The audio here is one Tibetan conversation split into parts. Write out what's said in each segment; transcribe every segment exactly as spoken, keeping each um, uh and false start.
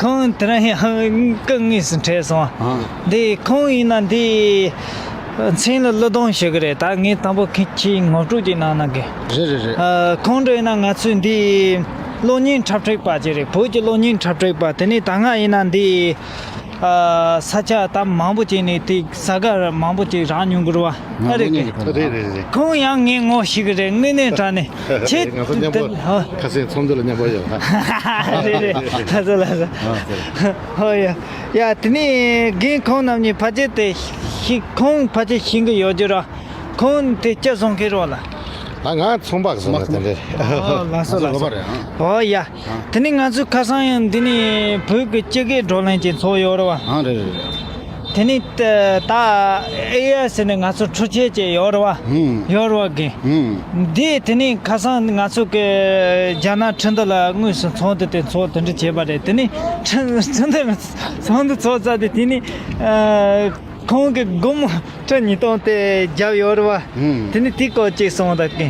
ཁོང་དེ་རིང་ཡང་སྐུ་དངོས་སུ་འཕྲད་སོང་། ཨ། འདི་ཁོང་ཡིན་ན་འདི་མཚན་ལ་གླུ་གཏོང་ཞུ་གི་རེད། ད་ངས་དང་པོ་ཁྱེད་ཀྱིས་ངོ་སྤྲོད་ཅིག་གནང་གནང་གི། རེད་རེད་རེད། ཨ། ཁོང་འདྲ་ཡིན་ན་ང་ཚོའི་འདི་གློག་བརྙན་འཁྲབ་ཁྲིད་པ་ཅིག་རེད། བོད་ཀྱི་གློག་བརྙན་འཁྲབ་ཁྲིད་པ། དེ་ནས་ད་སྔ་ཡིན་ན་འདི། ཨ། ས་ཆ་ད་མང་པོ་ཅིག་ནས་དེ་ས་ག་མང་པོ་ཅིག་རག་མྱོང་གི་རེད་བ། ཨ། རེད་གི། རེད་རེད་རེད། ཁོང་ཡང་ངའི་ངོ་ཤེས་གི་རེད། དངོས་གནས་དྲང་གནས་ཁྱེད། ང་ཚོ་མཉམ་པོ། ཨ། ཁ་སང་ཚོགས་འདུ་ལ་མཉམ་པོ་ཡོད། རེད་རེད། ལགས་སོ་ལགས་སོ། ཨ། ཧོ་ཡ། ཡ། དེ་ནས་རྒན་ཁོང་རྣམ་གཉིས་ཕལ་ཆེར་དེ་ཤེས། ཁོང་ཕལ་ཆེར་ཤེས་གི་ཡོད་རྒྱུ་ར། ཁོང་དེ་སྐྱ་སོང་ཁེ་རོགས་ལ། ད་ང་ཚོང་པ་གི་བཟོ་ལ་དེ་འདྲ། ཨོ། ལགས་སོ་ལགས་སོ། ཨོ་ཡ། དེ་ནས་ང་ཚོས་ཁ་སང་ཡང་འདི་ནས་བོད་ཀྱི་སྤྱི་སྐད་བགྲོ་གླེང་ཅིག་ཚོགས་ཡོད་རེད་བ། ཨ། རེད་རེད་རེད། དེ་ནས་ད་ཨེ་ཨའི་ཟེར་ནས་ང་ཚོ་འཕྲུལ་ཆས་ཅིག་ཡོད་རེད་བ། ཧུམ། ཡོད་རེད་བ་གི། ཧུམ། འདི་དེ་ནས་ཁ་སང་ང་ཚོ་གི་རྒྱ་ནག་ཁྲིན་ཏུ་ལ་དངོས་སུ་ཚོགས་འདུ་དེ་ཚོགས་དེ་འདྲ་བྱས་པ་རེད། དེ་ནས་ཁྲིན་ཁྲིན་ཏུ་ཚོགས་འདུ་ཚོགས་ཚར་དུས་དེ་ནས། ཨ། ཁོང་གིས་སྒོར་མོ་ཁྲི་ཉིས་སྟོང་དེ་བརྒྱབ་ཡོད་རེད་བ། ཧུམ། དེ་ནས་དེའི་སྐོར་ཅིག་གསུངས་དང་གི།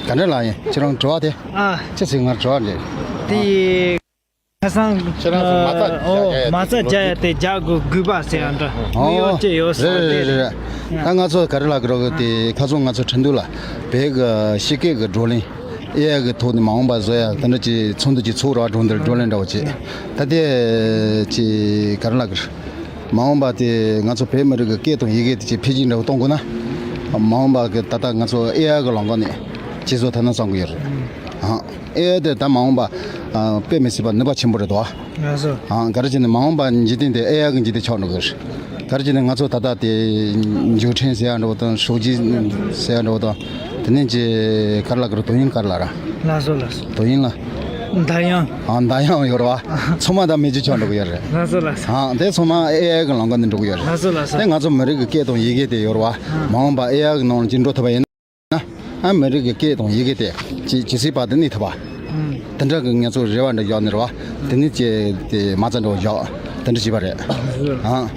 ག་འདྲ་ལགས་ཡིན། ཁྱེད་རང་དྲི་བ་དེ། ཨ། ཅི་ཟེར། ང་དྲི་བ་འདྲི། དེ་ཁ་སང་ཁྱེད་རང་ཚོ་མ་རྩ། ཨོ། རྒྱག་ཡ་མ་རྩ་རྒྱག་ཡ་དེ་རྒྱག་དགོས་དགོས་པ་ཟེར་ཡ་འདྲ། ཨོ། ཡོད་ཅེས་ཡོད་ས། རེད་རེད་རེད་རེད། ད་ང་ཚོ་ག་རེ་ལབ་དགོས་རེད་དེ། ཁ་སང་ང་ཚོ་ཁྲིན་ཏུ་ལ་བོད་ཀྱི་སྤྱི་སྐད་ཀྱི་བགྲོ་གླེང་ཨེ་ཨའི་གི་ཐོག་ནས་མ་འོངས་པ་བཟོ་ཡ་དེ་འདྲ་ཅིག་ཚོགས་འདུ་ཅིག་ཚོགས་རེད་བ། གྲོང་སྡེར་བགྲོ་གླེང་འདྲ་བོ་ཅིག། ད་དེ་ཅིག་ག་རེ་ལབ་དགོས་རེད། མ་འོངས་པ་དེ་ང་ཚོ་བོད་མི་རིགས་ཀྱི་སྐད་དང་ཡི་གེ་དེ་ཅིག་འཕེལ་རྒྱས་འདྲ་བོ་གཏོང་དགོས་ན། མ་འོངས་པ་གི་ད་ལྟ་ང་ཚོ་ཨེ་ཨའི་གི་ལམ་ཁ་ནས་བྱེད་བཟོ་ཐུབ་ན་བསམ་གི་ཡོད་རེད། ཨང་། ཨེ་ཨའི་དེ་ད་མ་འོངས་པ། ཨ། དཔེ་མི་སྲིད་པ་ནུས་པ་ཆེན་པོ་རེད་དོ། ལགས་སོ། ཨང་། ག་རེ་བྱས་ནས་མ་འོངས་པ་འཇིག་རྟེན་དེ་ཨེ་ཨའི་གི་འཇིག་རྟེན་ཆགས་འགྲོ་གི་རེད། ག་རེ་བྱས་ནས་ང་ཚོ་ད་ལྟ་དེ་འགྱུར་ཕྲན་ཟེར་ཡ་འདྲ་བོ་དང་། ཧྲོག་སྒྱུར་ཟེར་ཡ་འདྲ་བོ་དང་། དེ་ནས་ཅིག་ག་རེ་ལབ་དགོས་རེད། དོ་དབྱིངས་ག་རེ་ལབ་ར། ལགས་སོ་ལགས་སོ། དོ་དབྱིངས་ལ། འདར་དབྱངས། ཨ། འདར་དབྱངས་ཡོད་རེད་བ། ཚང་མ་ད་མེད་ཅིག་ཆགས་འགྲོ་གི་ཡོད་རེད། ལགས་སོ་ལགས་སོ། ཨ། དེ་ཚང་མ་ཨེ་ཨའི་གི་ལམ་ཁ་ནས་འགྲོ་གི་ཡོད་རེད། ལགས་སོ་ལགས་སོ། དེ་ང་ཚོ་མི་རིགས་ཀྱི་སྐད་དང་ཡི་གེ་དེ་ཡོད་རེད་བ། ཨ། མ་འོངས་པ་ཨེ་ཨའི་གི་ནང་ལ་ཅིག་འགྲོ་ཐུབ་པ་ཡིན་ན། ཨ། མི་རིགས་ཀྱི་སྐད་དང་ཡི་གེ་དེ་ཅིག་ཇི་སྲིད་བར་དུ་གནས་ཐུབ་པ། ཨང་། དེ་འདྲ་གི་ང་ཚོ་རེ་བ་འདྲ་བཞག་ནས་རེད་བ། དེ་ནས་ཅིག་དེ་མ་རྩ་འདྲ་བོ་བཞག། དེ་འདྲ་བྱས་པ་རེད། ཨང་།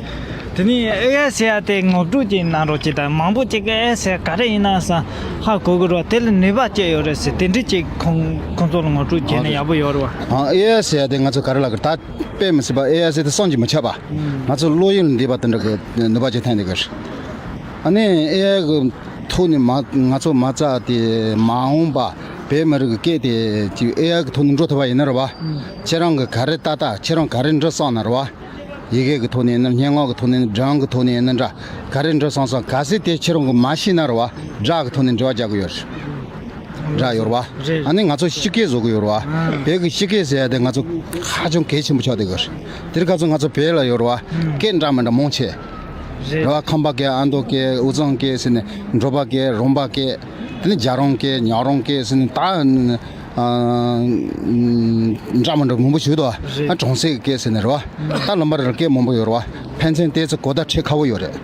དེ་ནས་ཨེ་ཨའི་ཟེར་ཡ་དེ་ངོ་སྤྲོད་ཅིག་གནང་རོགས་གྱིས། ད་མང་པོ་ཅིག་གིས་ཨེ་ཨའི་ཟེར་ཡ་ག་རེ་ཡིན་ན་བསམ་ཧ་གོ་གི་རེད་བ། དེ་ལ་ནུས་པ་ཅི་ཡོད་རེད་ཟེར། དེ་འདྲ་ཅིག་ཁོང་ཁོང་ཚོ་ལ་ངོ་སྤྲོད་བྱས་ན་ཡག་པོ་ཡོད་རེད་བ། ཨང་། ཨེ་ཨའི་ཟེར་ཡ་དེ་ང་ཚོ་ག་རེ་ལབ་དགོས་རེད། ད་དཔེ་མི་སྲིད་པ་ཨེ་ཨའི་ཟེར་དེ་བསམ་གྱིས་མི་ཁྱབ་པ། ང་ཚོ་བློ་ཡུལ་འདས་པ་དེ་འདྲ་གི་ནུས་པ་ཅིག་ཐོན་བསྡད་གི་རེད། ཨ་ནི་ཨེ་ཨའི་གི་ཐོག་ནས་མ་ང་ཚོ་མ་རྩ་དེ་མ་འོངས་པ་བོད་མི་རིགས་ཀྱི་སྐད་དེ་ཅིག་ཨེ་ཨའི་གི་ཐོག་ནས་འགྲོ་ཐུབ་པ་ཡིན་ན་རེད་བ། ཨང་། ཁྱེད་རང་གི་ག་རེ་ལྟ་ལྟ། ཁྱེད་རང་ག་རེ་འབྲི་བསམ་ན་རེད་བ། ཡི་གེ་གི་ཐོག་ནས་ཡིན་ན། སྙན་ངག་གི་ཐོག་ནས་ཡིན་ན། སྒྲུང་གི་ཐོག་ནས་ཡིན་ན་འདྲ། ག་རེ་འབྲི་བསམ་བསམ། གལ་སྲིད་དེ་ཁྱེད་རང་གིས་མ་ཤེས་ན་རེད་བ། སྒྲ་གི་ཐོག་ནས་འབྲི་བ་རྒྱག་གི་ཡོད་རེད། སྒྲ་ཡོད་རེད་བ། རེད། ཨ་ནི་ང་ཚོ་སྤྱི་སྐད་བཟོ་གི་ཡོད་རེད་བ། ཨང་། བོད་ཀྱི་སྤྱི་སྐད་ཟེར་ཡ་དེ་ང་ཚོ་ཧ་ཅང་གལ་ཆེན་པོ་ཆགས་བསྡད་གི་རེད། དེར་ཁ་སང་ང་ཚོ་བོད་ལ་ཡོད་རེད་བ། ཨང་། སྐད་འདྲ་མི་འདྲ་མང་ཆེ། རེད། རེད་བ། ཁམས་པ་སྐད། ཨ་མདོ་སྐད། དབུས་གཙང་སྐད་ཟེར་ནས། འབྲོག་པ་སྐད། རོང་པ་སྐད། དེ་ནས་རྒྱལ་རོང་སྐད། ཉག་རོང་སྐད་ཟེར་ནས། ད་ཨ་འདྲ་མི་འདྲ་མང་པོ་ཞིག་འདུག་བ། རེད། ཨ། གྲོང་གསེབ་སྐད་ཟེར་ནས་རེད་བ། ད་ལམ་བར་སྐད་མང་པོ་ཡོད་རེད་བ། ཕན་ཚུན་ཏོག་ཙམ་གོ་བརྡ་འཕྲོད་ཁག་པོ་ཡོད་རེད།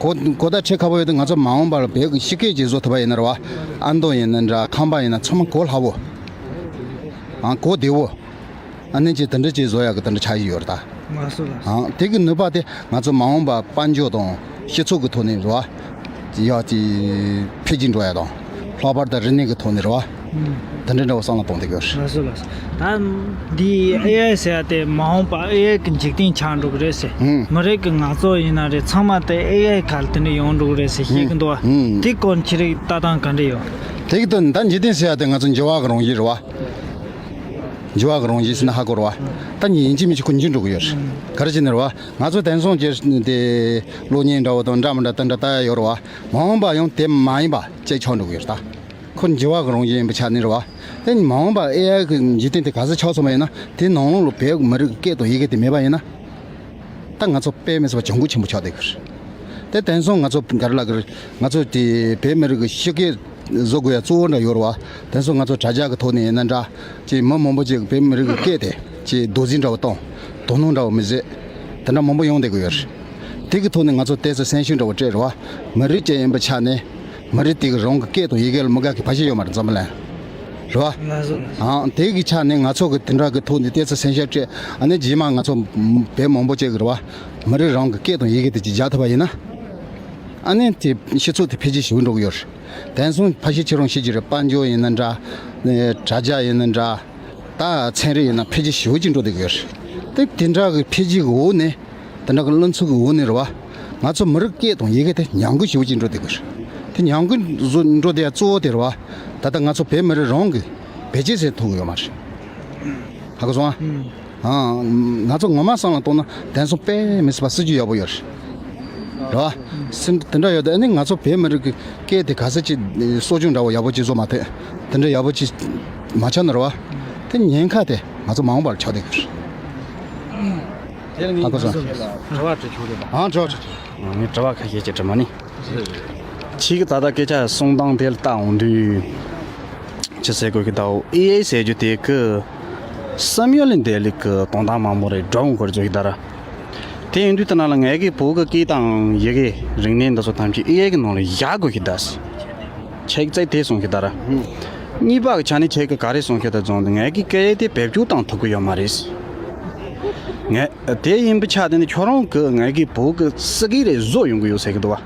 གོ་གོ་བརྡ་འཕྲོད་ཁག་པོ་ཡོད་དུས། ང་ཚོ་མ་འོངས་པར་བོད་ཀྱི་སྤྱི་སྐད་ཅིག་བཟོ་ཐུབ་པ་ཡིན་ན་རེད་བ། ཨ་མདོ་ཡིན་ན་འདྲ། ཁམས་པ་ཡིན་ན། ཚང་མ་གོ་སླ་བོ། ཨང་། གོ་བདེ་བོ། ཨ་ནི་ཅིག་དེ་འདྲ་ཅིག་བཟོ་ཡག་གི་དེ་འདྲ་ཆགས་ཀྱི་ཡོད་རེད་ད། ལགས་སོ་ལགས་སོ། ཨང་། དེ་གི་ནུས་པ་དེ་ང་ཚོ་མ་འོངས་པ་དཔལ་འབྱོར་དང་སྤྱི་ཚོགས་ཀྱི་ཐོག་ནས་རེད་བ། ཡག་ཅིག་འཕེལ་རྒྱས་འགྲོ་ཡག་དང་། ལྷག་པར་དུ་རིག་གནས་ཀྱི་ཐོག་ནས་རེད་བ། ཨང་། དེ་འདྲ་འདྲ་བོ་བསམ་བློ་གཏོང་བསྡད་ཀྱི་ཡོད་རེད། ལགས་སོ་ལགས་སོ། ད་འདི་ཨེ་ཨའི་ཟེར་ཡ་དེ་མ་འོངས་པ་ཨེ་ཨའི་གི་འཇིག་རྟེན་ཆགས་འགྲོ་གི་རེད་ཟེར། ཨང་། མི་རིགས་ཀྱི་ངལ་རྩོལ་ཡིན་ན་རེད། ཚང་མ་དེ་ཨེ་ཨའི་ཁ་ལ་དེ་འདྲ་ཡོང་འགྲོ་གི་རེད་ཟེར་བཤད་ཀྱི་འདུག་བ། ཨང་། དེ་སྐོར་ཁྱེད་རའི་ལྟ་སྟངས་ག་འདྲ་ཡོད། དེ་གི་དོན་ད་འཇིག་རྟེན་ཟེར་ཡ་དེ་ང་ཚོ་འགྱུར་བ་གི་རང་བཞིན་རེད་བ། འགྱུར་བ་གི་རང་བཞིན་ཟེར་ན་ཧ་གོ་རེད་བ། ད་ཡིན་གཅིག་མིན་གཅིག་ཁོ་འགྱུར་འགྲོ་གི་ཡོད་རེད། ག་རེ་བྱས་ནས་རེད་བ། ང་ཚོ་དེང་སང་ཅིག་དེ་གློག་བརྙན་འདྲ་བོ་དང་འདྲ་མི་འདྲ་དེ་འདྲ་ལྟ་ཡ་ཡོད་རེད་བ། མ་འོངས་པ་ཡང་དེ་མ་ཡིན་པ་ཅིག་ཆགས་འགྲོ་གི་ཡོད་རེད་ད། ཁོ་འགྱུར་བ་གི་རང་བཞིན་ཡིན་པའི་ཆ་ནས་རེད་བ། དེ་མ་འོངས་པ་ཨེ་ཨའི་གི་འཇིག་རྟེན་དེ་ག་ཚོད་ཆགས་སོང་བ་ཡིན་ན། དེ་ནང་ལོགས་ལ་བོད་མི་རིགས་སྐད་དང་ཡི་གེ་དེ་མེད་པ་ཡིན་ན། ད་ང་ཚོ་དཔེ་མི་སྲིད་པ་གྱོང་གུད་ཆེན་པོ་ཆགས་བསྡད་ཀྱི་རེད། དེ་དེང་སང་ང་ཚོ་ག་རེ་ལབ་དགོས་རེད། ང་ཚོ་དེ་བོད་མི་རིགས་ཀྱི་སྤྱི་སྐད་བཟོ་དགོས་ཡ་གཙོ་བོ་འདྲ་ཡོད་རེད་བ། དེང་སང་ང་ཚོ་དྲ་རྒྱ་གི་ཐོག་ནས་ཡིན་ན་འདྲ། ཅིག་མི་མང་པོ་ཅིག་བོད་མི་རིགས་ཀྱི་སྐད་དེ་ཅིག་རྡོག་རྫིས་འདྲ་བོ་བཏང་། དོ་སྣང་འདྲ་བོ་མི་བྱེད། དེ་འདྲ་མང་པོ་ཡོང་བསྡད་ཀྱི་ཡོད་རེད། དེ་གི་ཐོག་ནས་ང་ཚོ་ཏོག་ཙམ་སེམས་ཤུགས་འདྲ་བོ་སྤྲད་རེད་བ། མི་རིགས་གཅིག་ཡིན་པའི་ཆ་ནས། མི་རིགས་དེ་གི་རང་གི་སྐད་དང་ཡི་གེ་ལ་མི་དགའ་མཁན་ཕལ་ཆེར་ཡོད་མ་རེད། འཛམ་བུ་གླིང་། རེད་བ། ལགས་སོ། ཨང་། དེ་གི་ཆ་ནས་ང་ཚོ་གི་དེ་འདྲ་གི་ཐོག་ནས་ཏོག་ཙམ་སེམས་ཤུགས་སྤྲད། ཨ་ནི་རྗེས་མ་ང་ཚོ་བོད་མང་པོ་ཅིག་གི་རེད་བ། མི་རིགས་རང་གི་སྐད་དང་ཡི་གེ་དེ་ཅིག་རྒྱག་ཐུབ་པ་ཡིན་ན། ཨ་ནི་དེ་སྤྱི་ཚོགས་དེ་འཕེལ་རྒྱས་ཞེ་པོ་འགྲོ་གི་ཡོད་རེད། དེང་སང་ཕལ་ཆེར་ཁྱེད་རང་ཤེས་ཀྱི་རེད། དཔལ་འབྱོར་ཡིན་ན་འདྲ། དྲ་རྒྱ་ཡིན་ན་འདྲ། ད་ཚན་རིག་ཡིན་ན་འཕེལ་རྒྱས་ཞེ་པོ་ཅིག་འགྲོ་བསྡད་ཀྱི་ཡོད་རེད། དེ་དེ་འདྲ་གི་འཕེལ་རྒྱས་ཀྱི་འོག་ནས། དེ་འདྲ་གི་བློ་འཚབ་ཀྱི་འོག་ནས་རེད་བ། ང་ཚོ་མི་རིགས་སྐད་དང་ཡི་གེ་དེ་ཉམས་རྒུད་ཞེ་པོ་ཅིག་འགྲོ་བསྡད་ཀྱི་རེད། དེ་ཉམས་རྒུད་བཟོ་འགྲོ་བསྡད་ཡ་གཙོ་བོ་དེ་རེད་བ། ད་ལྟ་ང་ཚོ་བོད་མི་རིགས་རང་གི་བེད་སྤྱོད་བྱེད་ཐུབ་ཀྱི་ཡོད་མ་རེད། ཧ་གོ་སོང་ཨ། ཨང་། ང་ཚོ་ངོ་མ་བསམ་བློ་གཏོང་ན་དེང་སང་དཔེ་མི་སྲིད་པ་སྲིད་ཇུས་ཡག་པོ་ཡོད་རེད། རེད་བ། སེམས་དེ་འདྲ་ཡོད་དེ་ཨ་ནི་ང་ཚོ་བོད་མི་རིགས་ཀྱི་སྐད་དེ་ག་ཚོད་ཅིག་གསོ་སྐྱོང་འདྲ་བོ་ཡག་པོ་ཅིག་བཟོ་མ་ཐེ། དེ་འདྲ་ཡག་པོ་ཅིག་མ་ཆགས་ན་རེད་བ། དེ་ཉེན་ཁ་དེ་ང་ཚོ་མ་འོངས་པར་ཆགས་བསྡད་ཀྱི་རེད། དེ་ལ་ངས་ད་གོ་སོང་། དྲི་བ་དྲི་ཆོག་རེད་པ། ཨང་། དྲི་བ་དྲི་ཆོག་ངས་དྲི་བ་ཁ་ཤས་ཅིག་དྲི་མ་ནི། ཁྱེད་ཀྱིས་ད་ལྟ་སྐད་ཆ་གསུང་སྟངས་དེ་ལ་བལྟ་འོང་དུས། ཅི་ཟེར་དགོས་ཀྱི་འདུག་ཨེ་ཨའི་ཟེར་རྒྱུ་དེ་གི་བསམ་ཡུལ་ལས་འདས་ལི་གི་དོན་དག་མང་པོ་རེད་འགྲོ་འོང་གོ་རེ་བཟོ་གི་ད་ར། དེ་ཡིན་དུས་ད་ན་ལ་ངའི་གི་བོད་གི་སྐད་དང་ཡི་གེ་རིག་གནས་འདི་ཚོ་ཐམས་ཅད་ཨེ་ཨའི་གི་ནང་ལ་བཞག་དགོས་ཀྱི་ད་ཟེར། ཁྱེད་ཀྱིས་དེ་གསུང་གི་ད་ར། གཉིས་པ་གི་ཆ་ནས་ཁྱེད་ཀྱིས་ག་རེ་གསུང་གི་ད་རྫོང་དུ་ངའི་གི་སྐད་དེ་བེད་སྤྱོད་བཏང་ཐུབ་ཀྱི་ཡོད་མ་རེད་ཟེར། ངས། དེ་ཡིན་པའི་ཆ་དེ་ནི་ཁྱོད་རང་གིས་ངའི་གི་བོད་གི་སི་ཀི་རེ་བཟོ་ཡོང་གི་ཡོད་ཟེར་གི་འདུག་བ།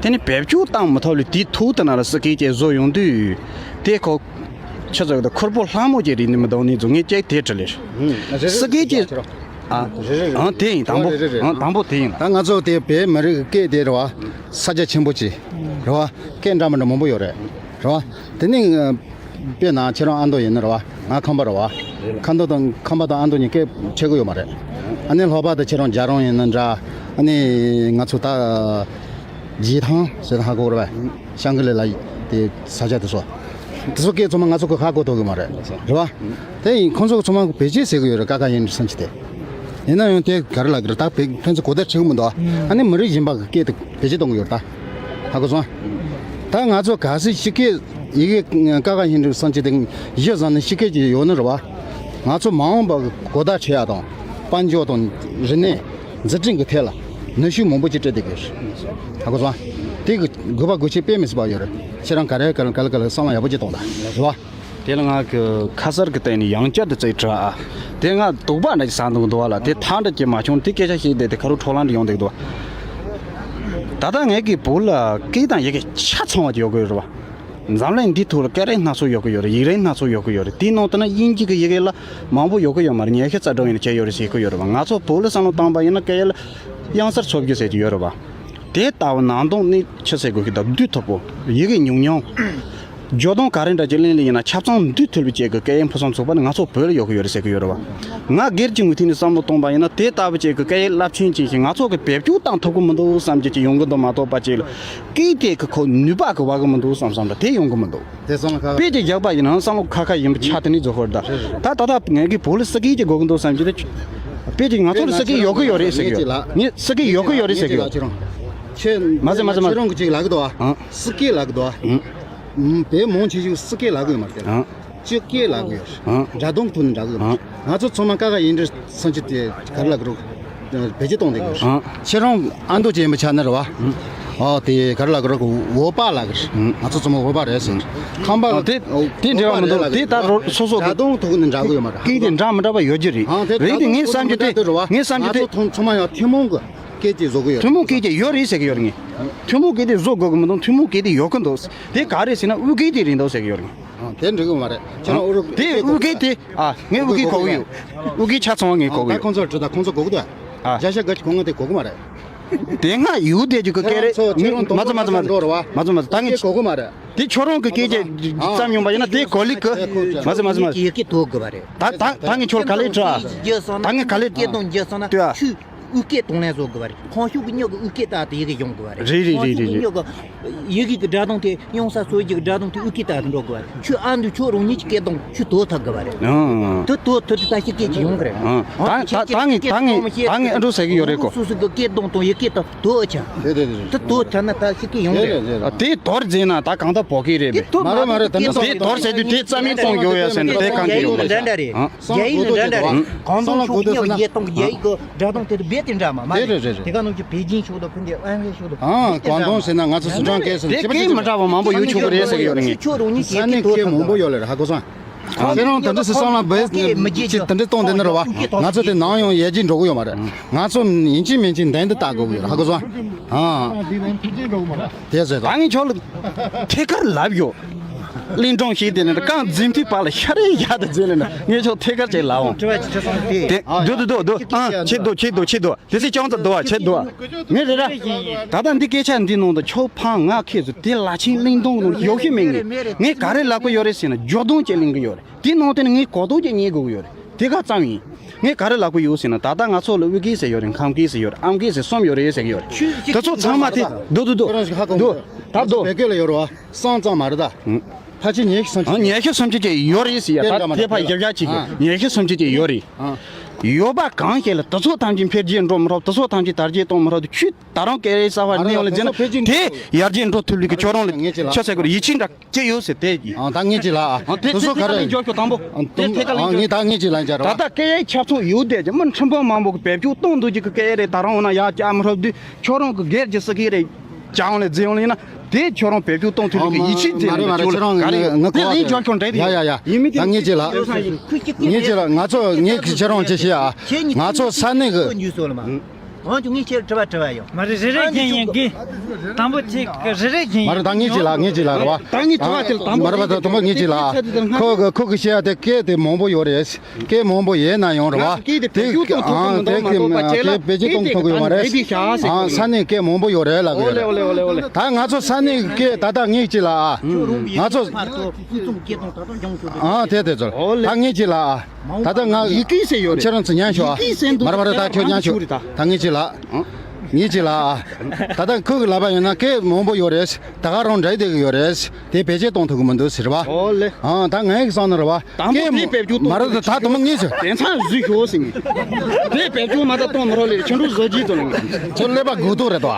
དེ་ནི་བེད་སྤྱོད་བཏང་མི་ཐུབ་ལི་དེའི་ཐུག་དེ་ན་ལ་སི་ཀི་ཅེ་བཟོ་ཡོང་དུས། དེ་ཁོ། ཆི་ཟེར་གི་འདུག་ཁུར་པོ་ལྷ་མོ་ཅེ་རིག་ནི་མི་འདུག་ནི་ཚོ་ངས་ཅེ་དེ་དྲི་ལེར། སི་ཀི་ཅེ། ཨ། ཨང་། དེ་ཡིན་དང་པོ། ཨང་། དང་པོ་དེ་ཡིན། ད་ང་ཚོ་དེ་བོད་མི་རིགས་སྐད་དེ་རེད་བ། ས་རྒྱ་ཆེན་པོ་ཅིག་རེད་བ། སྐད་འདྲ་མི་འདྲ་མང་པོ་ཡོད་རེད། རེད་བ། དེ་ནི། དཔེར་ན་ཁྱེད་རང་ཨ་མདོ་ཡིན་ནི་རེད་བ། ང་ཁམས་པ་རེད་བ། ཁམས་པ་དང་ཁམས་པ་དང་ཨ་མདོ་གཉིས་སྐད་ཆེ་གི་ཡོད་མ་རེད། ཨ་ནི་ལྷོ་པ་དང་ཁྱེད་རང་རྒྱ་རོང་ཡིན་ན་འདྲ། ཨ་ནི་ང་ཚོ་ད་རྗེས་ཐང་ཟེར་ཧ་གོ་རེད་བ། ཤང་ཀི་ལི་ལ་དེ་ས་ཆ་དེ་ཚོ། དེ་ཚོ་སྐད་ཚང་མ་ང་ཚོ་གི་ཧ་གོ་ཐུབ་གི་མ་རེད། རེད་བ། དེ་ཡིན་ཁོང་ཚོ་ཚང་མ་བེད་སྤྱོད་ཟེར་གི་ཡོད་རེད། ཀ་ཁ་ཡིན་སམ་གྱི་དེ། ཡིན་ན་ཡང་དེ་ག་རེ་ལབ་གི་རེད། ད་བེད་ཕན་ཚུན་གོ་བརྡ་འཕྲོད་གི་མི་འདུག་ཨ་ནི་མི་རིགས་གཞན་པ་གི་སྐད་དེ་བེད་སྤྱོད་གཏོང་གི་ཡོད་རེད་ད། ཧ་གོ་སོང་། ད་ང་ཚོ་གལ་སྲིད་ཕྱི་སྐད་ཡི་གེ་ཀ་ཁ་ཧིན་རུ་སམ་གྱི་དེ་གཞི་བཟུང་ནས་ཕྱི་སྐད་ཅིག་ཡོད་ན་རེད་བ། ང་ཚོ་མ་འོངས་པ་གི་གོ་བརྡ་འཕྲོད་ཡ་དང་། དཔལ་འབྱོར་དང་། རིག་གནས། འཛུགས་སྐྲུན་གི་ཐད་ལ་ནུས་ཤུགས་མང་པོ་ཅིག་སྤྲད་བསྡད་ཀྱི་རེད། ཧ་གོ་སོང་། དེ་གི་དགོས་པ་དགོས་ཆེད་དཔེ་མི་སྲིད་པ་ཡོད་རེད། ཁྱེད་རང་ག་རེ་ག་ལ་ག་ལ་ག་ལ་བསམ་བློ་ཡག་པོ་ཅིག་གཏོང་དང་། རེད་བ། དེ་ལ་ང་གི་ཁ་གསར་གི་སྟེང་ནས་ཡང་བསྐྱར་དུ་རྩིས་དྲི་ཨ། དེ་ང་དོགས་པ་འདྲ་ཞིག་ཟ་འདུག་འདུག་བ་ལ་དེ་ཐག་འདྲ་ཅིག་མ་བྱུང་། དེ་སྐད་ཆ་བཤད་བསྡད་དེ་ཁ་རུ་འཕྲོ་ལངས་འདྲ་ཡོང་བསྡད་འདུག་ད་ལྟ་ངའི་གི་བོད་ལ་སྐད་དང་ཡི་གེ་ཆ་ཚང་བ་ཅིག་ཡོད་གི་ཡོད་རེད་བ། འཛམ་གླིང་འདིའི་ཐོག་ལ་སྐད་རིགས་སྣ་ཚོགས་ཡོད་གི་ཡོད་རེད། ཡིག་རིགས་སྣ་ཚོགས་ཡོད་གི་ཡོད་རེད། དེའི་ནང་དུ་ན་དབྱིན་ཇི་གི་ཡི་གེ་ལ་མང་པོ་ཡོད་གི་ཡོད་མ་རེད། ཉི་ཤུ་རྩ་དྲུག་ཡིན་ན་ཁྱད་ཡོད་རེད་ཟེར་གི་ཡོད་རེད་བ། ང་ཚོ་བོད་ལ་བསམ་བློ་བཏང་པ་ཡིན་ན་སྐད་ཡིག་ལ་དབྱངས་གསལ་ཚོ་བརྒྱད་ཟེར་གྱི་ཡོད་རེད་བ། དེ་ལྟ་བུ་ནང་དོན་ནི་ཆི་ཟེར་དགོས་ཀྱི་འདུག་བསྡུ་ཐུབ་པོ། ཡི་གེ་ཉུང་ཉུང་། སྦྱོར་སྡོམ་ག་རེ་འདྲ་ཅིག་ལེན་ལེ་ཡིན་ན་ཆ་ཚང་བསྡུ་ཐུབ་པའི་ཅིག་གི་སྐད་ཡིག་ཕུན་སུམ་ཚོགས་པ་ནི་ང་ཚོ་བོད་ལ་ཡོད་གི་ཡོད་རེད་ཟེར་གི་ཡོད་རེད་བ། ང་སྒེར་གྱི་ངོས་ཐད་ནས་བསམ་བློ་གཏོང་པ་ཡིན་ན་དེ་ལྟ་བུ་ཅིག་གི་སྐད་ཡིག་རླབས་ཆེན་ཅན་ཞིག་ང་ཚོ་གི་བེད་སྤྱོད་བཏང་ཐུབ་གི་མི་འདུག་བསམ་གྱི་ཅིག་ཡོང་གི་འདུག་མ་གཏོགས་པ་ཅིག་ལ་སྐད་དེ་གི་ཁོ་ནུས་པ་གི་བ་གི་མི་འདུག་བསམ་བསམ་འདྲ་དེ་ཡོང་གི་མི་འདུག་དེ་སོང་ལ་ཁ་ཁ། དཔེ་ཅིག་རྒྱག་པ་ཡིན་ན་བསམ་བློ་ཁ་ཁ་ཡིན་པ་ཆ་དེ་ནས་རྫོགས་ཧོར་ད། ད་ད་ད་ངས་གི་བོད་ལ་སི་ཀི་ཅིག་དགོས་གི་འདུག་བསམ་གྱི་རེད། དཔེ་ཅིག་ང་ཚོར་སི་ཀི་ཡོད་གི་ཡོད་རེད་ཟེར་གི་ཡོད། ངས་སི་ཀི་ཡོད་གི་ཡོད་རེད་ཟེར་གི་ཡོད། ཁྱེད་མ་ཟེར་མ་ཟེར་མ་ཁྱེད་རང་གི་ཅིག་ལབ་གི་འདུག་ཨ། ཨང་། སི་ཀི་ལབ་གི་འདུག་ཨ། ཨང་། བོད་མང་ཆེ་ཤོས་སི་ཀི་ལབ་གི་ཡོད་མ་རེད། ཨང་། སྤྱི་སྐད་ལབ་གི་ཡོད་རེད། ཨང་། སྒྲ་གདངས་ཐོག་ནས་འདྲ་གི་ཡོད་མ་རེད། ཨང་། ང་ཚོ་ཚང་མ་ཀ་ཁ་ཡིན་འདྲ་སོང་ཅི་དེ་ག་རེ་ལབ་གི་རེད། བེད་སྤྱོད་གཏོང་བསྡད་ཡོད། ཨང་། ཁྱེད་རང་ཨ་མདོ་ཅན་པ་ཆགས་ན་རེད་བ། ཨང་། ཨོ་དེ་ག་རེ་ལབ་གི་རེད། བོད་པ་ལབ་གི་རེད། ཨང་། ང་ཚོ་ཚང་མ་བོད་པ་རེད་ཟེར། ཁམས་པ། ཨོ་དེ་དེ་འབྲེལ་བ་མི་འདུག་དེ་ད་རོ་སོ་སོ་གི་སྒྲ་གདངས་ཐོག་ནས་འདྲ་གི་ཡོད་མ་རེད། སྐད་དེ་འདྲ་མི་འདྲ་བ་ཡོད་ཀྱི་རེད། ཨང་། དེ་རེད་དེ་ངས་བསམ་རྒྱུ་དེ་ངས་བསམ་རྒྱུ་དེ། ང་ཚོ་ཚང་མ་ཡང་ཐུན་མོང་གི་སྐད་ཅིག་བཟོ་གི་ཡོད་རེད། ཐུན་མོང་སྐད་ཅིག་ཡོད་རེད་ཟེར་གི་ཡོད་རེད། ངས་ཐུན་མོང་སྐད་དེ་བཟོ་དགོས་གི་མི་འདུག་ཐུན་མོང་སྐད་དེ་ཡོད་གི་འདུག་དེ་ག་རེད་ཟེར་ན་དབུས་སྐད་དེ་རེད་འདུག་ཟེར་གི་ཡོད་རེད། ཨང་། དེ་འགྲིག་གི་མ་རེད། ཁྱེད་རང་ཨུ་རུ་དེ་དབུས་སྐད་དེ། ཨ། ངས་དབུས་སྐད་གོ་གི་ཡོད། དབུས་སྐད་ཆ་ཚང་བ་ངས་གོ་གི་ད་ཡོད། ཁོང་ཚོར་དྲི་ད་ཁོང་ཚོ་གོ་གི་འདུག་ཨ། བརྒྱ་ཆ་བརྒྱ་ཅིག་ཁོང་ཚོ་དེ་གོ་གི་མ་རེད། དེ་སྔ་ཡུལ་དེ་ཅིག་གི་སྐད་རེད། ཁྱེད་རང་ཚོ་ཁྱེད་རང་མ་ཚོ་མ་ཚོ་མ་ཚོ་འགྲོ་རེད་བ། མ་ཚོ་མ་ཚོ་ད་ངས་སྐད་གོ་གི་མ་རེད། དེ་ཁྱོད་རང་གི་སྐད་ཆ་བརྩམས་ཡོང་པ་ཡིན་ན་དེ་གོ་ལི་གི། མ་ཚོ་མ་ཚོ་མ་ཚོ། ཡི་གེ་དོར་དགོས་པ་རེད། ད་ད་ད་ངས་ཁྱོད་ག་ལེ་དྲ། ད་ངས་ག་ལེ། སྐད་གདངས་བརྗེ་སོང་ན་ལྟོས་ཨ། ཆུ། དབུས་སྐད་དང་ལེན་བཟོ་དགོས་པ་རེད། ཁོང་ཕྱོགས་ཀྱི་མྱི་གི་དབུས་སྐད་ལྟར་དུ་ཡི་གེ་ཡོང་དགོས་པ་རེད། རེད་རེད་རེད་རེད། ཁོང་ཕྱོགས་ཀྱི་མྱི་གི་ཡི་གེ་གི་སྒྲ་གདངས་དེ་ཡོང་ས་སོ་ཡི་གི་སྒྲ་གདངས་དེ་དབུས་སྐད་ལྟར་དུ་འགྲོ་དགོས་པ་རེད། ཁྱོད་ཨ་འདུ་ཁྱོད་རང་ཉིད་ཀྱི་སྐད་གདངས་ཁྱོད་དོར་ཐུབ་དགོས་པ་རེད། ཨང་། དེ་དོར་ཐུབ་དུས་ད་ཕྱི་སྐད་ཅིག་ཡོང་གི་རེད། ཨང་། ད་ད་ད་ངས་ད་ངས་ད་ངས་ཨ་འགྲོ་ཟེར་གི་ཡོད་རེད་གོ། སོ་སོ་གི་སྐད་གདངས་དང་ཡི་གེ་དང་དོར་བྱ། རེད་རེད་རེད། དེ་དོར་བྱ་ན་ད་ཕྱི་སྐད་ཡོང་གི་རེད། རེད་རེད། དེ་དོར་བྱས་ན་ད་གང་ལྟར་བོད་སྐད་རེད་པས། མ་རེད་མ་རེད། དེ་འདྲ་དེ་དོར་ཟེར་དུས་དེ་རྩ་མེད་གཏོང་རྒྱུ་ཡོད་ཟེར་ནས་དེ་གང་གི་ཡོད་མ་རེད། འདྲ་འདྲ་རེད། ཨང་། རྒྱ་ཡིག་ནི་འདྲ་འདྲ་རེད། ཨང་། གང་དང་ཕྱོགས་ཉག་ཡེ་སྟོང་གི་རྒྱ་ཡིག་གི་སྒྲ་གདངས་དེ་རྦད་དེ་འདྲ་མ་མ་རེད། རེད་རེད་རེད། དེ་ག་ནང་གི་པེ་ཅིན་ཕྱོགས་དང་ཕུན་ཚོགས་དབང་ཕྱུག་ཕྱོགས་དང་། ཨང་། ཀོང་ཏུང་ཟེར་ན་ང་ཚོ་སི་ཁྲོན་སྐད་ཟེར་ན་དེ་ཁྱད་པར་ཅན་མི་འདྲ་བ་མང་པོ་ཡོད་ཆོག་གི་རེད་ཟེར་གི་ཡོད་རེད། ངས་ཁྱོད་རང་ཉིད་ཀྱི་ས་གནས་སྐད་མང་པོ་ཡོད་ལ་རེད། ཧ་གོ་སོང་། ཨང་། ཁྱེད་རང་དེ་འདྲ་སེ་བསམ་བློ་འབད་ཅིག་དེ་འདྲ་གཏོང་དེ་ནི་རེད་བ། ང་ཚོ་དེ་ནང་ཡོང་ཡར་རྒྱས་འགྲོ་གི་ཡོད་མ་རེད། ང་ཚོ་ཡིན་གཅིག་མིན་གཅིག་མདུན་དུ་ལྟ་དགོས་ཀྱི་ཡོད་རེད། ཧ་གོ་སོང་། ཨང་། དེ་ཟེར་ད། ད་ངས་ཁྱོད་ལ་ཐད་ཀར་ལབ་ཡོད། གླིང་སྒྲུང་ཞིག་དེ་ནི་རྐང་འཛིན་མཐུད་པ་ལ་ཤ་རེ་ཡག་ཏུ་འཛིན་ལ་ན་ངས་ཆོག་ཐད་ཀར་བྱས་ལ་འོང་། དྲི་བ་ཅི་དྲི་སོང་དེ། དེ་ཨ། འདུག་འདུག་འདུག་འདུག་ཨང་། ཆེ་འདུག་ཆེ་འདུག་ཆེ་འདུག་དེ་སྲིད་ཅང་ཙམ་འདུག་བ། ཆེ་འདུག་བ། ངས་རེ་ར། ད་ལྟ་འདི་སྐད་ཆ་འདི་ནང་དུ་ཆོག་ཕང་ང་ཁེ་ཚོ་དེ་ལ་ཆེན་གླིང་སྒྲུང་ནང་ཡོད་ཤི་མེད། ངས་ངས་ག་རེ་ལབ་གི་ཡོད་རེད་ཟེར་ན་འཇོག་རྡུང་ཅིག་གླེང་གི་ཡོད་རེད། དེ་ནང་དེ་ནི་ངས་གོ་རྟོགས་ཅིག་རྙེད་དགོས་ཀྱི་ཡོད་རེད། དེ་ག་ཙམ་ཡིན། ངས་ག་རེ་ལབ་གི་ཡོད་ཟེར་ན་ད་ལྟ་ང་ཚོ་ལ་དབུས་སྐད་ཟེར་ཡོད་རེད། ཁམས་སྐད་ཟེར་ཡོད་རེད། ཨམ་སྐད་ཟེར་གསུམ་ཡོད་རེད་ཟེར་གི་ཡོད་རེད། དེ་ཚོ་ཚང་མ་དེ་འདུག་འདུག་འདུག་ཁོ་རང་ཞིག་ཧ་གོ་འདུག་ད་འདུག་བོད་སྐད་ལ་ཡོད་རེད་བ། སང་ཙང་མ་རེད་ད། ཕལ་ཆེར་ཉི་ཤུ་སུམ་ཅུ་ཨ་ཉི་ཤུ་སུམ་ཅུ་ཅིག་ཡོད་རེད་ཟེར་ཡ། ད་དེ་ཕ་ཡག་ཡག་ཅིག་གི་ཨ་ཉི་ཤུ་སུམ་ཅུ་ཅིག་ཡོད་རེད། ཨ་ཡོད་པ་གང་ཞིག་ལ་དེ་ཚོ་ཐམས་ཅད་འཕེལ་རྒྱས་འགྲོ་མི་རོགས། དེ་ཚོ་ཐམས་ཅད་དར་རྒྱས་གཏོང་མི་རོགས། དེ་ཁྱོད་ད་རང་སྐད་ཡིག་གསར་པ་ཨ་རེད་གནས་ཡོང་ལ་འཛིན་ན་དེ་ཚོ་འཕེལ་རྒྱས་འགྲོ་དེ་ཡར་རྒྱས་འགྲོ་ཐུབ་ལུགས་ཀྱི་ཁྱོད་རང་ལ་ངེས་ཅི་ལ་ཆ་ཟེར་དགོས་རེད། ཡིད་ཆེས་འདྲ་སྐྱེ་ཡོད་ཟེར་དེ་གི་ཨ་ད་ངེས་ཅི་ལ་ཨ་དེ་ཚོ་ག་རེ་འཇོག་ཁྱོད་དང་པོ་དེ་ཐད་ཀ་ལ་ཨ་ངེས་ད་ངེས་ཅི་ལ་འཇོག་ར་ད་ལྟ་སྐད་ཡིག་ཁྱབ་ཚོང་ཡོད་དེ་ཀྱི་མི་ཁྲིམས་དཔོན་མང་པོ་གི་བེད་སྤྱོད་གཏོང་འདུག་ཀྱི་སྐད་ཡིག་རེད། ད་རང་འོ་ན་ཡར་བཅར་མི་རོགས་དུས་ཁྱོད་རང་གི་སྒེར་གྱི་སྲིད་ཀྱི་རེད། བཅའ་ཡོང་ལས་འཛིན་ཡོང་ལས་ཡིན་ན་དེ་ཁྱོད་རང་བེད་སྤྱོད་གཏོང་ཐུབ་ལུགས་ཀྱི་ཡིད་ཆེས་འཛིན་ཡོང་ལས་ཁྱོད་ལ་ག་རེ་ཡིན་དེ་ལས་འཇོག་ཁྱོད་འདྲ་དེ་ཡ་ཡ་ཡ་ཡིན་མི་དེ་ད་ངེས་ཅི་ལ་ངེས་ཅི་ལ་ང་ཚོ་ངེས་ཀྱི་ཁྱེད་རང་ཅི་ཤེས་ཨ་ང་ཚོ་ས་གནས་གི་ཨང་། ཁྱོད་ངས་ཁྱེད་དྲི་བ་དྲི་བ་ཡོད། མ་རེད་རེ་རེ་བཞིན་ཡིན་གི། དང་པོ་ཁྱེད་ཀྱི་རེ་རེ་བཞིན་ཡིན། མ་རེད་ད་ངས་ཅི་ལ་ངས་ཅི་ལ་རེད་བ། ད་ངས་དྲི་བ་དེ་ལ་དང་པོ་མ་རེད་བ་ད་དང་པོ་ངས་ཅི་ལ། ཁོ་གི་ཁོ་གི་བཤད་ཡ་དེ་སྐད་དེ་མང་པོ་ཡོད་རེད། སྐད་མང་པོ་ཡོད་ན་ཡང་རེད་བ། སྐད་དེ་བེད་སྤྱོད་གཏོང་ཐུབ་ཀྱི་མི་འདུག་མ་གཏོགས་པ་ཁྱེད་ལ་སྐད་བེད་སྤྱོད་གཏོང་ཐུབ་ཀྱི་ཡོད་མ་རེད། ཨང་ས་གནས་སྐད་མང་པོ་ཡོད་རེད་ལབ་གི་ཡོད་རེད། ད་ང་ཚོ་ས་གནས་སྐད་ད་ལྟ་ངས་ཅི་ལ་ཨ། ང་ཚོ། ཨང་དེ་དེ་ཚོ་ད་ངས་ཅི་ལ་ཨ། ད་ལྟ་ང་ཡི་གེ་ཟེར་ཡོད་རེད། ཁྱེད་རང་ཚོ་ཉན་ཤོག་ཨ། ཡི་གེ་ཟེར་འདུག་མ་རེད་མ་རེད་ད་ཁྱོད་ཉན་ཤོག་ད་ངས་ཅི་ལ་ཨ། ངས་ཅི་ལ་ཨ། ད་ལྟ་ཁོ་གི་ལབ་པ་ཡིན་ན་སྐད་མང་པོ་ཡོད་རེད། ད་ག་རང་འདྲ་བསྡད་གི་ཡོད་རེད། དེ་བེད་སྤྱོད་གཏོང་ཐུབ་གི་མི་འདུག་ཟེར་བ། ཨོ་ལེ། ཨ་ད་ངས་གི་བསམ་ན་རེད་བ། དང་པོ་དེ་བེད་སྤྱོད་གཏོང་མ་རེད་ད་ད་དུང་ངས་ཟེར། དེང་སང་བཟོས་ཤོག་ཟེར་ངས། དེ་བེད་སྤྱོད་མ་ད་གཏོང་མི་རོགས་ལེ་ཁྱོད་འགྲོ་བཟོ་རྒྱུ་དང་། ཁྱོད་ཀླད་པ་སྒུག་ཐུབ་རེད་དོ།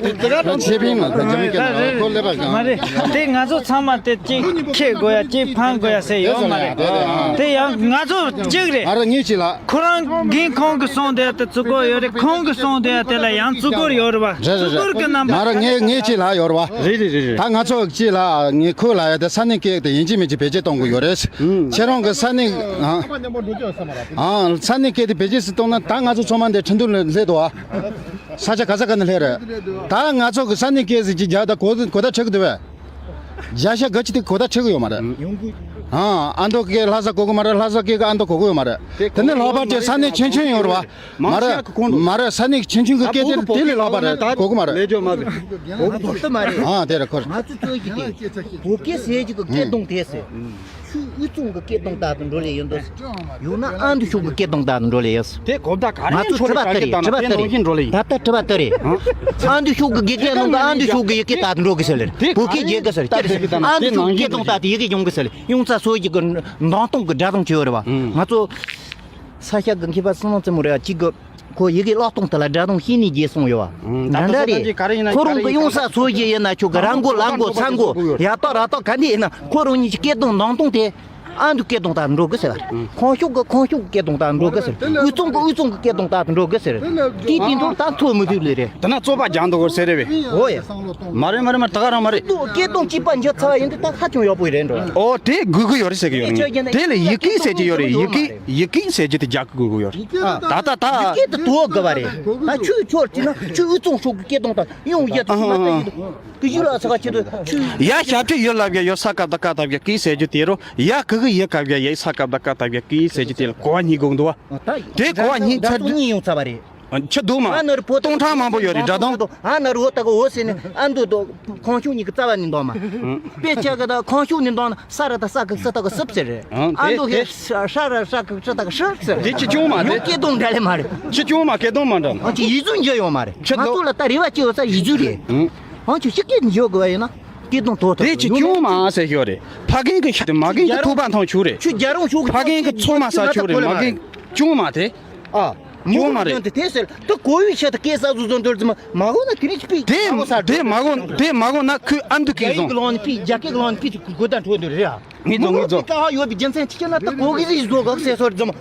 དེ་ག་དང་ཆེ་ཕིང་ལ་ད་ཇི་མི་སྐད་ན་ཁོ་ཀླད་པ་གང་། མ་རེད། དེ་ང་ཚོ་ཚང་མ་དེ་གཅིག་ཁེ་དགོས་ཡ་གཅིག་ཕང་དགོས་ཡ་ཟེར་ཡོད་མ་རེད། དེ་ཡང་ང་ཚོ་གཅིག་རེད། ཨ་ར་ངས་ཅི་ལ། ཁོ་རང་གིས་ཁོང་གི་གསུང་དེ་དེ་བཙུགས་གོ་ཡོད་རེད། ཁོང་གི་གསུང་དེ་དེ་ལ་ཡང་བཙུགས་གོ་ཡོད་རེད་བ། རེད་རེད་བཙུགས་གོ་རེད། གི་རྣམ་པ། མ་ར་ངས་ངས་ཅི་ལ་ཡོད་རེད་བ། རེད་རེད་རེད་རེད། ད་ང་ཚོ་ཅི་ལ་ངས་ཁོ་ལ་ཡ་དེ་ས་གནས་སྐད་དེ་ཡིན་གཅིག་མིན་གཅིག་བེད་སྤྱོད་གཏོང་དགོས་ཡོད་རེད། ཁྱེད་རང་གི་ས་གནས་ཨང་ས་གནས་སྐད་དེ་བེད་སྤྱོད་སུ་གཏོང་ན་ད་ང་ཚོ་ཚང་མ་འདི་ཁྲིན་ཏུའུ་ལ་སླེབས་འདུག་ཨ། ས་ཆ་ག་ས་ག་ནས་སླེབས་རེད། ད་ང་ཚོ་གི་ས་གནས་སྐད་ཟིག་ཅིག་རྒྱག་ད་གོ་གོ་ད་ཁྲིད་གི་འདུག་བས། རྒྱ་ཤ་ག་ཅི་དེ་གོ་ད་ཁྲིད་གི་ཡོད་མ་རེད། ཨང་ཨ་མདོ་སྐད་ལྷ་ས་གོ་གི་མ་རེད། ལྷ་ས་སྐད་གི་ཨ་མདོ་གོ་གི་ཡོད་མ་རེད། དེ་ནས་ལྷག་པར་དུ་ས་གནས་ཆུང་ཆུང་ཡོད་རེད་བ། མ་རེད། མ་རེད་ས་གནས་ཆུང་ཆུང་གི་སྐད་དེ་དེ་ལས་ལྷག་པ་རེད་གོ་གི་མ་རེད། ལས་སྦྱོར་མ་རེད། གོ་གི་མ་རེད། ཨང་དེ་རེད་ཁོ་རེད། ང་ཚོ་ཚོས་ཀྱི་དེ་བོད་སྐད་ཟེར་གྱི་གི་སྐད་གདངས་དེ་ཟེར། ཆུ་དབུས་གཙང་གི་སྐད་གདངས་ལྟར་དུ་འགྲོ་ལེ་ཡིན་འདུག་ཡང་ན་ཨ་མདོ་ཕྱོགས་ཀྱི་སྐད་གདངས་ལྟར་དུ་འགྲོ་ལེ་ཡིན། དེ་གོ་བརྡ་ག་རེ་ང་ཚོ་འཕྲོད་དྲི་བ་དེ་རེད། དྲི་བ་དེ་རེད། ད་ལྟ་དྲི་བ་དེ་རེད། ཨ་མདོ་ཕྱོགས་ཀྱི་དགེ་རྒན་ནང་གི་ཨ་མདོ་ཕྱོགས་ཀྱི་ཡི་གེ་ལྟར་དུ་འགྲོ་གི་ཟེར་ལེ་རེད། བོད་སྐད་རྒྱལ་གི་ཟེར་ལེ་ཅི་རེད། ཨ་མདོ་ཕྱོགས་ཀྱི་སྐད་གདངས་ལྟར་དུ་ཡི་གེ་སྦྱོང་གི་ཟེར་ལེ་ཡོང་ཚ་སོ་ཡི་གི་མདོང་གཏོང་གི་སྒྲ་གདངས་ཅི་ཡོད་རེད་བ། ང་ཚོ་ས་སྐྱ་གི་མཁས་པ་བསོད་ནམས་རྩེ་མོ་རེད་བ་གཅིག་གི་ཁོ་ཡི་གེ་ཀློག་སྟངས་དེ་ལ་སྒྲ་གདངས་ཤེས་ནས་རྒྱས་སོང་ཡོད་བ། འདྲ་འདྲ་རེད། ཁོ་རང་གི་ཡོང་ས་ཚོ་བཞི་ཡིན་ན་ཆོག་གི་ར་མགོ་ལ་མགོ་ཚ་མགོ་ཡ་ཏོག་ར་ཏོག་ག་འདི་ཡིན་ན་ཁོ་རང་གཉིས་ཀྱི་སྐད་གདངས་མདོང་གཏོང་དེ་ཨ་མདོ་སྐད་གདངས་ལྟར་འགྲོ་གི་ཟེར་བ། ཁོང་ཕྱོགས་ཀྱི་ཁོང་ཕྱོགས་ཀྱི་སྐད་གདངས་ལྟར་འགྲོ་གི་ཟེར། དབུས་གཙང་གི་དབུས་གཙང་གི་སྐད་གདངས་ལྟར་འགྲོ་གི་ཟེར། དེ་དེ་འདྲ་ད་ཐོས་མི་ཐུབ་ལེ་རེད། དེ་ན་རྩོད་པ་རྒྱག་འདུག་གོ་ཟེར་རེད་བས། འོ་ཡ། མ་རེད་མ་རེད་མ་རེད་ད་ག་རང་མ་རེད། སྐད་གདངས་གཅིག་པ་འཇོག་ཚར་བ་ཡིན་དུས་ད་ཧ་ཅང་ཡག་པོ་རེད་འགྲོ། ཨོ་དེ་དགོས་ཀྱི་ཡོད་རེད་ཟེར་གྱི་ཡོད་རེད། དེ་ལ་ཡི་གེ་ཟེར་གྱི་ཡོད་རེད། ཡི་གེ་ཡི་གེ་ཟེར་གྱི་དེ་རྒྱག་དགོས་ཀྱི་ཡོད་རེད། ད་ད་ད། ཡི་གེ་དེ་དོ་དགོས་པ་རེད། ད་ཆུ་ཆོར་དེ་ན་ཆུ་དབུས་གཙང་ཕྱོགས་ཀྱི་སྐད་གདངས་དང་ཡང་ཡ་དེ་མ་ད་ཡི་དུ་གི་ཡུལ་ལ་ས་ཁ་ཆེ་དུ་ཆུ། ཡ་ཞབས་ཀྱི་ཡུལ་ལ་བཞག་ཡོད་ས་སྐབས་ད་ཀ་ད་བཞག་གི་ཟེར་རྒྱུ་དེ་རོ། ཡ་གི་གི་ཡི་ག་བཞག་ཡ་ས་སྐབས་ད་ཀ་ད་བཞག་གི་ཟེར་རྒྱུ་དེ་ལ་གོ་བ་གཉིས་དགོས་འདུག་བ། དེ་གོ་བ་གཉིས་ཚར་དུས་གཉིས་ཡོང་ཚར་བ་རེད། ཆི་འདུག་མ། ཨ་ནར་བོ་སྟོང་ཕྲག་མང་པོ་ཡོད་རེད་སྒྲ་གདངས། ཨ་ནར་བོ་ད་ག་འོ་ཟེར་ནས་ཨ་མདོ་དང་ཁོང་ཕྱོགས་གཉིས་ཀྱི་རྩ་བ་ནས་འདོགས་མ། དཔེ་ཆ་གི་ད་ཁོང་ཕྱོགས་ནས་འདོགས་ན་ས་ར་ད་ས་གི་ས་ད་ག་སུབ་ཟེར་རེད། ཨ་མདོ་གི་ས་ར་ས་གི་ས་ད་ག་ཧྲི་ཟེར། དེ་ཅི་བྱུང་མ་དེ། སྐད་གདངས་འདྲ་ལེ་མ་རེད། ཅི་བྱུང་མ་སྐད་གདངས་མ་འདྲ། ཨ་ཅི་ཡིག་གཟུགས་འཇལ་ཡོང་མ་རེད། ང་ཚོ་ལ་ད་རེ་བ་ཅི་ཡོད་ས་ཡིག་གཟུགས་རེད། ཨ་ཅི་ཤི་སྐད་འཇལ་དགོས་པ་ཡིན་ན་སྐད་གདངས་དོ་དོ། དེ་ཅི་བྱུང་མ་ཟེར་ཤོག་རེད། ཕ་རྒན་གི་ཤ་དེ་མ་རྒན་གི་ཐུག་པ་མཐོང་ཆུ་རེད། ཆུ་རྒྱ་རོང་ཕྱོགས་ཕ་རྒན་གི་ཚོ་མ་ས་ཆུ་རེད། མ་རྒན་བྱུང་མ་དེ། ཨ། མོ་ཡོང་མ་རེད། ཡོང་དེ་དེ་ཟེར་ད་གོ་བའི་ཆེད་དུ་སྐད་གསར་བཟོ་བཟོ་འདོད་ཙམ་མ་གོ་ན་དེ་རིགས་པི་དེ་མ་གོ་ས་དེ་མ་གོ་དེ་མ་གོ་ན་ཁོས་ཨ་མདོ་སྐད་རྒྱ་ཡིག་བཟོ། གི་ལོང་ནི་པི་རྒྱ་སྐད་གི་ལོང་ནི་པི་དེ་གོ་ད་འཕྲོ་འདོད་རེད་ཨ། ངས་བཟོ་ངས་བཟོ། ཀ་ཧ་ཡོད་པའི་རྒྱུ་མཚན་ཅི་ཁྱེད་ན་ད་གོ་གི་རིགས་བཟོ་གག་ཟེར་སོར་ཙམ།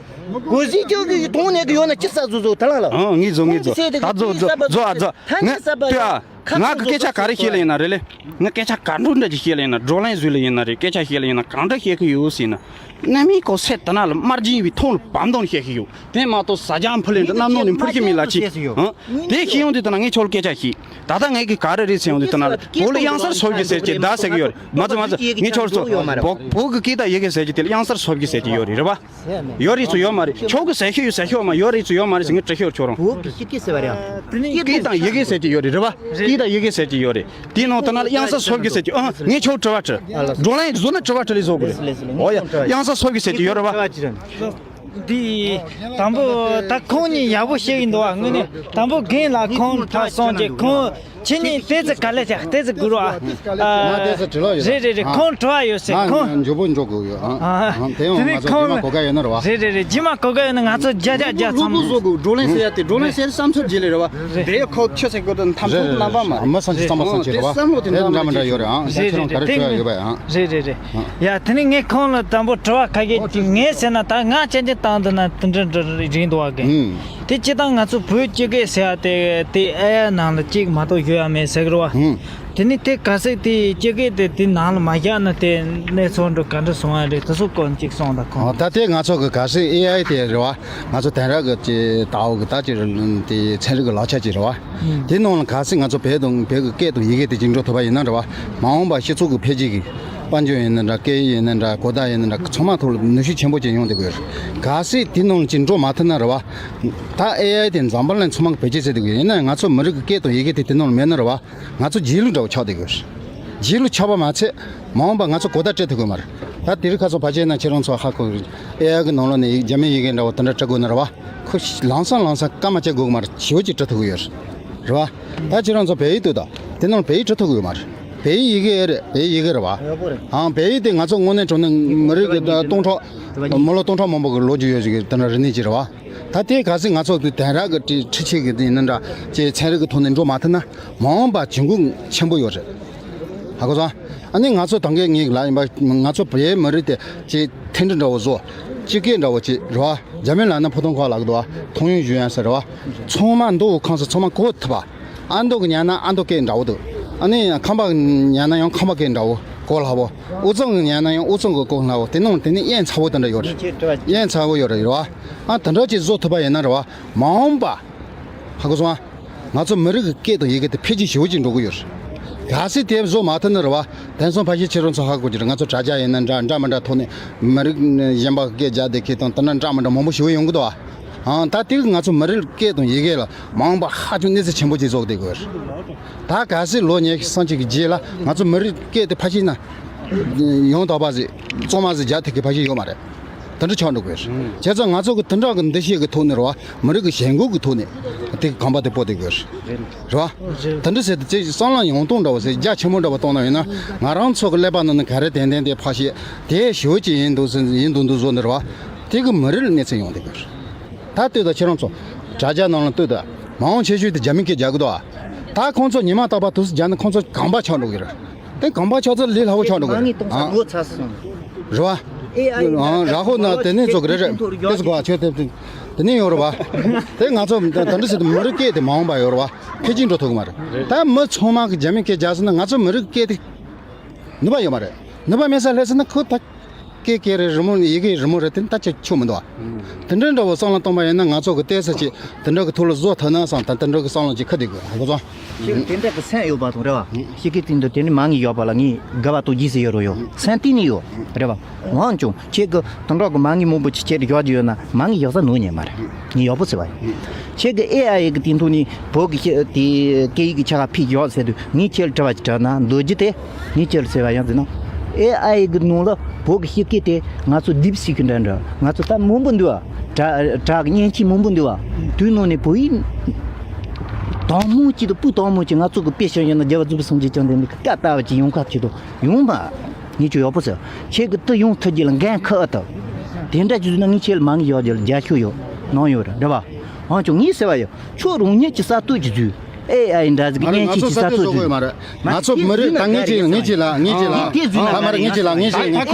གོ་ཟིག་ཅོག་གི་གདོང་ནས་གི་ཡོད་ན་ཅི་གསར་བཟོ་བཟོ་ད་ལ་ལ། ཨང་ངས་བཟོ་ངས་བཟོ། ད་བཟོ་བཟོ་བཟོ་ཨ་བཟོ། ཐ་ནི་གསར་པ་ཡོད། ང་གི་སྐད་ཆ་ག་རེ་བཤད་ལ་ཡིན་ན་རེད་ལེ། ང་སྐད་ཆ་ག་འདྲ་འདྲ་ཅིག་བཤད་ལ་ཡིན་ན། བགྲོ་གླེང་བཟོས་ལ་ཡིན་ན་རེད། སྐད་ཆ་བཤད་ལ་ཡིན་ན་གང་འདྲ་བཤད་གི་ཡོད་ཟེར་ན། གནའ་མིའི་གོ་སེ་དེ་ན་ལ་དམར་རྗེན་བའི་ཐོང་ལ་བམ་དོན་བཤད་གི་ཡོད། དེ་མ་གཏོགས་ཟ་རྒྱང་ཕུ་ལེན་དུ་གནམ་ནང་ནས་འཕུར་གི་མི་ལ་ཅི། ཨང་། དེ་ཤེས་ཡོང་དུས་དེ་ན་ངས་ཁྱོད་ལ་སྐད་ཆ་བཤད། ད་ལྟ་ངས་གི་ག་རེ་རེད་ཟེར་ཡོང་དུས་དེ་ན་ལ་བོད་ལ་གཡང་གསར་ཤོབ་ཀྱི་ཟེར་གྱི་ད་ཟེར་གི་ཡོད་རེད། མ་ཚོ་མ་ཚོ་ངས་ཁྱོད་ལ་ཚོ་བོད་བོད་གི་སྐད་དང་ཡི་གེ་ཟེར་གྱི་དེ་ལ་གཡང་གསར་ཤོབ་ཀྱི་ཟེར་གྱི་ཡོད་རེད། རེད་པ། ཡོད་རེད་ཚོ་ཡོད་མ་རེད། ཁྱོད་ཀྱི་ཟེར་ཤེས་ཡོད་ཟེར་ཤེས་མ་ཡོད་རེད་ཚོ་ཡོད་མ་རེད་ཟེར་ངས་དྲི་ཤེས་ཁྱོད་རང་། བོད་ཀྱི་སྐད་ཟེར་བ་རེད། སྐད་དང་ཡི་གེ་ཟེར་གྱི་ཡོད་རེད། རེད་པ། སྐད་དང་ཡི་གེ་ཟེར་གྱི་ཡོད་རེད། དེའི་ནང་དུ་ན་ལ་གཡང་གསར་ཤོབ་ཀྱི་ཟེར་གྱི། ཨ། ངས་ཁྱོད་དྲི་བ་དྲི། བགྲོ་གླེང་བཟོ་ན་དྲི་བ་དྲི་ལས་བཟོ་དགོས་རེད། འོ་ཡ། གཡང་གསར་ཤོབ་ཀྱི་ཟེར་གྱི་ཡོད་རེད་པ། འདི་དང་པོ་ད་ཁོང་གཉིས་ཡག་པོ་བཤད་ཀྱི་འདུག་ཨ། དངོས་གནས་དང་པོ་རྒན་ལགས་ཁོང་ད་སོང་རྗེས་ཁོང་ཁྱེད་གཉིས་ཏོག་ཙམ་ག་ལེ་བྱ་ཏོག་ཙམ་སྒུག་རོགས་ཨ། ང་ཏོག་ཙམ་དྲི་ལོག་ཡོད། རེད་རེད་རེད། ཨ། ཁོང་དྲི་བ་ཡོད་ཟེར། ང་ཁོང་མགྱོགས་པོ་འགྲོ་དགོས་ཡོད། ཨ། ཨ། དེ་ཡང་དེ་ནས་ང་ཚོ་ཁོང་རྗེས་མ་གོ་སྐབས་ཡོད་ན་རེད་པ། རེད་རེད་རེད། རྗེས་མ་གོ་སྐབས་ཡོད་ན་ང་ཚོ་བརྒྱ་ཆ་བརྒྱ་ཚང་མ། བཟོ་དགོས། བགྲོ་གླེང་ཟེར་ཡ་དེ་བགྲོ་གླེང་ཟེར་བསམ་ཚུལ་བརྗེ་ལེ་རེད་པ། རེད། དེ་ཡང་ཁོ་ཁྱོད་ཟེར་དགོས་དོན་ཐམས་ཅད་རྣམ་པ་མ་རེད། མི་སང་ཆ་ཚང་མ་སང་ཆ་རེད་པ། བསམ་བློ་དེ་དེ་འདྲ་མི་འདྲ་ཡོད་རེད། ཨང་། རེད་ཁྱེད་རང་ག་རེ་དྲི་བ་ཡོད་པ། ཨང་། རེད་རེད་རེད། དེ་ཡ་དེ་ནས་ངས་ཁོང་ལ་དང་པོ་དྲི་བ་ཁ་ཤས་དེ་ངས་ཟེར་ན་ད་ང་ཅན་ཅན་བཏང་འདུག་ན་དེ་འདྲ་འདྲ་རེད་འདུག་བ་གི། ཨང་། དེ་སྤྱིར་བཏང་ང་ཚོ་བོད་སྤྱི་སྐད་ཟེར་བ་དེ་དེ་ཨེ་ཡ་ནང་ལ་གཅིག་མ་གཏོགས་ཡོད་ཡ་མེད་ཟེར་གི་རེད་བ། ཨང་། དེ་ནི་དེ་གལ་སྲིད་དེ་སྤྱི་སྐད་དེ་དེ་ནང་ལ་མ་བཞག་ན་དེ་གནས་ཚུལ་འགྲོ་ག་འདྲ་སོང་བ་རེད། དེ་ཚོ་སྐོར་གཅིག་གསུངས་དང་ཁོང་། ཨ། ད་དེ་ང་ཚོ་གི་གལ་སྲིད་ཨེ་ཨའི་དེ་རེད་བ། ང་ཚོ་དེང་རབས་ཀྱི་ཅིག་ལྟ་བ་གི་ད་ཅིག་དེ་ཚན་རིག་གི་ལག་ཆ་ཅིག་རེད་བ། ཨང་། དེ་ནང་ལ་གལ་སྲིད་ང་ཚོ་བོད་དང་བོད་ཀྱི་སྐད་དང་ཡི་གེ་དེ་ཅིག་འགྲོ་ཐུབ་པ་ཡིན་ན་རེད་བ། མ་འོངས་པ་སྤྱི་ཚོགས་ཀྱི་འཕེལ་རྒྱས་ཀྱི་དཔལ་འབྱོར་ཡིན་ན་འདྲ། སྐད་ཡིག་ཡིན་ན་འདྲ། གོ་བརྡ་ཡིན་ན་འདྲ། ཚང་མ་ཐོག་ལ་ནུས་ཤུགས་ཆེན་པོ་ཅིག་ཡོང་བསྡད་ཀྱི་ཡོད་རེད། གལ་སྲིད་དེ་ནང་ལ་ཅིག་འགྲོ་མ་ཐུབ་ན་རེད་བ། ད་ཨེ་ཨའི་དེ་འཛམ་བུ་གླིང་ཚང་མ་གི་བེད་སྤྱོད་བྱེད་བསྡད་ཀྱི་ཡོད། ཡིན་ན་ཡང་ང་ཚོ་མི་རིགས་ཀྱི་སྐད་དང་ཡི་གེ་དེ་དེ་ནང་ལ་མེད་ན་རེད་བ། ང་ཚོ་རྗེས་ལུས་འདྲ་བོ་ཆགས་བསྡད་ཀྱི་ཡོད་རེད། རྗེས་ལུས་ཆགས་པ་མ་ཚད། མ་འོངས་པ་ང་ཚོ་གོ་བརྡ་སྤྲད་ཐུབ་ཀྱི་མ་རེད། ད་དེ་རིང་ཁ་སང་ཕལ་ཆེར་ན་ཁྱེད་རང་ཚོ་ཧ་གོ་གི་རེད། ཨེ་ཨའི་གི་ནང་ལོགས་ནས་རྒྱ་མི་ཡི་གེ་འདྲ་བོ་དེ་འདྲ་འབྲི་དགོས་ན་རེད་བ། ཁོ་ལམ་སང་ལམ་སང་སྐར་མ་གཅིག་འགོར་གི་མ་རེད། ཞེ་པོ་ཅིག་འབྲི་ཐུབ་ཀྱི་ཡོད་རེད། རེད་བ། ད་ཁྱེད་རང་ཚོ་བལ་ཡིག་ལྟོས་དང་། དེ་ནང་བལ་ཡིག་འབྲི་ཐུབ་ཀྱི་ཡོད་མ་རེད། བལ་ཡིག་ཡི་གེ་རེད། བལ་ཡིག་ཡི་གེ་རེད་བ། ཡག་པོ་རེད། ཨང་། བལ་ཡིག་དེ་ང་ཚོ་དངོས་གནས་དྲང་གནས་མི་རིགས་ཀྱི་ད་སྟོང་ཕྲག་མི་ལོ་སྟོང་ཕྲག་མང་པོ་གི་ལོ་རྒྱུས་ཡོད་ཅིག་གི་དེ་འདྲ་རིག་གནས་ཅིག་རེད་བ། ད་དེ་གལ་སྲིད་ང་ཚོ་དེ་དེང་རབས་ཀྱི་ཁྲི་ཁྲི་ཆིག་གི་དེ་ཡིན་ན་འདྲ་ཅིག་ཚན་རིག་གི་ཐོག་ནས་འགྲོ་མ་ཐུབ་ན། མ་འོངས་པ་གྱོང་གུན་ཆེན་པོ་ཡོད་རེད། ཧ་གོ་སོང་། ཨ་ནི་ང་ཚོ་ད་གིན་ངས་ལབ་ཡིན་པ། ང་ཚོ་བོད་མི་རིགས་དེ་ཅིག་མཐུན་སྒྲིལ་འདྲ་བོ་བཟོ། སྤྱི་སྐད་འདྲ་བོ་ཅིག་རེད་བ། འཇར་མན་ལབ་ན་ཕུ་ཐུང་ཁ་ལབ་གི་འདུག་བ། ཐུང་ཡོང་ཞུ་ཡང་ཟེར་རེད་བ། ཚང་མ་མདོ་དབུས་ཁམས་གསུམ་ཚང་མ་གོ་ཐུབ་པ། ཨ་མདོ་གི་ཉན་ན་ཨ་མདོ་སྐད་འདྲ་བོ་འདུག་ཨ་ནི་ཁམས་པ་གི་ཉན་ན་ཡང་ཁམས་པ་སྐད་འདྲ་བོ་གོ་སླ་བོ། དབུས་གཙང་གི་ཉན་ན་ཡང་དབུས་གཙང་གི་གོ་སླ་བོ། དེ་ནང་དེ་ནི་དབྱིངས་ཚ་བོ་དེ་འདྲ་ཡོད་རེད། དབྱིངས་ཚ་བོ་ཡོད་རེད། རེད་བ། ཨ་དེ་འདྲ་ཅིག་བཟོ་ཐུབ་པ་ཡིན་ན་རེད་བ། མ་འོངས་པ། ཧ་གོ་སོང་ཨ། ང་ཚོ་མི་རིགས་ཀྱི་སྐད་དང་ཡི་གེ་དེ་འཕེལ་རྒྱས་ཞེ་པོ་ཅིག་འགྲོ་གི་ཡོད་རེད། གལ་སྲིད་དེ་བཟོ་མ་ཐུབ་ན་རེད་བ། དེང་སང་ཕལ་ཆེར་ཁྱེད་རང་ཚོ་ཧ་གོ་གི་རེད། ང་ཚོ་དྲ་རྒྱ་ཡིན་ན་འདྲ་འདྲ་མི་འདྲ་ཐོག་ནས་མི་རིགས་གཞན་པ་སྐད་རྒྱག་བསྡད་མཁན་དང་དེ་འདྲ་འདྲ་མི་འདྲ་མང་པོ་ཞེ་པོ་ཡོང་གི་འདུག་ཨ། ཨང་། ད་དེ་གི་ང་ཚོ་མི་རིགས་སྐད་དང་ཡི་གེ་ལ་མ་འོངས་པ་ཧ་ཅང་གནོད་འཚེ་ཆེན་པོ་ཅིག་བཟོ་གི་བསྡད་ཀྱི་ཡོད་རེད། ད་གལ་སྲིད་ལོ་ཉི་ཤུ་སུམ་ཅུ་གི་རྗེས་ལ་ང་ཚོ་མི་རིགས་སྐད་དེ་ཕལ་ཆེར་ན་ཡང་དག་པ་ཟིག་གཙང་མ་ཟིག་རྒྱག་ཐུབ་མཁན་ཕལ་ཆེར་ཡོད་མ་རེད། དེ་འདྲ་ཆགས་འགྲོ་གི་རེད། བྱས་ཙང་ང་ཚོ་གི་དེ་འདྲ་གི་འདུ་ཤེས་ཀྱི་ཐོག་ནས་རེད་བ། མི་རིགས་ཀྱི་ཞེན་ཁོག་གི་ཐོག་ནས་དེ་གི་གོམ་པ་དེ་སྤོ་བསྡད་ཀྱི་ཡོད་རེད། རེད་བ། དེ་འདྲ་ཟེར་དུས་ཅིག་བསམ་བློ་ཡང་སྟོང་འདྲ་བོ་ཟེར་རྒྱ་ཆེན་པོ་འདྲ་བོ་གཏོང་ན་ཡིན་ན། ང་རང་ཚོ་གི་ཀླད་པ་ནང་ནས་ག་རེ་ཏན་ཏན་དེ་ཕར་བཤད་དེ་ཞེ་པོ་ཅིག་ཡིན་འདུག་ཟེར་ཡིན་འདུག་འདུག་བཟོ་ནི་རེད་བ། དེ་གི་མི་རིགས་ལ་གནོད་འཚེ་ཡོང་བསྡད་ཀྱི་ཡོད་རེད། ད་ལྟོས་དང་ཁྱེད་རང་ཚོ་དྲ་རྒྱ་ནང་ལ་ལྟོས་དང་། མང་ཆེ་ཤོས་དེ་རྒྱ་མི་སྐད་རྒྱག་གི་འདུག་ཨ། ད་ཁོང་ཚོ་ཉི་མ་རྟག་པར་དུས་སུ་རྒྱག་ན་ཁོང་ཚོ་གོམ་པ་ཆགས་འགྲོ་གི་རེད། དེ་གོམ་པ་ཆགས་ཚར་ལས་སླ་བོ་ཆགས་འགྲོ་གི་རེད། མ་དངུལ་གཏོང་ས་ཨ། ངོ་ཚ་སོང་། རེད་བ། ཨེ་ཨའི་ཨང་། ར་ཧོ་ན་དེ་ནས་བཟོ་གི་རེད། རེད། དེ་ཚོ་གོ་ཨ་ཆོས་དེ་དེ་དེ་ནས་ཡོད་རེད་བ། དེ་ང་ཚོ་ད་འདྲ་ཟེར་དུས་མི་རིགས་སྐད་དེ་མ་འོངས་པ་ཡོད་རེད་བ། འཕེལ་རྒྱས་འགྲོ་ཐུབ་གི་མ་རེད། ད་མི་ཚང་མ་གི་རྒྱ་མི་སྐད་རྒྱག་ཟེར་ན་ང་ཚོ་མི་རིགས་སྐད་དེ་ནུས་པ་ཡོད་མ་རེད། ནུས་པ་མེད་ས་སླེབས་ཟེར་ན་ཁོ་ད་སྐད་སྐད་རེད། རི་མོ་ཡི་གེ་རི་མོ་རེད། དེ་ད་ཆ་ཆོ་མི་འདུག་བ། དེ་འདྲ་འདྲ་བོ་བསམ་བློ་གཏོང་པ་ཡིན་ན་ང་ཚོ་གི་ལྟས་ས་ཅིག་དེ་འདྲ་གི་ཐོག་ལ་བཟོ་ཐུབ་ན་བསམ། ད་དེ་འདྲ་གི་བསམ་བློ་ཅིག་ཁ་བསྡད་དགོས། ཧ་གོ་སོང་། ཁྱེད་དེ་འདྲ་གི་སེམས་ཡོད་པ་དང་རེད་བ། ཤི་ཀི་ཏིང་དུ་དེ་ནི་མ་ངི་ཡོད་པ་ལ་ངི་དགའ་བ་དང་རྗེས་སུ་ཡོད་རོ་ཡོད། སེམས་གཏིང་ནས་ཡོད་རེད་བ། འོན་ཀྱང་ཁྱེད་ཀྱི་དུང་གྲོགས་ཀྱི་མ་ངི་མང་པོ་ཅིག་ཁྱེད་ཡོད་ཀྱི་ཡོད་ན་མ་ངི་ཡག་ས་ནོར་ཉན་མ་རེད། ངས་ཡག་པོ་ཟེར་བ་ཡིན། ཁྱེད་ཀྱི་ཨེ་ཨའི་གི་སྟེང་ཐོག་ནས་བོད་ཀྱི་ཤ་དེ་སྐད་ཡིག་གི་ཆ་ག་ཕིག་ཡོད་ཟེར་དུས་ངས་ཁྱེད་ལ་དྲི་བ་ཅིག་དྲིས་ན་མདོ་རྒྱུད་དེ་ངས་ཁྱེད་ལ་ཟེར་བ་ཡང་ཟེར་ན། ཨེ་ཨའི་གི་ནང་ལ་བོད་ཀྱི་ཤ་སྐད་དེ་ང་ཚོ་ཌིབ་སི་ཀི་འདྲ་འདྲ་ང་ཚོ་ད་མང་པོ་འདུག་ཨ། དྲ་དྲ་གི་མཉེན་ཆས་མང་པོ་འདུག་ཨ། དུས་ནང་ནས་བོད་ཡིག་དང་མོ་གཅིག་དང་སྤུ་དང་མོ་གཅིག་ང་ཚོ་གི་དཔེ་བཤད་ཡོད་ན་རྒྱལ་བ་རྫོགས་པའི་སངས་རྒྱས་བཅོམ་ལྡན་འདས་ཀྱི་བཀའ་ལྟ་བུ་ཅིག་ཡོང་ཁ་ཅིག་ཏུ་ཡོང་མ། ངས་ཁྱོད་ཡག་པོ་ཟེར། ཁྱེད་ཀྱི་དུ་ཡོང་ཐུབ་རྒྱུ་ལ་འགན་ཁུར་ཨེ་ཐུབ། དེ་འདྲ་ཅིག་བཟོས་ན་ངས་ཁྱེད་ལ་མ་ངས་ཡག་རྒྱུ་ལ་རྒྱ་ཁྱོད་ཡོད་གནང་ཡོད་རེད་རེད་བ། འོན་ཀྱང་ངས་ཟེར་བ་ཡོད། ཁྱོད་རང་ཉིད་ཀྱི་གསར་གཏོད་ཀྱི་བཟོས། ཨེ་ཨའི་འདྲ་ཟིག་མ་རེད། ང་ཚོ་ས་ཐོ་བཟོ་དགོས་ཡོད་མ་རེད། ང་ཚོ་མི་རིགས་ད་ངེད་ཅིག་ངེད་ཅིག་ལ་ངེད་ཅིག་ལ་ཨ་མ་རེད། ངེད་ཅིག་ལ་ངེད་ཅིག་ངེད་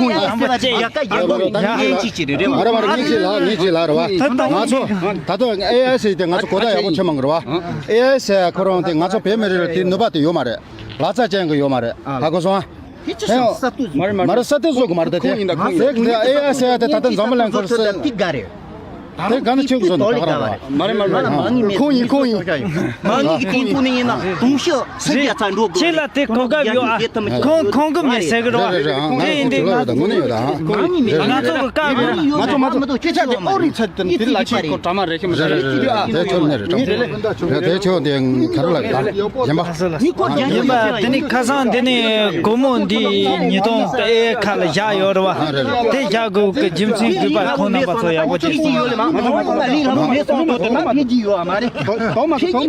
ཅིག་ཡག་ག་ཡག་ག་ངེད་ཅིག་ཅིག་རེད་རེད། མ་རེད། མ་རེད། ངེད་ཅིག་ལ་ངེད་ཅིག་ལ་རེད་བ། ང་ཚོ་ད་དུང་ཨེ་ཨའི་སི་དེ་ང་ཚོ་གོ་བརྡ་ཡག་པོ་ཆེ་མང་གི་རེད་བ། ཨེ་ཨའི་སི་ཁོ་རང་དེ་ང་ཚོ་བོད་མི་རིགས་ལ་དེ་ནུས་པ་དེ་ཡོད་མ་རེད། ལག་རྩལ་ཅན་གྱི་ཡོད་མ་རེད། ཧ་གོ་སོང་ཨ། དེ་ཅི་ཞིག་ས་ཏུ་མ་རེད། མ་རེད། ས་ཏུ་བཟོ་གི་མ་རེད། ད་དེ་ཁོང་ཡིན་ད་ཁོང་ཡིན། དེ་ཨེ་ཨའི་སི་དེ་ད་ལྟ་འཛམ་བུ་གླིང་ཁོར་ས་དེ་ག་རེད། དེ་ག་ནས་ཆེན་པོ་བཟོ་ནས་ད་ག་རང་རེད། མ་རེད། མ་རེད། མ་རེད། མ་ནི་ཁོང་ཡིན་ཁོང་ཡིན། མ་ནི་གི་ཁྱེད་ཁོ་ནི་ཡིན་ན་དུང་ཕྱུར་སུམ་བརྒྱ་ཚར་འགྲོ་དགོས། ཁྱེད་ལ་དེ་གོ་སྐབས་ཡོད་ཨ། ཁོང་ཁོང་གི་མི་ཟེར་གི་རེད་བ། དེ་ཡིན་དུས་ང་ཚོ་གི་བཀའ་དགོས། ང་ཚོ་ང་ཚོ་སྐད་ཆ་དེ་ཨོ་རི་ཚད་དེ་དེ་ལ་ཆེ་གོ་གྲ་མ་རེད་ཤི་མ་རེད། དེ་ཆོ་ནས་རེད། དེ་ཆོ་དེ་ག་རེ་ལ་ག་ཡིན་པ། ཡིན་པ། དེ་ནི་ཁ་སང་དེ་ནི་སྒོར་མོ་འདི་ཉིས་སྟོང་ཨེ་ཁ་ལ་བཞག་ཡོད་རེད་བ། དེ་བཞག་དགོས་ཀྱི་རྒྱུ་མཚན་དགོས་པ་ཁོང་རྣམ་པ་ཚོ་ཡག་པོ་ཅིག་གསུངས་སོང་། གོ་སྐབས་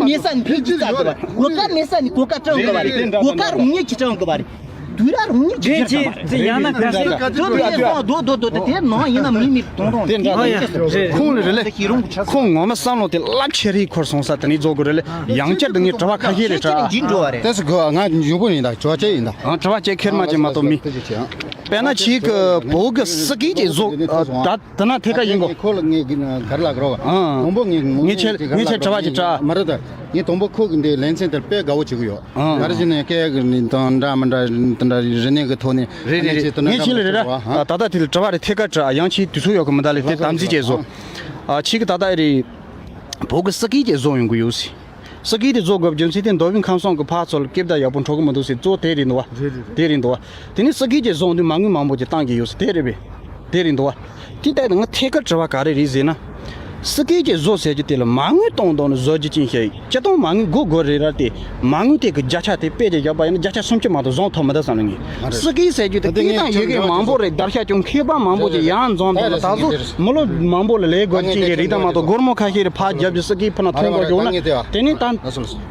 མེད་ས་ནས་གོ་སྐབས་སྤྲད་དགོས་པ་རེད། གོ་སྐབས་རང་ཉིད་ཀྱིས་སྤྲད་དགོས་པ་རེད། དུས་རབས་རང་ཉིད་ཀྱི་རྒན་ཁྱེད་ཡང་ན་ཁ་སང་དུ་དུ་དེ་ནང་ཡིན་ན་མི་མི་དོང་དོང་དེ་འདྲ་ཡིན། ཁོང་ལ་རེད་ལེ། ཁོང་ངོ་མ་བསམ་བློ་དེ་རླབས་ཆེ་རེད། ཁོར་སོང་ས་དེ་ནས་རྫོགས་དགོས་རེད་ལེ། ཡང་བསྐྱར་དུ་ངས་དྲི་བ་ཁ་ཤས་རེ་དྲིས། ཇི་འགྲོ་བ་རེད། དེ་སུ་གོ་ང་འཇུག་པོ་ཡིན་ད་ཇོ་ཅེ་ཡིན་ད། ཨང་དྲི་བ་ཅེ་ཁེར་མ་ཅེ་མ་གཏོགས་མི། དཔེར་ན་ཁྱེད་ཀྱི་བོད་ཀྱི་སི་ཀི་ཅེ་བཟོ་ད་དེ་ན་ཐད་ཀ་ཡིན་གོ། ཁོ་ལ་ངས་ག་རེ་ལབ་རོགས། ཨང་དང་པོ་ངས་ངས་ཁྱེད་ངས་ཁྱེད་དྲི་བ་ཅིག་དྲིས། མ་རེད་ད། ངས་དང་པོ་ཁོ་གི་འདི་ལེ་ཚན་དེར་དཔེ་དགའ་བོ་བྱེད་ཀྱི་ཡོད། ཨང་། ག་རེ་བྱས་ནས་སྐད་ཀྱི་ནི་དང་འདྲ་མི་འདྲ་དེ་འདྲ་རིག་གནས་ཀྱི་ཐོག་ནས། རེད་རེད་རེད། ངས་ཁྱེད་ལ་རེད་ར། ད་ལྟ་དེ་ལ་དྲི་བ་རེ་ཐད་ཀར་དྲིས། ཡང་ཁྱེད་དུས་ཚོད་ཡོད་གི་མི་འདུག་ལེ། དེ་དམ་འཛིན་བྱས་བཟོ། ཨ་ཁྱེད་ཀྱི་ད་ལྟ་ཨེ་རེད། བོད་ཀྱི་སི་ཀི་ཅེ་བཟོ་ཡོང་གི་ཡོད་ཟེར། སི་ཀི་དེ་བཟོ་དགོས་རྒྱུ་མཚན་དེ་མདོ་དབུས་ཁམས་གསུམ་གྱི་ཕར་ཚུར་སྐད་བརྡ་ཡག་པོ་འཕྲོད་གི་མི་འདུག་ཟེར་གཙོ་བོ་དེ་རེད་འདུག་བ། རེད་རེད་རེད། དེ་རེད་འདུག་བ། དེ་ནས་སི་ཀི་ཅེ་བཟོ་དུས་མ་དངུལ་མང་པོ་ཅིག་བཏང་གི་ཡོད་ཟེར་དེ་རེད་པས། དེ་རེད་འདུག་བ། དེ་ལྟ་ཡིན་ན་ང་ཐད་ཀར་དྲི་བ་ག་རེ་རེད་ཟེར་ན། སི་ཀི་ཅེ་བཟོ་ཟེར་རྒྱུ་དེ་ལ་མ་དངུལ་གཏོང་གཏོང་ནས་བཟོ་རྒྱུ་ཅན་ཞིག་སྤྱིར་བཏང་མ་དངུལ་དགོས་དགོས་རེད་ར། དེ་མ་དངུལ་དེ་གི་བརྒྱ་ཆ་དེ་དཔེ་ཅིག་བཞག་པ་ཡིན་ན་བརྒྱ་ཆ་སུམ་ཅུ་མ་གཏོགས་བཟོ་ཐུབ་མི་འདུག་བསམ་ལ་ངས། སི་ཀི་ཟེར་རྒྱུ་དེ་སྐད་དང་ཡི་གེ་མང་པོ་རེད། བརྡར་ཤ་ཅུང་མཁས་པ་མང་པོ་ཅིག་ཡང་འཛོམས་འདུག་ལ། ད་གཟོད་མི་ལོ་མང་པོ་ལ་ལས་དགོས་ཅན་གྱི་རིགས་དང་མ་གཏོགས་སྒོར་མོ་ཁ་ཤས་རེ་ཕར་རྒྱབ་ཀྱི་སི་ཀི་ཕུ་ན་ཐོན་དགོས་བྱུང་ན་དེ་ནི་ད་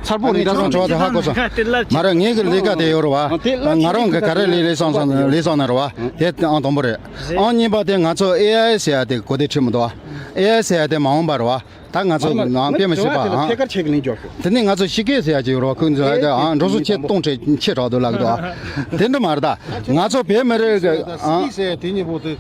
ཚར་པོ་རེད་ད་བསམ། ང་ཚོ་ཧ་གོ་སོང་། མ་རེད། ངེད་ཀྱི་ལས་ཀ་དེ་ཡོད་རེད་བ། ང་རང་གི་ག་རེ་ལས་ལས་སོང་སོང་ལས་སོང་ན་རེད་བ། དེ་ཨང་དང་པོ་རེད། ཨང་གཉིས་པ་དེ་ང་ཚོ་ཨེ་ཨའི་ཟེར་ཡ་དེ་གོ་བདེ་ཁྲིད་མི་འདུག་བ། ཨེ་ཨའི་ཟེར་ཡ་དེ་མ་འོངས་པ་རེད་བ། ད་ང་ཚོ་ནང་དཔེ་མི་སྲིད་པ་ཨང་། ཐད་ཀར་ཆེད་ཀྱི་ལན་འཇོག་དགོས། དེ་ནས་ང་ཚོ་ཤི་ཀེ་ཟེར་ཡ་ཅིག་ཡོད་རེད་བ། ཁོང་ཚོ་ལ་ཨང་འགྲོ་སོང་ཆེ་གཏོང་ཆེ་ཆེ་དྲག་འདུག་ལབ་ཀྱི་འདུག་བ། དེ་འདྲ་མ་རེད་ད། ང་ཚོ་བོད་མི་རིགས་ཀྱི་ཨང་། ཤི་ཀེ་ཟེར་དེ་གཉིས་པོ་དེ།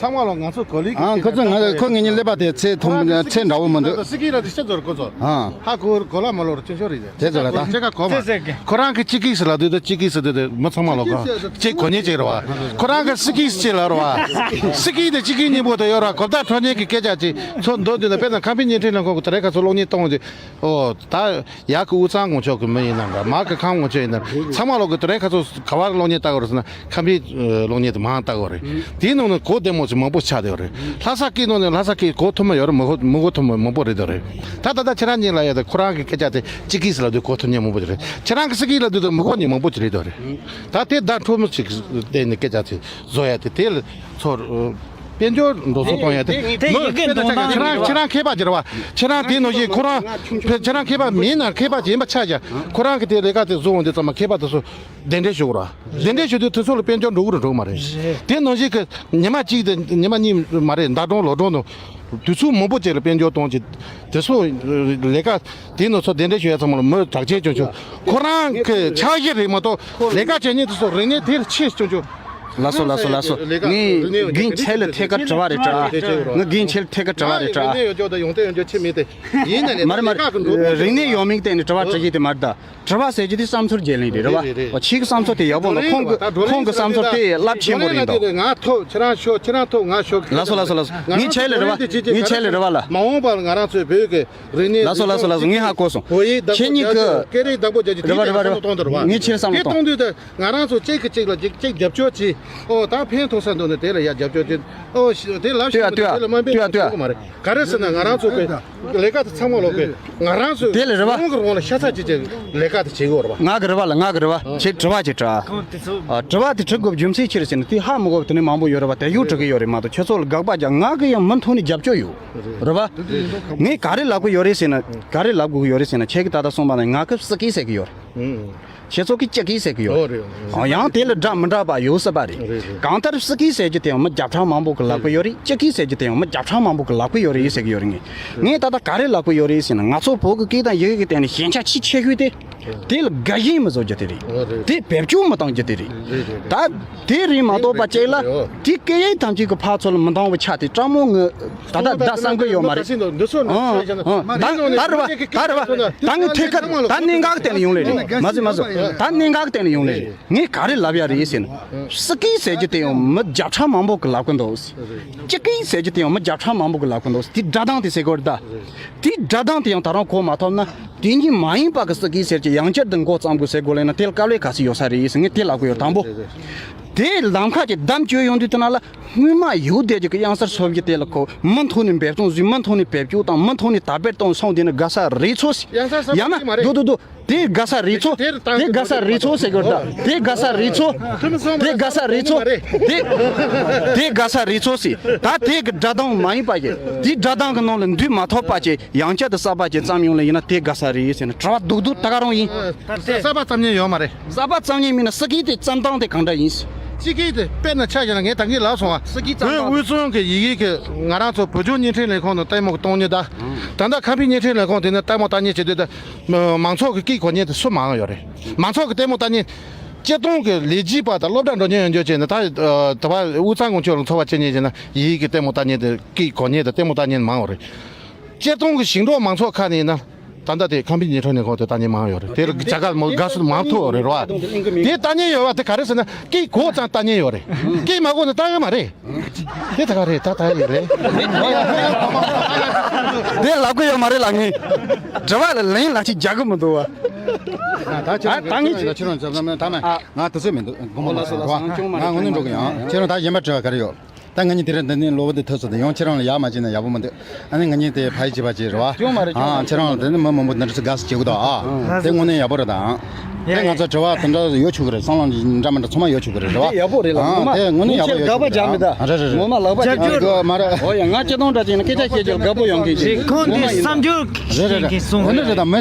ཚང་མ་ལ་ང་ཚོ་གོ་ལི་གི་ཨང་། ཁོ་ཚོས་ང་ཁོ་ངེད་གཉིས་སླེབས་པ་དེ་ཚེ་ཐུང་ཚེ་འདྲ་བོ་མི་འདུག་སི་ཀི་ལ་དེ་ཤེས་ཚོར་ཁོ་ཚོ། ཨང་། ཧ་གོ་གོ་ལ་མ་ལོར་ཅུང་ཤོར་རེད། དེ་ཚོ་ལ་ད་ཅེ་ཀ་གོ་མ། ཁོ་རང་གི་ཅི་ཀིག་སི་ལ་དུས་ད་ཅི་ཀིག་སི་དུས་ད་མི་ཚང་མ་ལོ་གོ་ཅེ་གོ་ཉེ་ཅེ་རེད་བ། ཁོ་རང་གི་སི་ཀིག་སི་ཅེ་ལ་རེད་བ། སི་ཀིག་དེ་ཅི་ཀིག་གཉིས་པོ་དེ་ཡོད་ར། གོ་བརྡ་འཕྲོད་ཉེ་གི་སྐད་ཆ་ཅིག་ཚོ་འདོད་དུས་ད་དཔེར་ན་ཁམས་པའི་བརྙན་འཕྲིན་ལ་ཁོ་གི་ད་རེ་ཁ་ཚོ་གློག་བརྙན་གཏོང་ཅིག་ཨོ་ད་ཡག་གི་དབུས་གཙང་ངོ་ཕྱོགས་གི་མི་ཡིན་ནམ་ར། མ་གི་ཁམས་ངོ་ཕྱོགས་ཡིན་ནམ། ཚང་མ་ལོ་གི་དེ་རིང་ཁ་ཚོ་ག་བར་གློག་བརྙན་ལྟ་གི་རེད་ཟེར་ན་ཁམས་པའི་གློག་བརྙན་དེ་མང་ལྟ་གི་རེད། དེའི་ནང་ནས་གོ་བདེ་མོ་ཞིག་མང་པོ་ཆགས་བསྡད་ཡོད་རེད། ལྷ་ས་སྐད་ནང་ནས་ལྷ་ས་སྐད་གོ་ཐུབ་མི་ཡོད་རེད། མི་གོ་མི་གོ་ཐུབ་མི་མང་པོ་རེད་དོ་རེད། ད་ད་ལྟ་ཁྱེད་རང་གཉིས་ལ་ཡ་ད་ཁོ་རང་གི་སྐད་ཆ་དེ་སི་ཀིག་སི་ལ་དུས་གོ་ཐུབ་མཁན་མང་པོ་ཞིག་རེད། ཁྱེད་རང་གི་སི་ཀིག་ལ་དུས་ད་མི་གོ་མཁན་མང་པོ་ཞིག་རེད་དོ་རེད། ད་དེ་བརྡ་འཕྲོད་མི་ཞིག་བལྟས་ནས་སྐད་ཆ་དེ་བཟོ་ཡ་དེ་དེ་ལ་ཚོར། དཔལ་འབྱོར་འགྲོ་སོང་གཏོང་ཡ་དེ། དེ་ཡི་གེ་འདོན་སྟངས་ཁྱེད་རང་ཁྱེད་རང་མཁས་པ་ཅིག་རེད་བ། ཁྱེད་རང་དེ་ནང་བཞིན་ཁོ་རང་ཁྱེད་རང་མཁས་པ་མིན་ན་མཁས་པ་ཅིག་ཡིན་པ་ཆགས་ཀྱང་ཁོ་རང་གི་དེ་ལས་ཀ་དེ་བཟོ་འོང་དུས་ཙམ་པ་མཁས་པ་དེ་ཚོ་གདན་འདྲེན་ཞུ་དགོས་རེད་བ། གདན་འདྲེན་ཞུ་དུས་དེ་ཚོ་ལ་དཔལ་འབྱོར་འགྲོ་གི་རེད་འགྲོ་གི་མ་རེད། དེ་ནང་བཞིན་གི་ཉི་མ་གཅིག་དེ་ཉི་མ་གཉིས་མ་རེད། ཟླ་སྒྲོན་ལོ་སྒྲོན་དང་དུས་ཚོད་མང་པོ་ཅིག་ལ་དཔལ་འབྱོར་གཏོང་ཅིག་དེ་ཚོ་ལས་ཀ་དེ་ནང་ཚོ་གདན་འདྲེན་ཞུ་ཡ་ཚང་མ་ལ་མི་གྲགས་ཅན་ཅུང་ཅུང་ཁོ་རང་གི་འཆར་གཞི་རེད་མ་གཏོགས་ལས་ཀ་བྱེད་མཁན་དེ་ཚོ་རིག་གནས་དེ་ཆེ་ཅུང་ཅུང་། ལགས་སོ་ལགས་སོ་ལགས་སོ། ངས་རྒན་ཁྱེད་ལ་ཐད་ཀར་དྲི་བ་རེ་དྲིས། ངས་རྒན་ཁྱེད་ལ་ཐད་ཀར་དྲི་བ་རེ་དྲིས། རིག་གནས་ཡོད་ཅོག་དང་ཡོང་དེ་ཡོང་ཅོག་ཆེ་མེད་དེ། ཡིན་ན་ནི་མ་རེད་མ་རེད། རིག་གནས་ཡོད་མེད་བལྟས་ནས་དྲི་བ་དྲི་གི་དེ་མ་རེད་ད། དྲི་བ་ཟེར་རྒྱུ་དེ་བསམ་ཚུལ་བརྗེ་ལེན་རེད་རེད་བ། རེད་རེད། ཁྱེད་ཀྱི་བསམ་ཚུལ་དེ་ཡག་པོ་འདུག་ཁོང་གི་ཁོང་གི་བསམ་ཚུལ་དེ་རླབས་ཆེན་པོ་རེད་འདུག་ང་ཐོབ་ཁྱེད་རང་ཤོག་ཁྱེད་རང་ཐོབ་ང་ཤོག་ལགས་སོ་ལགས་སོ་ལགས་སོ། ངས་ཁྱེད་ལ་རེ་བ་ངས་ཁྱེད་ལ་རེ་བ་ལ། མ་འོངས་པར་ང་རང་ཚོའི་བོད་ཀྱི་རིག་གནས། ལགས་སོ་ལགས་སོ་ལགས་སོ། ངས་ཧ་གོ་སོང་། བོད་ཡིག་བདག་པོ་རྒྱག་རྒྱུ། སྐད་རིགས་བདག་པོ་རྒྱག་རྒྱུ། རེ་བ་རེ་བ་རེ་བ། གཏོང་དུ་རེ་བ། ངས་ཁྱེད་བསམ་བློ་གཏོང་། གཏོང་དུས་ད་ང་རང་ཚོ་གཅིག་གིས་གཅིག་ལ་གཅིག་གཅིག་རྒྱབ་སྐྱོར་བྱེད། ཨོ་ད་ཕན་ཐོགས་ས་འདུག་ན་དེ་ལ་ཡ་རྒྱབ་སྐྱོར་བྱེད། ཨོ་ཤི་དེ་ལབ་ཤེས་མི་འདུག་དེ་ལ་དམའ་འབེབས་བྱེད་དགོས་མ་རེད། ག་རེ་ཟེར་ན་ང་རང་ཚོ་གི་ལས་ཀ་དེ་ཚང་མ་ལོག་གི་ང་རང་ཚོས་དེ་ལ་རེ་བ། རང་གི་རང་ལ་ཤ་ཚ་ཅིག་ཅིག་ལས་ཀ་དེ་བྱེད་དགོས་རེད་བ། ང་གི་རེ་བ་ལ་ང་གི་རེ་བ་ཁྱེད་དྲི་བ་ཅིག་དྲིས། ཨ་དྲི་བ་དེ་དྲི་དགོས་རྒྱུ་མཚན་ཅི་རེད་ཟེར་ན་དེ་ཧ་མི་གོ་བ་དེ་ནི་མང་པོ་ཡོད་རེད་བ། དེ་ཡུག་དྲི་གི་ཡོད་རེད་མ་གཏོགས་ཁྱོད་ཚོ་ལ་དགག་པ་རྒྱག་ང་གི་ཡང་མུ་མཐུད་ནས་རྒྱབ་སྐྱོར་ཡོད་རེད་བ། ངས་ག་རེ་ལབ་གི་ཡོད་རེད་ཟེར་ན་ག་རེ་ལབ་དགོས་ཀྱི་ཡོད་རེད་ཟེར་ན་ཁྱེད་ཀྱིས་ད་ལྟ་གསུངས་པ་ནང་ང་གི་སི་ཀི་ཟེར་གི་ཡོད་རེད། ཁྱེད་ཚོ་གིས་སྤྱི་སྐད་ཟེར་གི་ཡོད། ཨོ་རེད། ཨོ་ཡང་དེ་ལ་འདྲ་མི་འདྲ་པ་ཡོད་སྲིད་པ་རེད། རེད་རེད། གང་ལྟར་སྲིད་སྐད་ཟེར་རྒྱུ་དེ་ཡང་མི་བརྒྱ་ཕྲག་མང་པོ་གི་ལག་པ་ཡོད་རེད། སྤྱི་སྐད་ཟེར་རྒྱུ་དེ་ཡང་མི་བརྒྱ་ཕྲག་མང་པོ་གི་ལག་པ་ཡོད་རེད་ཟེར་གི་ཡོད་རེད། ངས་ངས་ད་ལྟ་ག་རེ་ལག་པ་ཡོད་རེད་ཟེར་ན། ང་ཚོ་བོད་ཀྱི་སྐད་དང་ཡི་གེ་གི་སྟེང་ནས་ཞན་ཆ་ཆེས་ཆེ་ཤོས་དེ། དེ་ལ་དགའ་ཞེན་མི་བཟོ་རྒྱུ་དེ་རེད། ཨོ་རེད། དེ་བེད་སྤྱོད་མི་གཏོང་རྒྱུ་དེ་རེད། རེད་རེད་རེད། ད་དེ་རེད་མ་གཏོགས་པ་ཅིག་ལ། ཨོ་དེ་སྐད་ཡིག་ཐམས་ཅད་ཀྱི་ཕར་ཚུར་ལ་མི་འདང་བ་ཆགས་དེ་སྤྲང་མོ་ངོས་ད་ལྟ་བདག་བསམ་གི་ཡོད་མ་རེད། འདི་ཚོ་ནང་ཨང་ཆ་བཞག་ན་ཨང་། ད་ད་རེད་བ། ད་རེད་བ། ད་ངས་ཐད་ཀར་ད་གནད་འགག་གི་སྟེང་ནས་ཡོང་ལེ་རེད། མ་ཟེར་མ་ཟེར། ད་གནད་འགག་གི་སྟེང་ནས་ཡོང་ལེ་རེད། ངས་ག་རེ་ལབ་ཡ་རེད་ཟེར་ན། སྲིད་སྐད་ཟེར་རྒྱུ་དེ་ཡང་མི་བརྒྱ་ཕྲག་མང་པོ་གི་ལག་པ་འདུག་སྤྱི་སྐད་ཟེར་རྒྱུ་དེ་ཡང་མི་བརྒྱ་ཕྲག་མང་པོ་གི་ལག་པ་འདུག་དེ་སྒྲ་གདངས་དེ་ཟེར་དགོས་རེད་ད། དེ་སྒྲ་གདངས་དེ་ཡང་ད་རུང་གོ་མ་ཐུབ་ན། དེ་གཉིས་མ་ཡིན་པ་གི་སྲིད་སྐད་ཟེར་གྱི་ཡང་བསྐྱར་དུ་མགོ་བརྩམ་དགོས་ཟེར་དགོས་ལེ་ན། དེ་ལ་དཀའ་ལས་ག་ཚོད་ཡོད་ས་རེད་ཟེར། ངས་དེ་ལབ་དགོས་ཡོད། དང་པོ། དེ་ལམ་ཁ་གྱི་བདམས་བསྐྱོད་ཡོང་དུས་དེ་ན་ལ། སྔོན་མ་ཡོད་བསྡད་ཀྱི་གཡང་གཟར་འཚོལ་རྒྱུ་དེ་ལ་ཁོ་མུ་མཐུད་ནས་འབད་བརྩོན་བཟོས། མུ་མཐུད་ནས་བེད་སྤྱོད་བཏང་། མུ་མཐུད་ནས་དར་སྤེལ་གཏོང་སོང་། དེ་ནི་དགའ་ས་རེད་ཚོ་ཟེར། ཡང་ས་ས་ཡང་ན་མ་རེད། དུ་དུ་དུ། དེ་དགའ་ས་རེད་ཚོ། དེ་དེ་དགའ་ས་རེད་ཚོ་ཟེར་གི་རེད་ད། དེ་དགའ་ས་རེད་ཚོ། དེ་དགའ་ས་རེད་ཚོ། དེ་དེ་དགའ་ས་རེད་ཚོ་ཟེར། ད་དེ་གི་སྒྲ་གདངས་མ་ཡིན་པ་ཡིན། དེ་སྒྲ་གདངས་གི་ནང་ལ་འདུས་མ་ཐུབ་པ་ཅིག་ཡང་བསྐྱར་དུ་གསར་པ་ཅིག་བརྩམས་ཡོང་ལེ་ཡིན་ན། དེ་དགའ་ས་རེད་ཟེར་ན་དྲི་བ་རྡོག་རྡོག་ད་ག་རང་ཡིན། གསར་པ་བརྩམས་མཁན་ཡོད་མ་རེད། གསར་པ་བརྩམས་མཁན་མིན་ན་སྲིད་སྐད་དེ་བརྩམས་སྟངས་དེ་གང་འདྲ་ཡིན། སྤྱི་སྐད་དེ་དཔེར་ན་ཆ་བཞག་ན་ངས་ད་གིན་ལབ་སོང་བ། སྲིད་སྐད་བརྩམས་བོད་སྟངས་དབུས་གཙང་གི་ཡི་གེ་གི་ང་རང་ཚོ་བོད་ལྗོངས་བརྙན་འཕྲིན་ལས་ཁུངས་ནང་ལྟད་མོ་གི་གཏོང་མཁན་ད། ད་ལྟ་ཁམས་པའི་བརྙན་འཕྲིན་ལས་ཁུངས་དེ་ནས་ལྟད་མོ་ལྟ་མཁན་བྱེད་དུས་ད། མང་ཚོགས་ཀྱི་སྐད་གོ་མཁན་དེ་སུ་མང་ཡོད་རེད། མང་ཚོགས་ཀྱི་ལྟད་མོ་ལྟ་མཁན། སྤྱིར་བཏང་གི་ལས་བྱེད་པ་དང་སློབ་གྲྭ་འགྲོ་མཁན་ཡོད་རྒྱུ་བྱས་ན། ད་ད་བར་དབུས་གཙང་ཀུན་སྤྱོད་ལ་འཚོ་བ་སྐྱེལ་མཁན་བྱས་ན་ཡི་གེ་གི་ལྟད་མོ་ལྟ་མཁན་དེ། སྐད་གོ་མཁན་དང་ལྟད་མོ་ལྟ་མཁན་མང་བ་རེད། སྤྱིར་བཏང་གི་ཞིང་འབྲོག་མང་ཚོགས་ཁག་ནས་ཡིན་ན། ད་ལྟ་དེ་ཁམས་པའི་བརྙན་འཕྲིན་ལས་ཁུངས་དེ་ལྟ་མཁན་མང་ཡོད་རེད། དེར་བྱ་དགའ་མི་དགའ་བསུ་མང་ཐོག་རེད་རོ། དེ་ལྟ་མཁན་ཡོད་པ་དེ་ག་རེ་ཟེར་ན། སྐད་གོ་ཙང་ལྟ་མཁན་ཡོད་རེད། སྐད་མ་གོ་ན་ལྟ་གི་མ་རེད། དེ་ད་ག་རེད། ད་ལྟ་ཡོད་རེད། དེ་ལབ་གི་ཡོད་མ་རེད་ལ། ངས་དྲི་བ་ལ་ལན་ལ་ཅིག་རྒྱག་གི་མི་འདུག་བ། ད་ཁྱེད་རང་ད་ངས་ཁྱེད་རང་ཁྱེད་རང་ང་དུས་ཚོད་མི་འདུག་དགོངས་པ་ལ་སོགས་ལ་ང་ངོ་ནས་འགྲོ་གི་ཡང་། ཁྱེད་རང་ད་གཞན་པ་དྲི་བ་ག་རེ་ཡོད། ད་ང་གཉིས་དེ་རིང་འདི་ནས་ལོ་བ་འདི་ཐུག་སོང་དེ་ཡང་ཁྱེད་རང་ལ་ཡག་མ་བྱས་ན་ཡག་པོ་མི་འདུག་ཨ་ནི་ང་གཉིས་དེ་ཕ་ཡི་བྱེད་པ་བྱེད་རེད་བ། ཡོང་མ་རེད། ཨ་ཁྱེད་རང་ལ་དེ་ནི་མི་མང་པོ་འདི་འདྲ་ཚོ་དགའ་བསུ་བྱེད་གི་འདུག་ཨ། དེ་དངོས་གནས་ཡག་པོ་རེད་ད། དེ་ང་ཚོ་དྲི་བ་དེ་འདྲ་ཡོད་ཆོག་གི་རེད། བསམ་བློ་འདྲ་མི་འདྲ་ཚང་མ་ཡོད་ཆོག་གི་རེད་རེད་བ། དེ་ཡག་པོ་རེད་ལ། ཨ་ངོ་མ་དེ་དངོས་གནས་ཡག་པོ་ཡོད་ཆོག་གི་རེད། དགའ་པོ་བྱ་མི་ད། རེད་རེད་རེད། ངོ་མ་ལག་པ་རྒྱབ་སྐྱོར་རེད། མ་རེད། ཨོ་ཡ། ང་སྤྱི་སྟངས་འདྲ་ཅིག་ན་སྐད་ཆ་བཤད་རྒྱུ་ལ་དགའ་པོ་ཡོང་གི་རེད། ཁོང་དེ་བསམ་འཆར་རེད་རེད་རེད།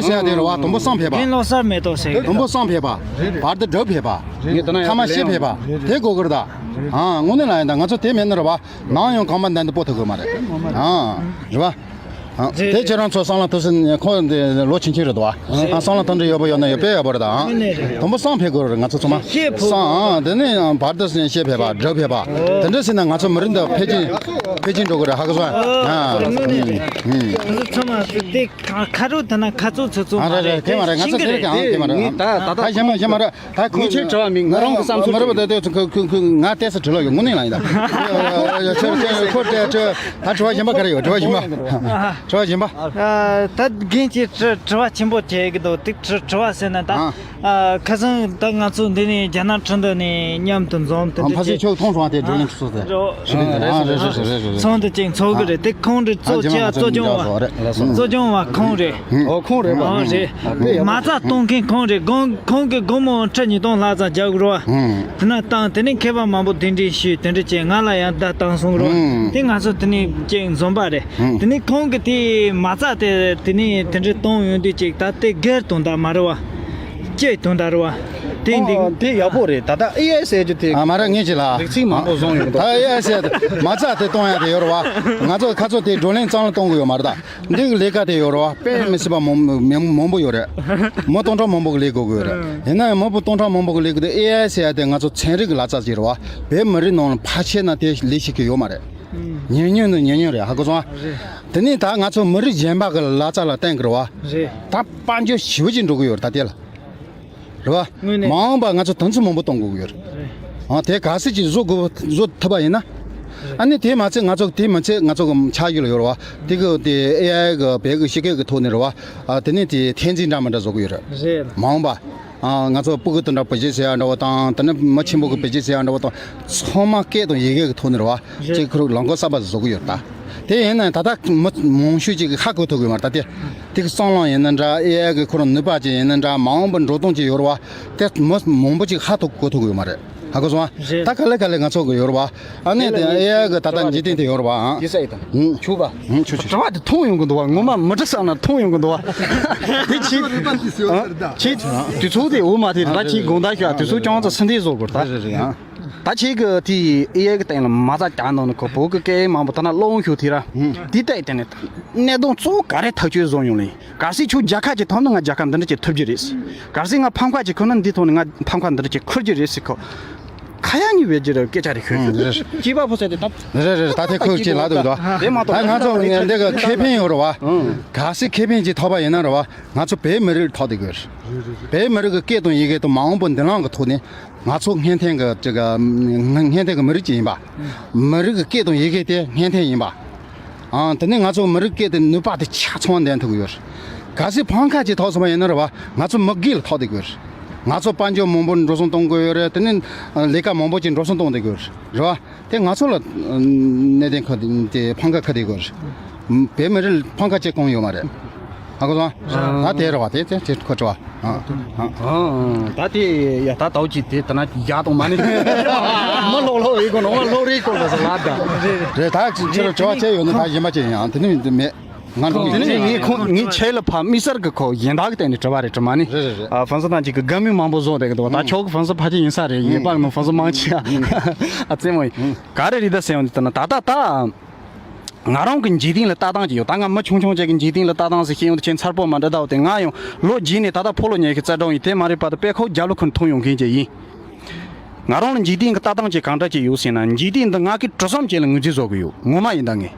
དེ་ལོ་གསར་མེད་དོ་ཟེར། དགེ་ལོ་གསར་མེད་དོ་ཟེར། དུམ་བུ་བསམ་ཕེབས་པ། བར་དུ་སྒྲུབ་ཕེབས་པ། ངས་ད་ན་ཡང་ཐ་མ་ཤེས་ཕེབས་པ། དེ་དགོས་ཀྱི་རེད་ད། ཨ་དངོས་གནས་ལ་ཡིན་ད། ང་ཚོ་དེ་མེད་ན་རེད་བ། ནམ་ཡང་གང་མ་འདན་དུ་སྤོ་ཐུབ་ཀྱི་མ་རེད། ཨ་རེད་བ། ཨ་དེ་ཁྱེད་རང་ཚོ་བསམ་བློ་ཐུབ་སྲིད། ཁོ་འདི་ལོ་ཆུང་ཆུང་རེད་དོ། ཨ་བསམ་བློ་ཐུབ་འདྲ་ཡོད་པ་ཡོད་ན་ཡོད་པས་ཡོད་པ་རེད་ད། དུམ་བུ་བསམ་ཕེབས་དགོས་རེད། ང་ཚོ་ཚང་མ་བསམ། ཨ་དེ་ནས་བར་དུ་ཤེས་ཕེབས་པ། སྒྲུབ་ཕེབས་པ། དེ་འདྲ་བྱས་ན་ང་ཚོ་མི་རིགས་འདི་འཕེལ་རྒྱས་འཕེལ་རྒྱས་འགྲོ་གི་རེད། ཧ་གོ་སོང་ཨ། ཨ་ང་ཚོ་ཚང་མ་དེ་ཁ་རོག་དེ་ན་ཁ་ཚོགས་ཚོགས་ཚོགས་མ་རེད། དེ་མ་རེད། ང་ཚོ་དེ་རིགས་ཨང་དེ་མ་རེད། ད་ད་ད་གཞན་མ་གཞན་མ་རེད། ད་ཁོ་ངས་ཁྱེད་དྲི་བ་མིན། ང་རང་གི་བསམ་ཚུལ་མ་རེད་པ། ད་ད་ཁོ་ཁོ་ཁོ་ང་ཏོག་ཙམ་དྲི་ལོག་ཡོད། དངོས་གནས་ལ་ཡིན་ད། ཁྱོད་ཁྱོད་ཁོ་དྲི་དྲི་ད་དྲི་བ་གཞན་པ་ག་རེ་ཡོད། དྲི་བ་གཞན་པ། དྲི་བ་གཞན་པ། ད་རྒན་གྱིས་དྲི་དྲི་བ་ཆེན་པོ་བྱེད་གི་འདུག་དེ་དྲི་དྲི་བ་ཟེར་ན་ད། ཁ་སང་ད་ང་ཚོ་འདི་ནས་རྒྱ་ནག་ཁྲིན་ཏུ་ནས་མཉམ་དུ་འཛོམས་དེ་འདྲ་ཕ་སི་བྱས། ཁྱོད་མཐོང་སོང་ཨ། དེ་བགྲོ་གླེང་ཚོགས་ཚོགས་དེ། རེད་རེད་རེད། ཚོགས་འདུ་ཅིག་ཚོགས་གི་རེད། དེ་ཁོང་རེད། གཙོ་ཆེ་བ་གཙོ་སྐྱོང་བ། གཙོ་སྐྱོང་བ་ཁོང་རེད། ཨོ་ཁོང་རེད་པ། ཨོ་རེད། དཔེ་ཡག་པོ། མ་རྩ་གཏོང་མཁན་ཁོང་རེད། ཁོང་ཁོང་གིས་སྒོར་མོ་ཁྲི་ཉིས་སྟོང་ལྷག་ཙམ་རྒྱག་དགོས་རེད་བ། དེ་ན་བཏང་། དེ་ནས་མཁས་པ་མང་པོ་གདན་འདྲེན་ཞུས། དེ་འདྲ་བྱས་ང་ལ་ཡང་བརྡ་བཏང་སོང་རེད་བ། དེ་ང་ཚོ་དེ་ནས་ཅིག་འཛོམས་པ་རེད། དེ་ནས་ཁོང་གིས་དེ་མ་རྩ་དེ་དེ་ནས་དེ་འདྲ་གཏོང་ཡོང་དུས་ཅིག་ད་དེ་སྒེར་དོན་དག་མ་རེད་བ། སྤྱིའི་དོན་དག་རེད་བ། དེ་འདི། ཨོ་དེ་ཡག་པོ་རེད། ད་ལྟ་ཨེ་ཨའི་ཟེར་རྒྱུ་དེ། ཨ་མ་ར་ངས་ཅི་ལ། རིགས་ཚིག་མང་པོ་བཟུང་ཡོང་འདུག་ད་ཨེ་ཨའི་ཟེར་མ་རྩ་དེ་གཏོང་ཡ་དེ་ཡོད་རེད་བ། ང་ཚོ་ཁ་ཚོ་དེ་བགྲོ་གླེང་རྩ་ལ་གཏོང་དགོས་ཡོད་མ་རེད་ད། འདི་གི་ལས་ཀ་དེ་ཡོད་རེད་བ། དཔེ་མི་སྲིད་པ་མང་མང་མང་པོ་ཡོད་རེད། མི་སྟོང་ཕྲག་མང་པོ་གི་ལས་དགོས་ཀྱི་ཡོད་རེད། ཡིན་ན་ཡང་མི་སྟོང་ཕྲག་མང་པོ་གི་ལས་དགོས་དེ། ཨེ་ཨའི་ཟེར་ཡ་དེ་ང་ཚོ་ཚན་རིག་གི་ལག་རྩལ་ཅིག་རེད་བ། བོད་མི་རིགས་ནང་ལ་ཕལ་ཆེར་ན་དེ་ལས་ཤེས་ཀྱི་ཡོད་མ་རེད། ཉུང་ཉུང་ནི་ཉུང་ཉུང་རེད། ཧ་གོ་སོང་ཨ། དེ་ནས་ད་ང་ཚོ་མི་རིགས་གཞན་པ་གི་ལག་རྩལ་ལ་བརྟེན་གི་རེད་བ། རེད། ད་དཔལ་འབྱོར་ཞེ་པོ་ཅིག་འགྲོ་གི་ཡོད་རེད་ད་དེ་ལ། རེད་བ། དངོས་གནས། མ་འོངས་པ་ང་ཚོ་དུས་ཚོད་མང་པོ་གཏོང་དགོས་ཀྱི་ཡོད་རེད། རེད། ཨ་དེ་ག་ཚོད་ཅིག་བཟོ་དགོས་བཟོ་ཐུབ་པ་ཡིན་ན། རེད། ཨ་ནི་དེ་མ་ཚད་ང་ཚོ་དེ་མ་ཚད་ང་ཚོ་གི་ཆ་ཡོད་ལ་ཡོད་རེད་བ། དེ་གི་དེ་ཨེ་ཨའི་གི་བོད་གི་སྤྱི་སྐད་གི་ཐོག་ནས་རེད་བ། ཨ་དེ་ནས་དེ་འཐེན་འཛིན་འདྲ་མི་འདྲ་བཟོ་གི་ཡོད་རེད། རེད། མ་འོངས་པ། ཨ་ང་ཚོ་སྤུ་གུ་དེ་འདྲ་བེད་སྤྱོད་བྱེད་ཡ་འདྲ་བོ་དང་། དེ་ནས་མི་ཆེན་པོ་གི་བེད་སྤྱོད་བྱེད་ཡ་འདྲ་བོ་དང་། ཚང་མ་སྐད་དང་ཡི་གེ་གི་ཐོག་ནས་རེད་བ། རེད། ཅིག་ཁོ་རང་ལམ་ཁ་གསར་པ་བཟོ་གི་ཡོད་ད། དེ་ཡིན་ན་ད་ལྟ་མི་མང་ཤོས་ཅིག་ཧ་གོ་ཐུབ་ཀྱི་ཡོད་མ་རེད་ད་དེ། དེ་གི་སྲང་ལམ་ཡིན་ན་འདྲ། ཨེ་ཨའི་གི་ཁོ་རང་ནུས་པ་ཅིག་ཡིན་ན་འདྲ། མ་འོངས་པའི་འགྲོ་སྟངས་ཅིག་ཡོད་རེད་བ། དེ་མི་མང་པོ་ཅིག་ཧ་ཐུབ་གོ་ཐུབ་ཀྱི་ཡོད་མ་རེད། ཧ་གོ་སོང་ཨ། རེད། ད་ག་ལེ་ག་ལེ་ང་ཚོ་གི་ཡོད་རེད་བ། ཨ་ནི་དེ་ཨེ་ཨའི་གི་ད་ལྟ་འཇིག་རྟེན་དེ་ཡོད་རེད་བ་ཨ། ཡིན་ས་ཡིན་ད། ཧུམ། ཆུ་བ། ཧུམ། ཆུ་ཆུ་ཆུ། དྲི་བ་དེ་མཐོང་ཡོང་གི་འདུག་བ། ངོ་མ་མི་འདྲི་བསམ་ན་མཐོང་ཡོང་གི་འདུག་བ། དེ་ཁྱེད་ཁྱེད་དུས་ཚོད་དེ་འོ་མ་དེ་ད་ཁྱེད་དགོངས་དག་ཤོག་དུས་ཚོད་ཅུང་ཙམ་སུན་དེ་བཟོ་དགོས་ད། རེད་རེད་རེད་ཨ། ད་ཁྱེད་ཀྱི་དེ་ཨེ་ཨའི་གི་སྟེང་ལ་མ་རྩ་རྒྱག་གནང་ནི་ཁོ་བོད་ཀྱི་སྐད་ཡིག་མང་པོ་ད་ན་སློབ་འོང་ཤོག་དེ་ར། ཧུམ། དེ་ལྟ་ཡི་དེ་ནས་གནད་དོན་གཙོ་བོ་ག་རེ་ཐག་གཅོད་བཟོ་ཡོང་ལེ། གལ་སྲིད་ཁྱོད་རྒྱལ་ཁ་ཅིག་ཐོབ་ན་ང་རྒྱལ་ཁ་འདི་འདྲ་ཅིག་ཐོབ་རྒྱུ་རེད། གལ་སྲིད་ང་ཕམ་ཁ་ཅིག་ཁུར་ན་འདི་ཐོག་ནས་ང་ཕམ་ཁ་འདི་འདྲ་ཅིག་ཁུར་རྒྱུ་རེད་ཟེར་ཁོ། ཁ་ཡ་ཉི་བེད་ཀྱི་རེད་སྐད་ཆ་རེད་ཤོད་ཤོད། སྐྱེས་པ་ཕོ་སད་དེ་ད། རེད་རེད་རེད། ད་དེ་ཁོས་ཅིག་ལབ་འདུག་དོ། དེ་མ་གཏོགས་ད་ང་ཚོ་འདི་ག་ཁེ་ཕན་ཡོད་རེད་བ། གལ་སྲིད་ཁེ་ཕན་ཅིག་ཐོབ་པ་ཡིན་ན་རེད་བ། ང་ཚོ་བོད་མི་རིགས་ཐོག་དེ་དགོས། བོད་མི་རིགས་ཀྱི་སྐད་དང་ཡི་གེ་དང་མ་འོངས་པ་མདུན་ལམ་གྱི་ཐོག་ནས། ང་ཚོ་སྔོན་ཐོན་གྱི་ཅིག་སྔོན་ཐོན་གྱི་མི་རིགས་ཅིག་ཡིན་པ། མི་རིགས་ཀྱི་སྐད་དང་ཡི་གེ་དེ་སྔོན་ཐོན་ཡིན་པ། ཨང་དེ་ནས་ང་ཚོ་མི་རིགས་སྐད་དེ་ནུས་པ་དེ་ཆ་ཚང་ལྡན་ཐུབ་ཀྱི་ཡོད་རེད། གལ་སྲིད་ཕམ་ཁ་ཅིག་ཐོབ་སོང་བ་ཡིན་ན་རེད་བ། ང་ཚོ་མི་སྒེར་ལ་ཐོབ་བསྡད་ཀྱི་ཡོད་རེད། ང་ཚོ་དཔལ་འབྱོར་མང་པོ་འགྲོ་སོང་གཏོང་དགོས་ཡོད་རེད། དེ་ནས་ལས་ཀ་མང་པོ་ཅིག་འགྲོ་སོང་གཏོང་བསྡད་ཀྱི་ཡོད་རེད་བ། དེ་ང་ཚོ་ལ་གནད་དོན་ཁ་དེ་ཕམ་ཁ་ཁ་བསྡད་ཀྱི་ཡོད་རེད། བོད་མི་རིགས་ལ་ཕམ་ཁ་ཅིག་གང་ཡོད་མ་རེད། ཧ་གོ་སོང་། ད་དེ་རེད་བ། དེ་དེ་དེ་ཁོ་ཚོ་བ། ཨ། ཨ། ཨ། ད་དེ་ཡ་ད་ལྟ་བུ་ཅིག་དེ་ལྟ་ན་ཡག་དང་མ་ནི། མི་ལོག་ལོག་ཡིན་གོ་ནོ་ལོག་རེད་གོ་ལ་ཟེར་ལ་ད། རེད། ད་ཁྱེད་རང་དྲི་བ་བྱས་ཡོད་ན་ད་གཞན་པ་ཅིག་ཡིན་ཨང་དེ་ནི་མེད། ང་འགྲོ་དེ་ནི་ངས་ཁོང་ངས་ཁྱེད་ལ་ཕ་དམིགས་བསལ་གི་ཁོ་གཞན་དག་གི་སྟེང་ནས་དྲི་བ་རེད་དྲི་མ་ནི། རེད་རེད་རེད། ཨ་ཧྥན་སི་ནང་ཅིག་གི་དགའ་མོས་མང་པོ་བཟོ་བསྡད་གི་འདུག་ད་ཁྱོད་གི་ཧྥན་སི་ཕལ་ཆེར་ཡིན་ས་རེད། ངའི་པང་ནང་ཧྥན་སི་མང་ཆེ་ཨ་རྩེད་མོ་ཡིན། ག་རེ་རེད་ད་ཟེར་ཡོང་དུས་ད་ན་ད་ད་ད། ང་རང་གི་འཇིག་རྟེན་ལ་ལྟ་སྟངས་ཅིག་ཡོད། ད་ང་མི་ཆུང་ཆུང་ཅིག་གི་འཇིག་རྟེན་ལ་ལྟ་སྟངས་ཟེར་ཤེས་ཡོང་དུས་ཁྱེད་མཚར་པོ་མ་འདྲ་ད་འོ་དེ། ང་ཡང་ལོ་རྒྱུས་ནས་ད་ལྟ་ཕོ་ལོ་ཉལ་གི་རྩ་གྲོང་ཡིན། དེ་མ་རེད་པ་ད་དཔེ་ཁོག་རྒྱབ་ལོ་ཁུར་ཐུང་ཡོང་མཁན་ཅིག་ཡིན། ང་རང་ལ་འཇིག་རྟེན་གི་ལྟ་སྟངས་ཅིག་གང་འདྲ་ཅིག་ཡོད་ཟེར་ན། འཇིག་རྟེན་འདི་ང་གི་གྲུ་གསུམ་ཅིག་ལ་ངོས་འཛིན་བཟོ་གི་ཡོད། ངོ་མ་ཡིན་ད་ངས།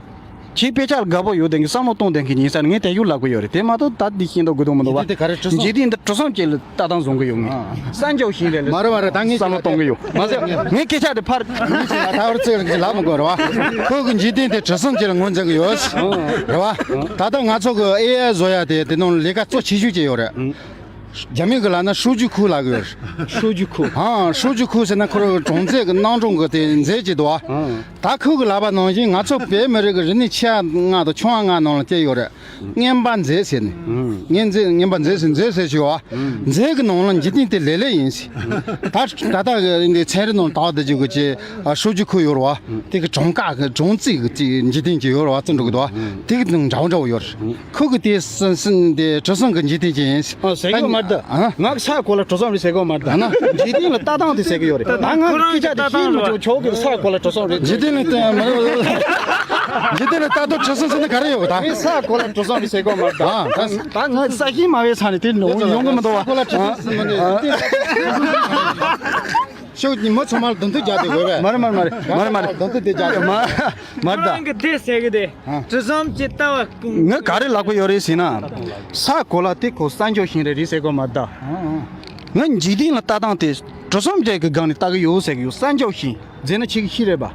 ཁྱེད་དཔེ་ཆ་ལ་དགའ་པོ་ཡོད་དེ་གི་བསམ་བློ་གཏོང་དེ་གི་ཡིན་ས་ནི་ངས་དེ་ཡུལ་ལབ་གི་ཡོད་རེད། དེ་མ་གཏོགས་ད་འདི་ཤེས་མདོག་དགོས་དོན་མི་འདུག་བ། འཇིག་རྟེན་འདི་གྲུ་གསུམ་ཅིག་ལ་ལྟ་སྟངས་བཟུང་གི་ཡོད། ངས་བསམ་བྱུང་ཤིང་རེད་ལ། མ་རེད་མ་རེད། ད་ངས་བསམ་བློ་གཏོང་གི་ཡོད། མ་ཟད་ངས་སྐད་ཆ་དེ་ཕར། ངས་ད་བར་ཚིག་ལབ་མི་དགོས་རེད་བ། ཁོ་གི་འཇིག་རྟེན་དེ་གྲུ་གསུམ་ཅིག་ལ་ངོས་འཛིན་གི་ཡོད། རེད་བ། ད་ལྟ་ང་ཚོ་གི་ཨེ་ཨའི་བཟོ་ཡ་དེ་དེ་ནང་ལས་ཀ་གཙོ་ཆེ་ཤོས་ཅིག་ཡོད་རེད། རྒྱ་མི་གི་ལབ་ན་数据库ལབ་གི་ཡོད་རེད།数据库། ཨ།数据库ཟེར་ན་ཁོ་རང་གྲངས་རྩིས་གི་སྣང་གྲོང་གི་དེ་མཛོད་ཅིག་འདུག་བ། ད་ཁོ་གི་ལབ་པ་ནང་བཞིན་ང་ཚོ་བོད་མི་རིགས་ཀྱི་རིག་གནས་ཆེ་བ་ལྔ་དང་ཆུང་བ་ལྔ་ནང་ལ་བསྐྱལ་ཡོད་རེད། རྔན་པ་མཛོད་ཟེར་ནས། རྔན་མཛོད། རྔན་པ་མཛོད་ཟེར། མཛོད་ཟེར་ཞུ་བ། མཛོད་ཀྱི་ནང་ལ་འཇིག་རྟེན་དེ་ལེབ་ལེབ་ཡིན་ཟེར། ད་ད་ལྟ་གི་འདི་ཚན་རིག་ནང་ལ་དྭགས་བསྡུ་རྒྱུ་གི་ཅིག་数据库ཡོད་རེད་བ། དེ་གི་གྲངས་ཀ་གི་གྲངས་རྩིས་གི་ཅིག་འཇིག་རྟེན་ཅིག་ཡོད་རེད་བ། བརྩི་འགྲོ་གི་འདུག་བ། དེ་གི་ནང་འདྲ་བོ་འདྲ་བོ་ཡོད་རེད། ཁོ་གི་དེ་སུན་སུན་དེ་གྲུ་གསུམ་གི་འཇིག་རྟེན་ཅིག་ཡིན་ཟེར། ཨ། ཟེར་གི་ཡོད་མ་རེད་ད། ཨ། ང་ས་གོ་ལ་གྲུ་གསུམ་རེད་ཟེར་གི་ཡོད་མ་རེད་ད། ཨ་ན། འཇིག་རྟེན་ལ་ལྟ་སྟངས་དེ་ཟེར་གི་ཡོད་རེད། ད་ང་སྐད་ཆ་དེ་ཤེས་མི་ཆོག་ཁྱོད་གི་ས་གོ་ལ་གྲུ་གསུམ་རེད། འཇིག་རྟེན་ལ་ལྟ་མ་རེད། འཇིག་རྟེན་ལ་ལྟ་དུས་གྲུ་གསུམ་ཟེར་ན་ག་རེ་ཡོད་གི་ད། ངས་ས་གོ་ལ་གྲུ་གསུམ་རེད་ཟེར་གི་ཡོད་མ་རེད་ད། ཨ། ད་ད་ང་ས་ཤིང་མ་བས་ས་ནས་དེ་ནོ་ཡོང་གི་མི་འདུག་བ། ས་གོ་ལ་གྲུ་གསུམ་ཟེར་ན་འདི། ཤོག་ཉི་མ་ཚང་མ་ལ་དོན་དུ་རྒྱག་དེ་དགོས་པས། མ་རེད་མ་རེད་མ་རེད། མ་རེད་མ་རེད། དོན་དུ་དེ་རྒྱག་དེ། མ་མ་རེད་མ་རེད། ཁོ་རང་གི་དེ་ཟེར་གི་དེ། ཨ། གྲུ་གསུམ་གྱི་ལྟ་བ་ཀུན། ངས་ག་རེ་ལབ་གི་ཡོད་རེད་ཟེར་ན། ས་གོ་ལ་དེ་ཁོ་ས་འཇོག་ཤིང་རེད་རེད་ཟེར་གི་མ་རེད་ད། ཨ་ཨ། ངས་འཇིག་རྟེན་ལ་ལྟ་སྟངས་དེ་གྲུ་གསུམ་རེ་གི་སྒང་ནས་ལྟ་གི་ཡོད་ཟེར་གི་ཡོད། ས་འཇོག་ཤིང་ཟེར་ན་ཁྱེད་ཀྱི་ཤི་རེད་པ།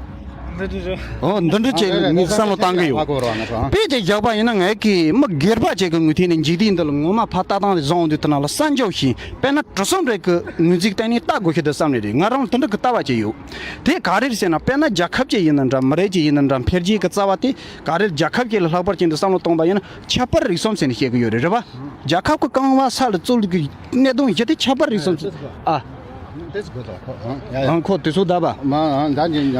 འདི་འདྲ་རེད། ཨོ་འདི་འདྲ་བྱས་ངས་བསམ་བློ་བཏང་གི་ཡོད། ཧ་གོ་རོགས་ན་ཚོ། དཔེ་དེ་བཞག་པ་ཡིན་ན་ངས་ཀྱི་མི་སྒེར་པ་ཅིག་གི་ངོས་ཐད་ནས་འཇིག་རྟེན་འདི་ལ་ངོ་མ་ཕར་ལྟ་སྟངས་རེ་བཟུང་འདུག་དེ་ནང་ལ་ས་འཇོག་ཤིང་དཔེར་ན་གྲུ་གསུམ་རེ་གི་ངོས་འཛིན་སྟེང་ནས་ལྟ་དགོས་ཤེས་འདུག་བསམ་ནས་རེད། ང་རང་ལ་དེ་འདྲ་གི་ལྟ་བ་ཅིག་ཡོད། དེ་ག་རེ་རེད་ཟེར་ན་དཔེར་ན་རྒྱལ་ཁབ་ཅིག་ཡིན་ན་འདྲ་མི་རིགས་ཅིག་ཡིན་ན་འདྲ་འཕེལ་རྒྱས་ཀྱི་རྩ་བ་དེ་ག་རེ་རྒྱལ་ཁབ་ཅིག་ལ་ལྷག་པར་ཅན་དུ་བསམ་བློ་གཏོང་པ་ཡིན་ན་ཁྱད་པར་རིག་གསུམ་ཟེར་ནས་བཤད་གི་ཡོད་རེད། རེད་པ། རྒྱལ་ཁབ་ཀྱི་རྐང་པ་ས་ལ་བཙུགས་ཀྱི་གནད་དོན་བཞི་དེ་ཁྱད་པར་རིག་གསུམ་ཟེར། ཨ། ཨང་ཁོ་དེ་ཚོ་ད་པ། མ་ཨང་ད་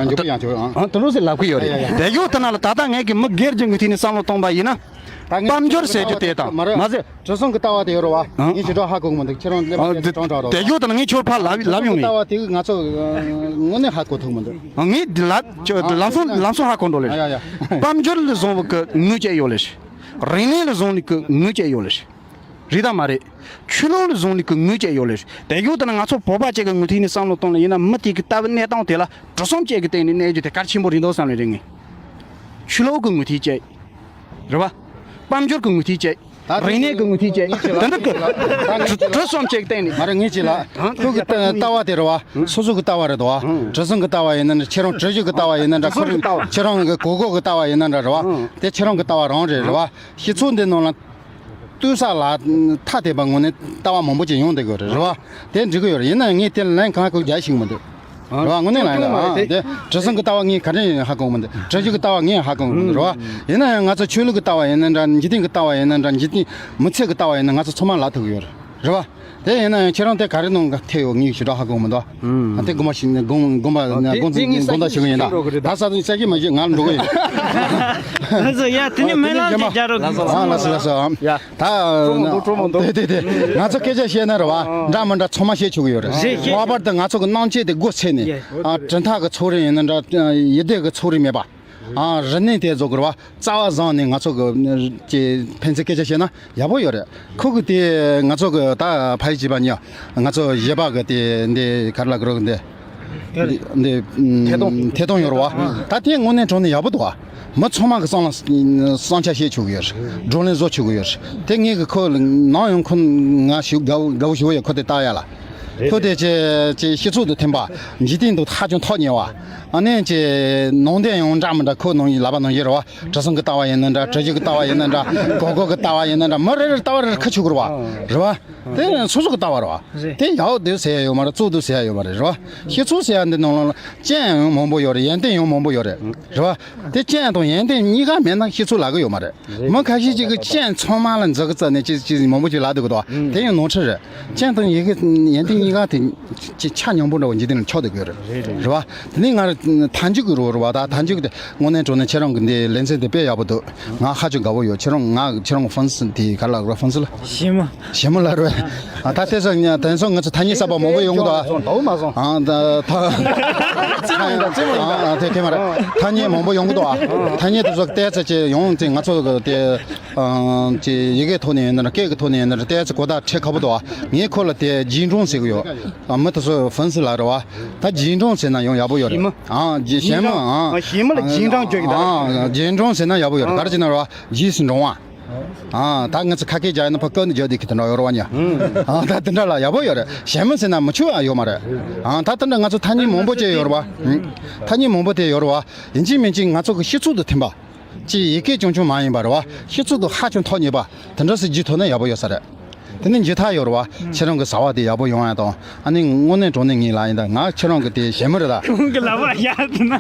འཇོག་པ་ཡང་ཆོག་ཨང་། ཨང་དེ་ལོ་ཟེར་ལབ་གི་ཡོད་རེད། དེ་ཡོད་དེ་ན་ལ་ད་ལྟ་ངས་ཀྱི་མི་སྒེར་གྱི་ངོས་ཐད་ནས་བསམ་བློ་གཏོང་པ་ཡིན་ན། དཔལ་འབྱོར་ཟེར་རྒྱུ་དེ་དང་མ་ཟད། གྲུ་གསུམ་གྱི་ལྟ་བ་དེ་ཡོད་རེད་པ། ངས་ཞེ་དྲག་ཧ་གོ་གི་མི་འདུག་ཁྱེད་རང་སླེབས་པ་དེ་གྲོང་དྲག་རོགས། དེ་ཡོད་དེ་ན་ངས་ཁྱོད་ཕར་ལབ་ལབ་ཡོང་ངས། ལྟ་བ་དེ་གི་ང་ཚོ་དངོས་གནས་ཧ་གོ་ཐུབ་མི་འདུག་ངས་འདི་ལ་ལམ་སང་ལམ་སང་ཧ་གོ་འགྲོ་ལེ། དཔལ་འབྱོར་ལ་བཟུང་བ་གི་ངོས་བཅད་ཡོད་ལེ། རིག་གནས་ལ་བཟུང་ནས་གི་ངོས་བཅད་ཡོད་ལེ། རེད་དམ་མ་རེད། ཆོས་ལུགས་ལ་བཟུང་ནས་ཀྱི་ངོས་བཅད་ཡོད་ལེ། དེ་ཡོད་དེ་ན་ང་ཚོ་བོད་པ་ཅིག་གི་ངོས་ཐད་ནས་བསམ་བློ་གཏོང་ལེ་ཡིན་ན་མི་དེ་གི་ལྟ་བའི་གནས་སྟངས་དེ་ལ་གྲུ་གསུམ་ཅིག་གི་སྟེང་ནས་གནས་རྒྱུ་དེ་གལ་ཆེན་པོ་རེད་འདུག་བསམ་ལེ་རེད་ངས། ཆོས་ལུགས་ཀྱི་ངོས་ཐད་བཅད། རེད་བ། དཔལ་འབྱོར་གྱི་ངོས་ཐད་བཅད། རིག་གནས་ཀྱི་ངོས་ཐད་བཅད། དེ་འདྲ་གི་གྲུ་གསུམ་ཅིག་སྟེང་ནས། མ་རེད་ངས་ཅིག་ལ། ཁོ་གི་ལྟ་བ་དེ་རེད་བ། སོ་སོ་གི་ལྟ་བ་རེད་དོ། གྲུ་གསུམ་གི་ལྟ་བ་ཡིན་ན་འདྲ་ཁྱེད་རང་གྲུ་བཞི་གི་ལྟ་བ་ཡིན་ན་འདྲ་ཁོ་རང་ཁྱེད་རང་གི་གོ་གོ་གི་ལྟ་བ་ཡིན་ན་འདྲ་རེད་བ། དེ་ཁྱེད་རང་གི་ལྟ་བ་རང་རེད་རེད་བ། སྤྱི་ཚོགས་འདི་ནང་ལ། ལྟོས་ས་ལ་ཐ་དད་པ་ངོས་ནས་ལྟ་བ་མང་པོ་ཅིག་ཡོང་བསྡད་ཀྱི་ཡོད་རེད་རེད་བ། དེ་འགྲིག་གི་ཡོད་རེད། ཡིན་ན་ཡང་ངས་དེ་ལ་ལན་གང་ཡང་རྒྱག་ཤེས་ཀྱི་མི་འདུག་རེད་བ། དངོས་གནས་ལ་ཡིན་ལ་དེ་གྲུ་གསུམ་གྱི་ལྟ་བ་ངས་ག་འདྲ་ཡིན་ཧ་གོ་གི་མི་འདུག་གྲུ་བཞི་གི་ལྟ་བ་ངས་ཧ་གོ་གི་མི་འདུག་རེད་བ། ཡིན་ན་ཡང་ང་ཚོ་ཆོས་ལུགས་ཀྱི་ལྟ་བ་ཡིན་ན་འདྲ་འཇིག་རྟེན་གྱི་ལྟ་བ་ཡིན་ན་འདྲ་འཇིག་རྟེན་མི་ཚེ་གི་ལྟ་བ་ཡིན་ན་ང་ཚོ་ཚང་མ་ལབ་ཐུབ་ཀྱི་ཡོད་རེད། རེད་བ། དེ་ཡིན་ན་ཡང་ཁྱེད་རང་དེ་ག་རེ་ནང་ག་ཐེ་ཡོད་ངས་ཞུ་དྲག་ཧ་གོ་མི་འདུག་ཨ་དེ་དགོངས་པ་ཞིག་ནས་དགོངས་དགོངས་པ་ཨ་དེ་དགོངས་དག་དེ་ངས་དགོངས་དག་ཞུ་གི་ཡིན་ད། ད་ས་དུང་ས་ཀྱི་མ་ཞུ་ང་ལ་འགྲོ་གི་ཡིན། ལགས་སོ་ཡ། དེ་ནི་མེ་ལང་གི་རྒྱ་རོགས་ཨ་ལགས་སོ་ལགས་སོ་ཨ། ཡ། ད་ཀྲོ་མོ་འདུག་ཀྲོ་མོ་འདུག་དེ་དེ་དེ་ང་ཚོ་སྐད་ཆ་བཤད་ན་རེད་བ། འདྲ་མི་འདྲ་ཚང་མ་བཤད་ཆོག་གི་ཡོད་རེད། རེད་རེད། ལྷག་པར་དུ་ང་ཚོ་གི་སྣང་བྱེད་དེ་སྒོ་ཕྱེ་ནས་ཡེ་ཨ་དྲིལ་ཐག་གི་ཚོགས་རིམ་ཡིན་ན་འདྲ་ཡི་དེ་གི་ཚོགས་རིམ་མེད་པ། ཨ་རིག་གནས་དེ་བཟོ་དགོས་རེད་བ། རྩ་བ་བཟུང་ནས་ང་ཚོ་གི་ཀྱི་ཕན་ཚུན་སྐད་ཆ་བཤད་ན་ཡག་པོ་ཡོད་རེད། ཁོ་གི་དེ་ང་ཚོ་གི་ད་ཕ་ཡི་བྱིས་པ་ཉོ་ང་ཚོ་གཞས་པ་གི་དེ་འདི་ག་རེ་ལབ་དགོས་རེད་འདི་འདི་ཐད་གཏོང་ཐད་གཏོང་ཡོད་རེད་བ། ད་དེ་དངོས་གནས་དྲང་གནས་ཡག་པོ་འདུག་བ། མི་ཚང་མ་གི་བསམ་བློ་བསམ་འཆར་བཤད་ཆོག་གི་ཡོད་རེད། བགྲོ་གླེང་བཟོ་ཆོག་གི་ཡོད་རེད། དེ་ངས་གི་ཁོ་ནང་ཡོང་ཁོ་ང་ཞིག་དགའ་བོ་དགའ་བོ་ཞིག་ཡོད། ཁོ་དེ་ལྟ་ཡ་ལ། ཁོ་དེ་ཅེ་ཅེ་སྤྱི་ཚོགས་དང་མཐུན་པ་འཇིག་རྟེན་དང་ཧ་ཅང་ཐག་ཉེ་བ། ཨ་ནེ་ཅེ་ནང་བསྟན་ཡང་འདྲ་མི་འདྲ་ཁོ་ནང་ཡི་ལབ་པ་ནང་བཞིན་རེད་བ། གྲྭ་ཚང་གི་ལྟ་བ་ཡིན་ན་འདྲ་གྲྭ་རྒྱུན་གི་ལྟ་བ་ཡིན་ན་འདྲ་གོ་གོ་གི་ལྟ་བ་ཡིན་ན་འདྲ་མི་རེ་རེ་ལྟ་བ་རེ་རེ་ཁ་ཆུ་གི་རེད་བ། རེད་བ། དེ་སོ་སོ་གི་ལྟ་བ་རེད་བ། རེད། དེ་ཡག་འདུག་ཟེར་ཡ་ཡོད་མ་རེད། བཙོག་འདུག་ཟེར་ཡ་ཡོད་མ་རེད། རེད་བ། སྤྱི་ཚོགས་ཟེར་ཡ་འདི་ནང་ལོགས་ལ་སྤྱན་ཡང་མང་པོ་ཡོད་རེད། ཡོན་ཏན་ཡང་མང་པོ་ཡོད་རེད། རེད་བ། དེ་སྤྱན་དང་ཡོན་ཏན་གཉིས་ཀ་མེད་ན་སྤྱི་ཚོགས་ལབ་གི་ཡོད་མ་རེད། མི་ཁ་ཤས་ཅིག་གིས་སྤྱན་ཚང་མ་ལ་འཛུགས་ཀྱི་རྩ་ནས་ཅི་ཅི་མང་པོ་ཅིག་ལབ་འདུག་གི་འདུག་དེ་ཡང་ནོར་འཁྲུལ་རེད། སྤྱན་དང་ཡི་གེ་ཡོན་ཏན་གཉིས་ཀ་དེ་ཅི་ཆ་སྙོམས་པོ་འདྲ་བོ་འཇིག་རྟེན་ལ་ཆགས་བསྡད་ཀྱི་ཡོད་རེད། རེད་བ། དེ་ནས་ང་རང་མཐའ་མཇུག་གི་རོ་རེད་བ། ད་མཐའ་མཇུག་དེ་དངོས་གནས་དྲང་གནས་ཁྱེད་རང་གི་འདི་ལེ་ཚན་དེ་དཔེ་ཡག་པོ་འདུག་ང་ཧ་ཅང་དགའ་བོ་ཡོད། ཁྱེད་རང་ང་ཁྱེད་རང་གི་ཧྥན་སི་དེ་ག་ལ་རོ་ཧྥན་སི་ལ། ཞི་མོ། ཞི་མོ་ལ་རོ། ཨ་ད་དེ་ཚོ་ཉ་དེང་སང་ང་ཚོ་ཐ་སྙད་གསར་པ་མང་པོ་ཡོང་གི་འདུག་ཨ། འདུག་མ་སོང་། ཨ་ད་ད། རྩེད་མོ་ཡིན་ད་རྩེད་མོ་ཡིན་ད། ཨ་དེ་ཁེ་མ་རེད། ཐ་སྙད་མང་པོ་ཡོང་གི་འདུག་ཨ། ཐ་སྙད་དེ་ཚོ་ཏོག་ཙམ་ཅིག་ཡོང་དེ་ང་ཚོ་གི་དེ་ཨ་ཅིག་ཡི་གེ་ཐོག་ནས་ཡིན་ན་སྐད་ཀྱི་ཐོག་ནས་ཡིན་ན་ཏོག་ཙམ་གོ་བརྡ་འཕྲོད་ཁག་པོ་འདུག་ཨ། ངས་ཁོ་ལ་དེ་རྗེས་འབྲང་ཟེར་གི་ཡོད། ཨ་མི་དེ་ཚོ་ཧྥན་སི་ལ་རེད་བ། ད་རྗེས་འབྲང་ཟེར་ན་ཡང་ཡག་པོ་ཡོད་རེད། ཞི་མོ། ཨ་རྗེས་ཞི་མོ་ཨ། ཞི་མོ་ལ་རྗེས་འབྲང་བརྗོད་ཀྱི་ད། ཨ་རྗེས་འབྲང་ཟེར་ན་ཡག་པོ་ཡོད་རེད། ག་རེ་བྱས་ན་རེད་བ། རྗེས་སུ་འབྲང་བ། ཨ་ད་ང་ཚོ་ཁ་སྐད་རྒྱག་ཡིན་ན་ཕ་སྐད་ནས་རྒྱག་བསྡད་ཀྱི་དེ་འདྲ་ཡོད་རེད་བ་ཉ། ཨ་ད་དེ་འདྲ་ལ་ཡག་པོ་ཡོད་རེད། ཞི་མོ་ཟེར་ན་མི་ཆུ་བ་ཡོད་མ་རེད། ཨ་ད་དེ་འདྲ་ང་ཚོ་ཐ་སྙད་མང་པོ་ཅིག་ཡོད་རེད་བ། ཐ་སྙད་མང་པོ་དེ་ཡོད་རེད་བ། ཡིན་གཅིག་མིན་གཅིག་ང་ཚོ་གི་སྤྱི་ཚོགས་དང་མཐུན་པ། ཅིག་ཡི་གེ་ཆུང་ཆུང་མ་ཡིན་པ་རེད་བ། སྤྱི་ཚོགས་དང་ཧ་ཅང་ཐག་ཉེ་བ། དེ་འདྲ་ཟིག་བརྗེ་ཐུབ་ན་ཡག་པོ་ཡོད་ས་རེད། དེ་ནས་འཇུ་ཐག་ཡོད་རེད་བ། ཁྱེད་རང་གི་བྱ་བ་དེ་ཡག་པོ་ཡོང་ཡ་དང་། ཨ་ནི་དངོས་གནས་དྲང་གནས་ངས་ལབ་ཡིན་ད། ང་ཁྱེད་རང་གི་དེ་ཞེ་མི་རེད་ད། ཁོང་གི་ལག་པ་བཞག་ཟེར་ན།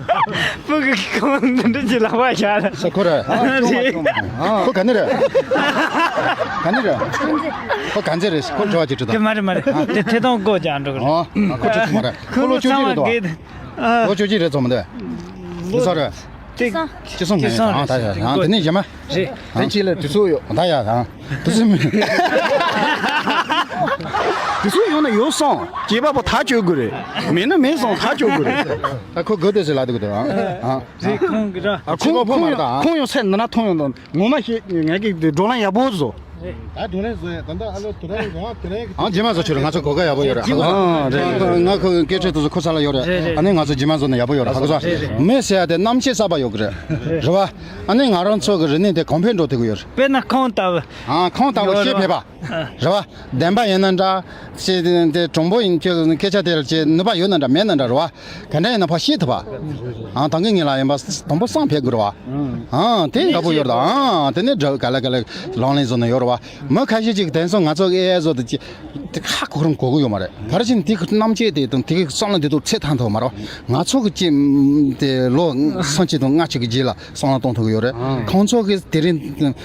ཕུག་གི་ཁོང་འདི་འདྲ་གྱི་ལག་པ་བཞག་ལ། ས་ཁོ་རེད། ཨ་རེད། ཁོ་ག་ནས་རེད། ག་ནས་རེད། ཁོ་ག་ཚད་རེད། ཁོ་འབྲེལ་བ་ཅིག་ཁྲིད་དང་། དེ་མ་རེད་མ་རེད། དེ་ཐད་གཏོང་སྒོ་རྒྱག་འགྲོ་གི་རེད། ཨོ། ཁོ་ཁྲིད་ཐུབ་མ་རེད། ཁོ་ལོ་བཅུ་གཅིག་རེད་དོ། ལོ་བཅུ་གཅིག་རེད་ཚོ་མི་འདུག་ལོ་སོ་རེད། ཅི་སོང་ངས་ཅི་སོང་ཨ་ད་ཡ་ཨ་དེ་ནས་ཞེ་མ། རེད། དེ་ཅི་ལ་དུས་ཚོད་ཡོད། ད་ཡ་ཨ་དུས་ཚོད་མི། དུས་ཚོད་ཡོད་ན་ཡོད་སོང་། སྐྱེས་པ་པོ་ཐག་གཅོད་དགོས་རེད། མེད་ན་མེད་སོང་ཐག་གཅོད་དགོས་རེད། ད་ཁོ་དགོས་དེ་ཟེར་ལ་དུ་གི་དོ་ཨ་ཨ། རེད་ཁོང་གི་ར། ཨ་ཁོང་ཁོང་ཡོད་ཁོང་ཡོད་སེམས་ནང་ན་ཐོང་ཡོད་དོ། ངོ་མ་ཤེས་ངས་ཀྱི་བགྲོ་གླེང་ཡག་པོ་བཟོ། ད་བགྲོ་གླེང་བཟོ་ཡ་ད་ལྟ་ཨ་ལོ་དེ་རིང་རང་དེ་རིང་གི་ཨང་རྗེས་མ་བཟོ་ཆོག་རེད། ང་ཚོ་གོ་སྐབས་ཡག་པོ་ཡོད་རེད། ཨ་རེད། ང་ཁོ་སྐད་ཆ་དེ་ཚོ་ཁོ་ས་ལ་ཡོད་རེད། རེད་རེད། ཨ་ནི་ང་ཚོ་རྗེས་མ་བཟོ་ན་ཡག་པོ་ཡོད་རེད། ཧ་གོ་སོང་། རེད་རེད། མི་ཟེར་ཡ་དེ་རྣམ་ཤེས་གསར་པ་ཡོད་གི་རེད། རེད་བ། ཨ་ནི་ང་རང་ཚོ་གི་རིག་གནས་དེ་གོང་འཕེལ་འགྲོ་ཐུབ་གི་ཡོད་རེད། དཔེར་ན་ཁོང་ལྟ་བུ། ཨ་ཁོང་ལྟ་བུ་ཤེས་ཕེབས་པ། རེད་བ། བདེན་པ་ཡིན་ན་འདྲ། ཞེས་དེ་དྲང་པོ་ཡིན་ཁྱོད་སྐད་ཆ་དེ་ལ་ཅེས་ནུས་པ་ཡོད་ན་འདྲ་མེད་ན་འདྲ་རེད་བ། ག་འདྲ་ཡིན་ན་ཕར་ཤེས་ཐུབ་པ། ཨང་དང་གི་ངེད་ལ་ཡིན་པ་དང་པོ་བསམ་ཕེབས་དགོས་རེད་བ། ཨང་དེ་ཡག་པོ་ཡོད་རེད། ཨང་དེ་ནས་འདྲ་ག་ལ་ག་ལ་ལག་ལེན་བཟོ་ན་ཡོད་རེད་བ། མི་ཁ་ཤས་ཅིག་དེང་སང་ང་ཚོ་ཨེ་ཨའི་བཟོ་དེ་ཅི་དེ་ཧ་གོ་རང་གོ་གི་ཡོད་མ་རེད། ག་རེ་བྱས་ན་དེ་གི་རྣམ་དཔྱོད་དེ་དང་དེ་གི་བསམ་བློ་འདི་དག་ཚད་ཐང་ཐུབ་མ་རེད་བ། ང་ཚོ་གི་ཅི་དེ་ལོ་སུམ་ཅུ་དང་ལྔ་བཅུ་གི་རྗེས་ལ་བསམ་བློ་གཏོང་ཐུབ་ཀྱི་ཡོད་རེད། ཨང་ཁོང་ཚོ་གི་དེ་རིང་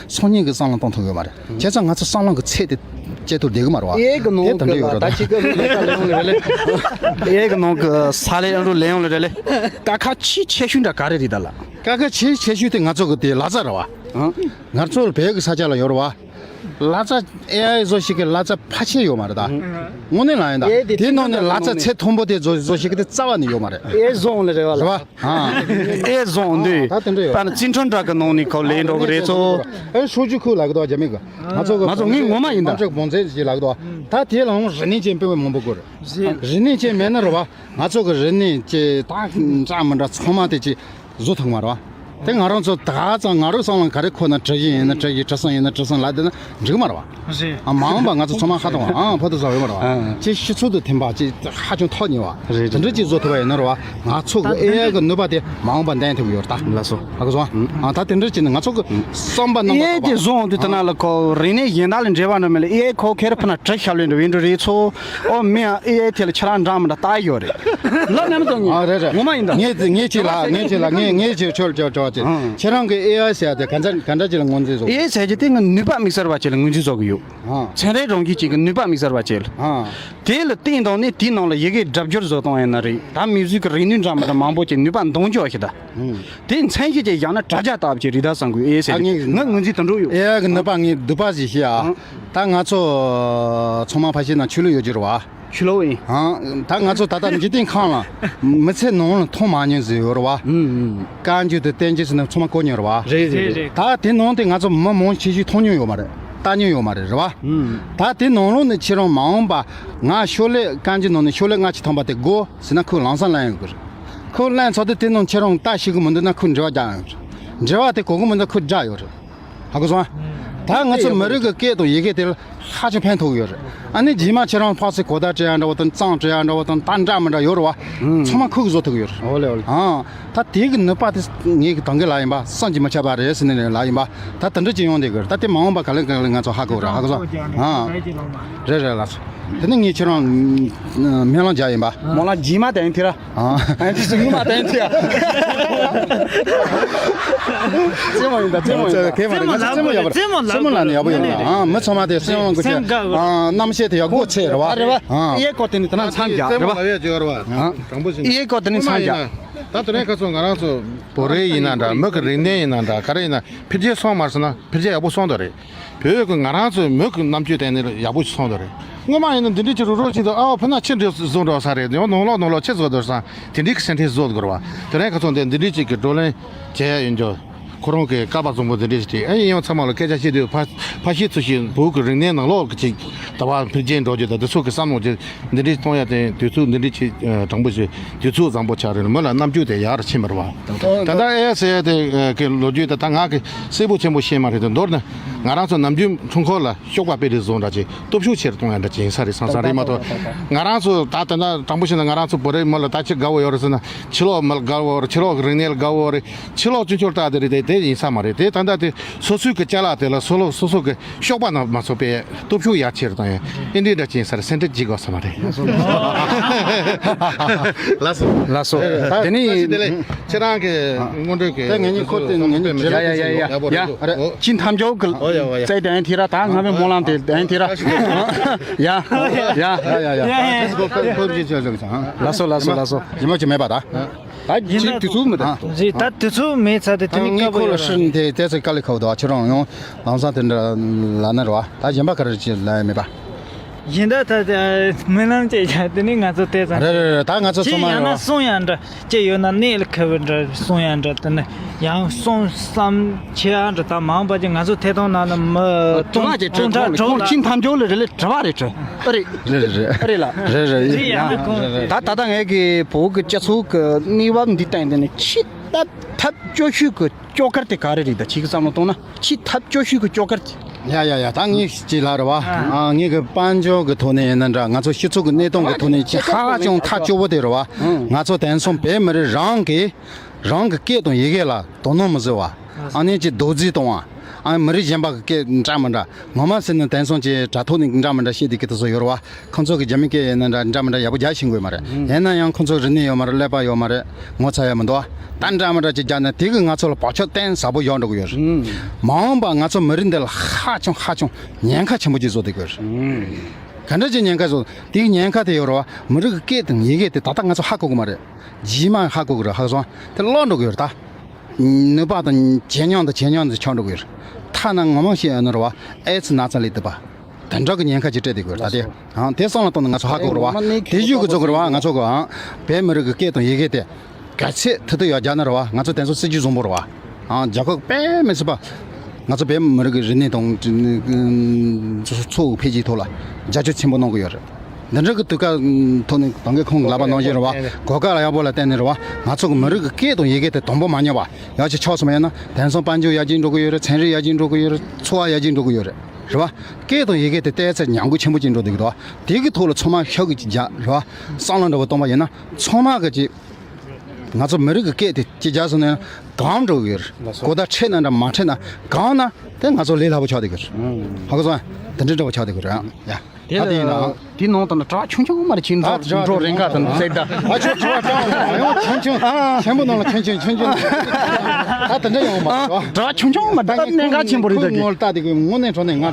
སང་ཉིན་གི་བསམ་བློ་གཏོང་ཐུབ་ཀྱི་ཡོད་མ་རེད། བྱས་ཙང་ང་ཚོ་བསམ་བློ་གི་ཚད་དེ་བཅད་ཐུབ་བསྡད་ཀྱི་མ་རེད་བ། ཨེ་གི་ནང་དེ་དེ་འདྲ་གི་ཡོད་ལ་རེད་ད་ད། ཅི་གི་ལས་ཀ་ལས་ཡོང་ལས་རེད་ལས། ཨེ་གི་ནང་གི་ས་ལས་ཡང་རུ་ལས་ཡོང་ལས་རེད་ལས། དཀའ་ཁག་ཆེས་ཆེ་ཤོས་འདྲ་ག་རེ་རེད་ད་ལ། དཀའ་ཁག་ཆེས་ཆེ་ཤོས་དེ་ང་ཚོ་གི་དེ་ལག་རྩལ་རེད་བ། ཨང་། ང་ཚོ་བོད་ཀྱི་ས་ཆ་ལ་ཡོད་རེད་བ། ལག་རྩལ་ཨེ་ཨའི་བཟོ་ཞིག་གི་ལག་རྩལ་ཕལ་ཆེར་ཡོད་མ་རེད་ད། དངོས་གནས་ལ་ཡིན་ད། ཨེ་དེ་དེའི་ནང་ནས་ལག་རྩལ་ཚད་མཐོན་པོ་དེ་བཟོ་བཟོ་ཞིག་གི་དེ་རྩ་བ་ནས་ཡོད་མ་རེད། ཨེ་བཟོ་འོང་ལས་རེད་བ་ལ། རེད་བ། ཨེ་བཟོ་འདུག་ད་དེ་འདྲ་ཡོད། པ་ན་ཙིན་ཁྲོན་འདྲ་གི་ནང་ནས་ཁོ་ལེན་འགྲོ་གི་རེད་ཚོ། ཨེ་ཧྲུའུ་ཅི་ཁུ་ལབ་གི་འདུག་རྒྱ་མི་གི། ང་ཚོ་གི་ང་ཚོ་ངའི་ངོ་མ་ཡིན་ད། ང་ཚོ་གི་བོང་ཚད་ཞིག་ལབ་གི་འདུག་ད་དེ་ལའང་རིག་གནས་ཅན་དཔེ་མང་པོ་དགོས་རེད། རིག་གནས་ཅན་མེད་ན་རེད་བ། ང་ཚོ་གི་རིག་གནས་ཀྱི་ད་འདྲ་མི་འདྲ་ཚང་མ་དེ་ཅི་བཟོ་ཐུབ་མ་རེད་བ། དེ་ང་རང་ཚོ་ད་ཙང་ང་རང་སང་ལ་ག་རེ་མཁོ་ན་གྲུ་བཞི་ཡིན་ན་གྲུ་བཞི་གྲུ་གསུམ་ཡིན་ན་གྲུ་གསུམ་ལབ་བསྡད་ན་འགྲིག་གི་མ་རེད་བ། རེད། ཨ་མ་འོངས་པ་ང་ཚོ་ཚང་མ་ཧ་ཐང་བ་ཨང་ཕ་དུ་ཟ་བའི་མ་རེད་བ། ཨ། ཅི་སྤྱི་ཚོགས་དང་མཐུན་པ་ཅི་ཧ་ཅང་ཐོག་ཉེ་བ། རེད་དེ་འདྲ་ཅིག་བཟོ་ཐུབ་པ་ཡིན་ན་རེད་བ། ང་ཚོ་གི་ཨེ་ཨའི་གི་ནུས་པ་དེ་མ་འོངས་པ་འདོན་ཐུབ་ཡོད་རེད་ད། ལགས་སོ། ཧ་གོ་སོང་ཨ། ད་དེ་འདྲ་ཅིག་ནི་ང་ཚོ་གི་བསམ་པ་རྣམ་པ་ཨེ་དེ་བཟོ་འོང་དུས་ད་ན་ལ་ཁོ་རིག་གནས་གཞན་དག་ལ་འབྲེལ་བ་འགྲོ་མེད་ལ་ཨེ་ཁོ་ཁེར་ཕུ་ན་གྲུ་ཤ་ལོས་འགྲོ་བའི་འགྲོ་རེད་ཚོ། ཨོ་མི་ཨེ་དེ་ལ་ཁྱེད་རང་འདྲ་མི་འདྲ་ལྟ་ཡོད་རེད། ལབ་ནས་མི་འདུག་ངས། ཨ་རེད་རེད། ངོ་མ་ཡིན་ད། ངས་ངས་ཅིག་ལ་ངས་ཅིག་ལ་ངས་ངས་ཅིག་ཆོལ་ཆོལ་ཆོལ་ ཨང་། ཁྱེད་རང་གི་ཨེ་ཨའི་ཟེར་ཡ་དེ་ག་འདྲ་ག་འདྲ་ཅིག་ལ་ངོས་འཛིན་བཟོ། ཨེ་ཨའི་ཟེར་གྱི་དེ་ང་ནུས་པ་དམིགས་བསལ་བ་ཅིག་ལ་ངོས་འཛིན་བཟོ་གི་ཡོད། ཨང་། ཚན་རིག་རང་བཞིན་ཅན་གྱི་ནུས་པ་དམིགས་བསལ་བ་ཅིག་ལ། ཨང་། དེ་ལ་བརྟེན་བཏང་ནས་དེའི་ནང་ལ་ཡི་གེ་སྒྲ་སྦྱོར་བཟོ་བཏང་ཡིན་ན་རེད། ད་མིའུ་ཟིག་གི་རིག་ནུས་འདྲ་མི་འདྲ་མང་པོ་ཅིག་ནུས་པ་འདོན་རྒྱུ་ཞིག་ད། ཨང་། དེ་མཚན་གཞི་ཅིག་བཞག་ན་དྲ་རྒྱ་ལྟ་བུ་ཅིག་རེད་ད་བསམ་གི། ཨེ་ཨའི་ཟེར་གྱི་ཨ་ངས་ང་ངོས་འཛིན་དེ་འདྲ་ཡོད། ཨེ་ཨའི་གི་ནུས་པ་ངས་སྡུག་པ་ཞིག་བཤད་ཨ། ཨང་། ད་ང་ཚོ་ཚང་མ་ཕ་ཤི་ན་ཆོས་ལུགས་ཡོད་རྒྱུ་རེད་བ། ཆོས་ལུགས་ཡིན། ཨང་། ད་ང་ཚོ་ད་ལྟ་འཇིག་རྟེན་ཁམས་ལ་མི་ཚེ་ནང་ལ་མཐོང་མ་མྱོང་ཟིག་ཡོད་རེད་བ། ཨང་། བཀའ་འགྱུར་དང་བསྟན་འགྱུར་ཟེར་ན་ཚང་མ་གོ་མྱོང་རེད་བ། རེད་རེད་རེད། ད་དེ་ནང་དེ་ང་ཚོ་མི་མང་ཆེ་ཤོས་མཐོང་མྱོང་ཡོད་མ་རེད། ལྟ་མྱོང་ཡོད་མ་རེད། རེད་བ། ཨང་། ད་དེ་ནང་ལོགས་ནས་ཁྱེད་རང་མ་འོངས་པ་ང་ཤོ་ལོ་ཀ་བཀའ་འགྱུར་ནང་ནས་ཤོ་ལོ་ལྔ་ཅིག་ཐོན་པ་དེ་དགོས་ཟེར་ན་ཁོས་ལམ་སང་ལེན་ཡོང་གི་རེད། ཁོས་ལེན་ཚར་དུས་དེ་ནང་ཁྱེད་རང་ལྟ་ཤེས་གི་མི་འདུག་ན་ཁོས་འགྲེལ་བ་རྒྱག་ཡོང་གི་རེད། འགྲེལ་བ་དེ་གོ་གི་མི་འདུག་ཁོས་བསྒྲགས་ཡོད་རེད། ཧ་གོ་སོང་ཨ། ད་ང་ཚོ་མི་རིགས་ཀྱི་སྐད་དང་ཡི་གེ་དེ་ལ་ཧ་ཅང་ཕན་ཐོགས་ཡོད་རེད། ཨ་ནི་རྗེས་མ་ཁྱེད་རང་ཕར་ཚུར་གོ་བརྡ་སྤྲད་ཡ་འདྲ་བོ་དང་། གཙང་སྤྲད་ཡ་འདྲ་བོ་དང་། ད་འདྲ་མི་འདྲ་ཡོད་རེད་བ། ཚང་མ་ཁོས་བཟོ་ཐུབ་ཡོད་རེད། ཨོ་ལེ་ཨོ་ལེ། ཨང་། ད་དེ་གི་ནུས་པ་དེ་ངས་གི་དང་གི་ལ་ཡིན་པ་བསམ་གྱིས་མི་ཁྱབ་པ་རེད་ཟེར་ནས་ལ་ཡིན་པ། ད་དེ་འདྲ་ཅིག་ཡོང་བསྡད་གི་རེད། ད་དེ་མ་འོངས་པ་ག་ལེ་ག་ལེ་ང་ཚོ་ཧ་གོ་རེད། ཧ་གོ་སོང་། ཨང་། རེད་རེད་ལགས་སོ། དེ་ནི་ངས་ཁྱེད་རང་སྨོན་ལམ་རྒྱག་ཡིན་པ། སྨོན་ལམ་རྗེས་མ་དེ་ཡིན་དེ་ར། ཨ། ཨ་འདི་སུ་ངུ་མ་དེ་ཡིན་དེ་ར། རྩེད་མོ་ཡིན་ད། རྩེད་མོ་ཡིན་ད། རྩེད་མོ་ལབ་དགོས་རེད། རྩེད་མོ་ལབ་དགོས་རེད། རྩེད་མོ་ལབ་ནས་ཡག་པོ་ཡོང་ལ། ཨ། མི་ཚང་མ་དེ་སེམས་ལ་དགོས་ཆེ། ཨ། རྣམ་ཤེས་དེ་ཡག་པོ་ཆེ་རེད་བ། རེད་བ། ཨ། ཨེ་ཀོ་དེ་ནི་དེ་ན་མཚམས་རྒྱག་རེད་བ། རྩེད་མོ་ལབ་ཡག་ཅིག་ཡོད་རེད་བ། ཨ། དྲང་པོ་བྱས་ན། ཨེ་ཀོ་དེ་ནི་མཚམས་རྒྱག་ད་དེ་རིང་ཁ་སང་ང་རང་ཚོ་བོད་རིགས་ཡིན་ན་འདྲ། མི་གི་རིག་གནས་ཡིན་ན་འདྲ། ག་རེ་ཡིན་ན་འཕེལ་རྒྱས་སོང་མ་སོང་ན། འཕེལ་རྒྱས་ཡག་པོ་སོང་དོ་རེད། བོད་ཀྱི་ང་རང་ཚོའི་མི་གི་རྣམ་དཔྱོད་དེ་ནི་ཡག་པོ་ཞིག་སོང་དོ་རེད། སྔོན་མ་ཡིན་ན་འདི་འདྲས་ཀྱི་རུ་རོགས་ཅིག་དང་། ཨ། ཕུ་ན་ཁྱི་འདྲ་བཟོ་འགྲོ་ས་རེད། ཡང་ནང་ལོགས་ནང་ལོགས་ཁྱི་བཟོ་འདོར་ས་དེ་འདྲས་ཀྱི་སེམས་ཁྲལ་བཟོ་དགོས་རེད་བ། དེ་རིང་ཁ་སང་དེ་འདི་འདྲས་ཅིག་གི་བགྲོ་གླེང་བྱེད་ཡ་ཡིན་རྒྱུ། ཁོ་རང་གི་ཀ་པ་བཟང་པོ་འདི་འདྲས་ཞིག་དེ། ཨ། ཡིན་ཡང་ཚང་མ་ལ་སྐད་ཆ་བཤད་དུས་ཕ་ཕ་ཤི་ཚུལ་ཞིག་བོད་ཀྱི་རིག་གནས་ནང་ལོགས་ཀྱི་ཅིག་ད་བར་འཕེལ་རྒྱས་འགྲོ་རྒྱུ་དང་། འདི་ཚོ་གི་བསམ་བློ་ཅིག་འདི་འདྲས་གཏོང་ཡ་དེ་དུས་ཚོད་འདི་འདྲས་ཅིག་དྲང་པོ་ཞིག་དུས་ཚོད་བཟང་པོ་ཆགས་རེད། མི་ལ་རྣམ་དཔྱོད་དེ་ཡར་ཕྱིན་པ་རེད་བ། ད་ལྟ་ཨེ་ཟེར་ཡ་དེ་གི་ལོ་རྒྱུས་དེ་ད་ང་གི་གསལ་པོ་ཆེན་པོ་ཤེས་མ་རེད་དེ། མདོར་ན་ང་རང་ཚོ་ནམ་རྒྱུན་འཁྲུངས་འཁོར་ལ་གཤོག་པ་དཔེ་རིས་བཟོ་འདྲ་ཅིག་སྟོབས་ཤུགས་ཆེ་རུ་གཏོང་ཡ་འདྲ་ཅིག་ཡིན་ས་རེད་བསམ་ས་རེད་མ་གཏོགས། ང་རང་ཚོ་ད་ད་ལྟ་དྲང་པོ་བཤད་ན་ང་རང་ཚོ་བོད་རིགས་མི་ལ་ད་ཅི་དགའ་བོ་ཡོད་རེད་ཟེར་ན། ཕྱི་ལོགས་མི་ལ་དགའ་བོ་རེད། ཕྱི་ལོགས་ཀྱི་རིག་གནས་ལ་དགའ་བོ་རེད། ཕྱི་ལོགས་སྤྱི་ཚོགས་ལྟ་དེ་རེད་དེ། དེ་ཡིན་ས་མ་རེད་དེ། ད་ལྟ་དེ་སོ་སོའི་གི་ཅ་ལག་དེ་ལ་སོ་སོ་སོ་སོ་གི་གཤོག་པ་ན་མ་སོང་པའི་སྟོབས་ཤུགས་ཡར་ཆེ་རུ་བཏང་ཡ་ཨེ་འདྲའི་འདྲ་ཅིག་ཡིན་ས་རེད། སེམས་ཁྲལ་བགྱིད་དགོས་ས་མ་རེད། ལགས་སོ། ལགས་སོ། དེ་ནི། ཁྱེད་རང་གི་སྔོན་འགྲོའི་གི་དེ་ངེད་གཉིས་འཁོར་དེ་ངེད་གཉིས་འབྲེལ་ཡ་ཡ་ཡ་ཡ་ཡ། ཅི་འཐམ་ཅོག་གི་ཨོ་ཡ་ཨོ་ཡ། རྩེ་དན་ཐི་ར། ད་ང་བའི་སྨོན་ལམ་དེ་དན་ཐི་ར། ཡ་ཡ་ཡ་ཡ། ཁོ་ཁོ་ཁོ་ཅི་ཅི་ཅི་ཅི། ལགས་སོ་ལགས་སོ་ལགས་སོ། ཡིན་མ་ཅི་མེད་པ་ད། ད་ཡིན་ཅིག་དུས་ཚོད་མི་འདུག་ཨ། རེད། ད་དུས་ཚོད་མེད་ཚར་དུས་དེ་ནི་ངས་དཀའ་པོ་ཁོ་ལ་ཡོད་རེད། ཧྲིན་དེ་དེ་ཚོ་དཀའ་ལས་ཁག་འདུག་ཨ། ཁྱེད་རང་ཡང་ལམ་སང་དེ་འདྲ་ལ་ནི་རེད་བ། ད་གཞན་པ་ག་རེ་ཅི་ལ་ཡང་མེད་པ། གཞན་དག་ད་ད་སྨོན་ལམ་བཅས་བྱ་དེ་ནི་ང་ཚོ་དེ་ཙམ་རེད་རེད་རེད། ད་ང་ཚོ་ཅི་ཚང་མ་ཡང་ཡོད་ན་བ། གསུང་ཡང་འདྲ་ཅི་ཡོད་ན་གནས་ལ་ཁེལ་བའི་འདྲ་གསུང་ཡང་འདྲ། དེ་ནི་ཡང་གསུང་བསམ་བྱེད་ཡང་འདྲ། ད་མང་པ་ཅིག་ང་ཚོ་ཐད་གཏོང་ནང་ལ་མི་དྲི་བ་ཅིག་དྲི། ཁོང་ཁོང་ཁྲིམས་ཐམ་ཆོག་ལ་རེ་ལེ་དྲི་བ་རེ་དྲི། ཨ་རེད། རེད་རེད་རེད། ཨ་རེད་ལ། རེད་རེད། རེད་ཡ། ཡ། ད་ད་ལྟ་ངས་གི་བོད་ཀྱི་སྤྱི་ཚོགས་ཀྱི་གནས་བབ་འདི་སྟེང་དེ་ནས་ཆེས་ཐབས་ཐབས་སྐྱོ་ཤོས་ཀྱི་སྐྱོ་གར་དེ་ག་རེ་རེད། ད་ཁྱེད་ཀྱི་བསམ་བློ་གཏོང་ན་ཆེས་ཐབས་སྐྱོ་ཤོས་ཀྱི་སྐྱོ་གར་དེ། ཡ་ཡ་ཡ། ད་ངས་ཅིག་ལ་རེད་བ། ཨ། ངས་གི་དཔལ་འབྱོར་གྱི་ཐོག་ནས་ཡིན་ན་འདྲ། ང་ཚོ་སྤྱི་ཚོགས་ཀྱི་གནས་སྟངས་ཀྱི་ཐོག་ནས་ཅིག་ཧ་ཅང་ཐག་སྐྱོ་བོ་དེ་རེད་བ། ང་ཚོ་དེང་སང་བོད་མི་རིགས་རང་གི་རང་གི་སྐད་དང་ཡི་གེ་ལ་དོ་སྣང་མི་བཟོ་བ། ཨ་ནི་ཅིག་རྡོག་རྫིས་གཏོང་བ། ཨ། མི་རིགས་གཞན་པ་གི་སྐད་འདྲ་མི་འདྲ། ངོ་མ་ཟེར་ན་དེང་སང་ཅིག་དྲ་ཐོག་ནས་འདྲ་མི་འདྲ་བཤད་དེ་གི་དེ་ཚོ་ཡོད་རེད་བ། ཁོང་ཚོ་གི་རྒྱ་མི་སྐད་ཡིན་ན་འདྲ་འདྲ་མི་འདྲ་ཡག་པོ་རྒྱག་ཤེས་དགོས་མ་རེད། ཡིན་ན་ཡང་ཁོང་ཚོ་རིག་གནས་ཡོད་མ་རེད། ཀླད་པ་ཡོད་མ་རེད། ངོ་ཚ་ཡ་མི་འདུག་བ། ད་འདྲ་མི་འདྲ་ཅིག་རྒྱག་ན་དེ་གི་ང་ཚོ་ལ་བག་ཆགས་གཏིང་ཟབ་པོ་ཡོང་འགྲོ་གི་ཡོད་རེད། མ་འོངས་པ་ང་ཚོ་མི་རིགས་འདི་ལ་ཧ་ཅང་ཧ་ཅང་ཉེན་ཁ་ཆེན་པོ་ཅིག་བཟོ་བསྡད་ཀྱི་ཡོད་རེད། ག་འདྲ་ཅིག་ཉེན་ཁ་བཟོ། དེ་གི་ཉེན་ཁ་དེ་ཡོད་རེད་བ། མི་རིགས་ཀྱི་སྐད་དང་ཡི་གེ་དེ་ད་ལྟ་ང་ཚོ་ཧ་གོ་གི་མ་རེད། རྗེས་མ་ཧ་གོ་གི་རེད། ཧ་གོ་སོང་། དེ་ལོག་འགྲོ་གི་ཡོད་རེད་ད། ནུས་པ་དང་ཇེ་ཉུང་དང་ཇེ་ཉུང་དུ་ཆགས་འགྲོ་གི་ཡོད་རེད། ཐ་ན་ངོ་མ་བཤད་ཡོད་ན་རེད་བ། ཨེ་ཙི་ན་ཚ་ལས་སྡུག་པ། དེ་འདྲ་གི་ཉེན་ཁ་ཅིག་སྤྲད་བསྡད་ཀྱི་ཡོད་རེད་ད། དེ་ཨང་དེ་བསམ་བློ་བཏང་ན་ང་ཚོ་ཧ་གོ་གི་རེད་བ། དེ་བཞིན་གི་བཟོ་གི་རེད་བ། ང་ཚོ་གི་ཨང་བོད་མི་རིགས་ཀྱི་སྐད་དང་ཡི་གེ་དེ་གལ་ཆེ་ཐུབ་ཐུབ་ཡར་རྒྱག་ན་རེད་བ། ང་ཚོ་དེང་སང་སྲིད་ཇུས་བཟང་པོ་རེད་བ། ཨང་རྒྱལ་ཁབ་དཔེ་མི་སྲིད་པ། ང་ཚོ་བོད་མི་རིགས་ཀྱི་རིག་གནས་དང་ཚོ་ཚོ་འཕེལ་རྒྱས་ཐོག་ལ་རྒྱབ་སྐྱོར་ཆེན་པོ་གནང་གི་ཡོད་རེད། འདི་འདྲ་གི་དུས་སྐབས་ཐོག་ནས་ད་གིན་ཁོང་གི་ལབ་པ་ནང་བཞིན་རེད་བ། གོ་སྐབས་ཡག་པོ་ལ་བརྟེན་ནས་རེད་བ། ང་ཚོ་གི་མི་རིགས་ཀྱི་སྐད་དང་ཡི་གེ་དེ་དང་པོ་མ་ཉམས་པ་ཡག་ཅིག་ཆགས་སོང་བ་ཡིན་ན། དེང་སང་དཔལ་འབྱོར་ཡར་རྒྱས་འགྲོ་གི་ཡོད་རེད། ཚན་རིག་ཡར་རྒྱས་འགྲོ་གི་ཡོད་རེད། འཚོ་བ་ཡར་རྒྱས་འགྲོ་གི་ཡོད་རེད། རེད་བ། སྐད་དང་ཡི་གེ་དེ་བལྟས་ཚེ་ཉམས་རྒུད་ཆེན་པོ་ཅིག་འགྲོ་བསྡད་ཀྱི་འདུག་དེ་གི་ཐོག་ལ་ཚང་མ་ཤུགས་ཀྱིས་རྒྱག་རེད་བ། བསམ་བློ་འདྲ་བོ་གཏོང་བ་ཡིན་ན་ཚང་མ་གི་ཅིག་ང་ཚོ་མི་རིགས་ཀྱི་སྐད་དེ་ཅི་བྱ་ཟེར་ན་གང་འགྲོ་གི་རེད། གོ་བརྡ་འཕྲད་ན་འདྲ་མ་འཕྲད་ན་གང་ན་དེ་ང་ཚོ་ལས་སླ་པོ་ཆགས་བསྡད་ཀྱི་རེད། ཧ་གོ་སོང་། དེ་འདྲ་འདྲ་བོ་ཆགས་བསྡད་ཀྱི་རེད། ཡ། དེ་ད་དེ་ཡིན་ན་དེ་ནང་དུ་ན་དྲ་ཆུང་ཆུང་མ་རེད། ཁྱིམ་ཚང་འགྲོ་རེ་འགའ་དང་ཟེར་ད། ཨ་ཆུ་ཆུ་བ་ཀྲང་ཡང་ཆུང་ཆུང་ཆེན་པོ་ནང་ལ་ཆུང་ཆུང་ཆུང་ཆུང་། ད་དེ་འདྲ་ཡོང་མ་རེད། དྲི་བ་ཆུང་ཆུང་མ་རེད། ད་གནད་འགག་ཆེན་པོ་རེད། ད་ངོ་ལྟ་དེ་གི་ངོ་ནས་འཕྲོ་ནས་ང་།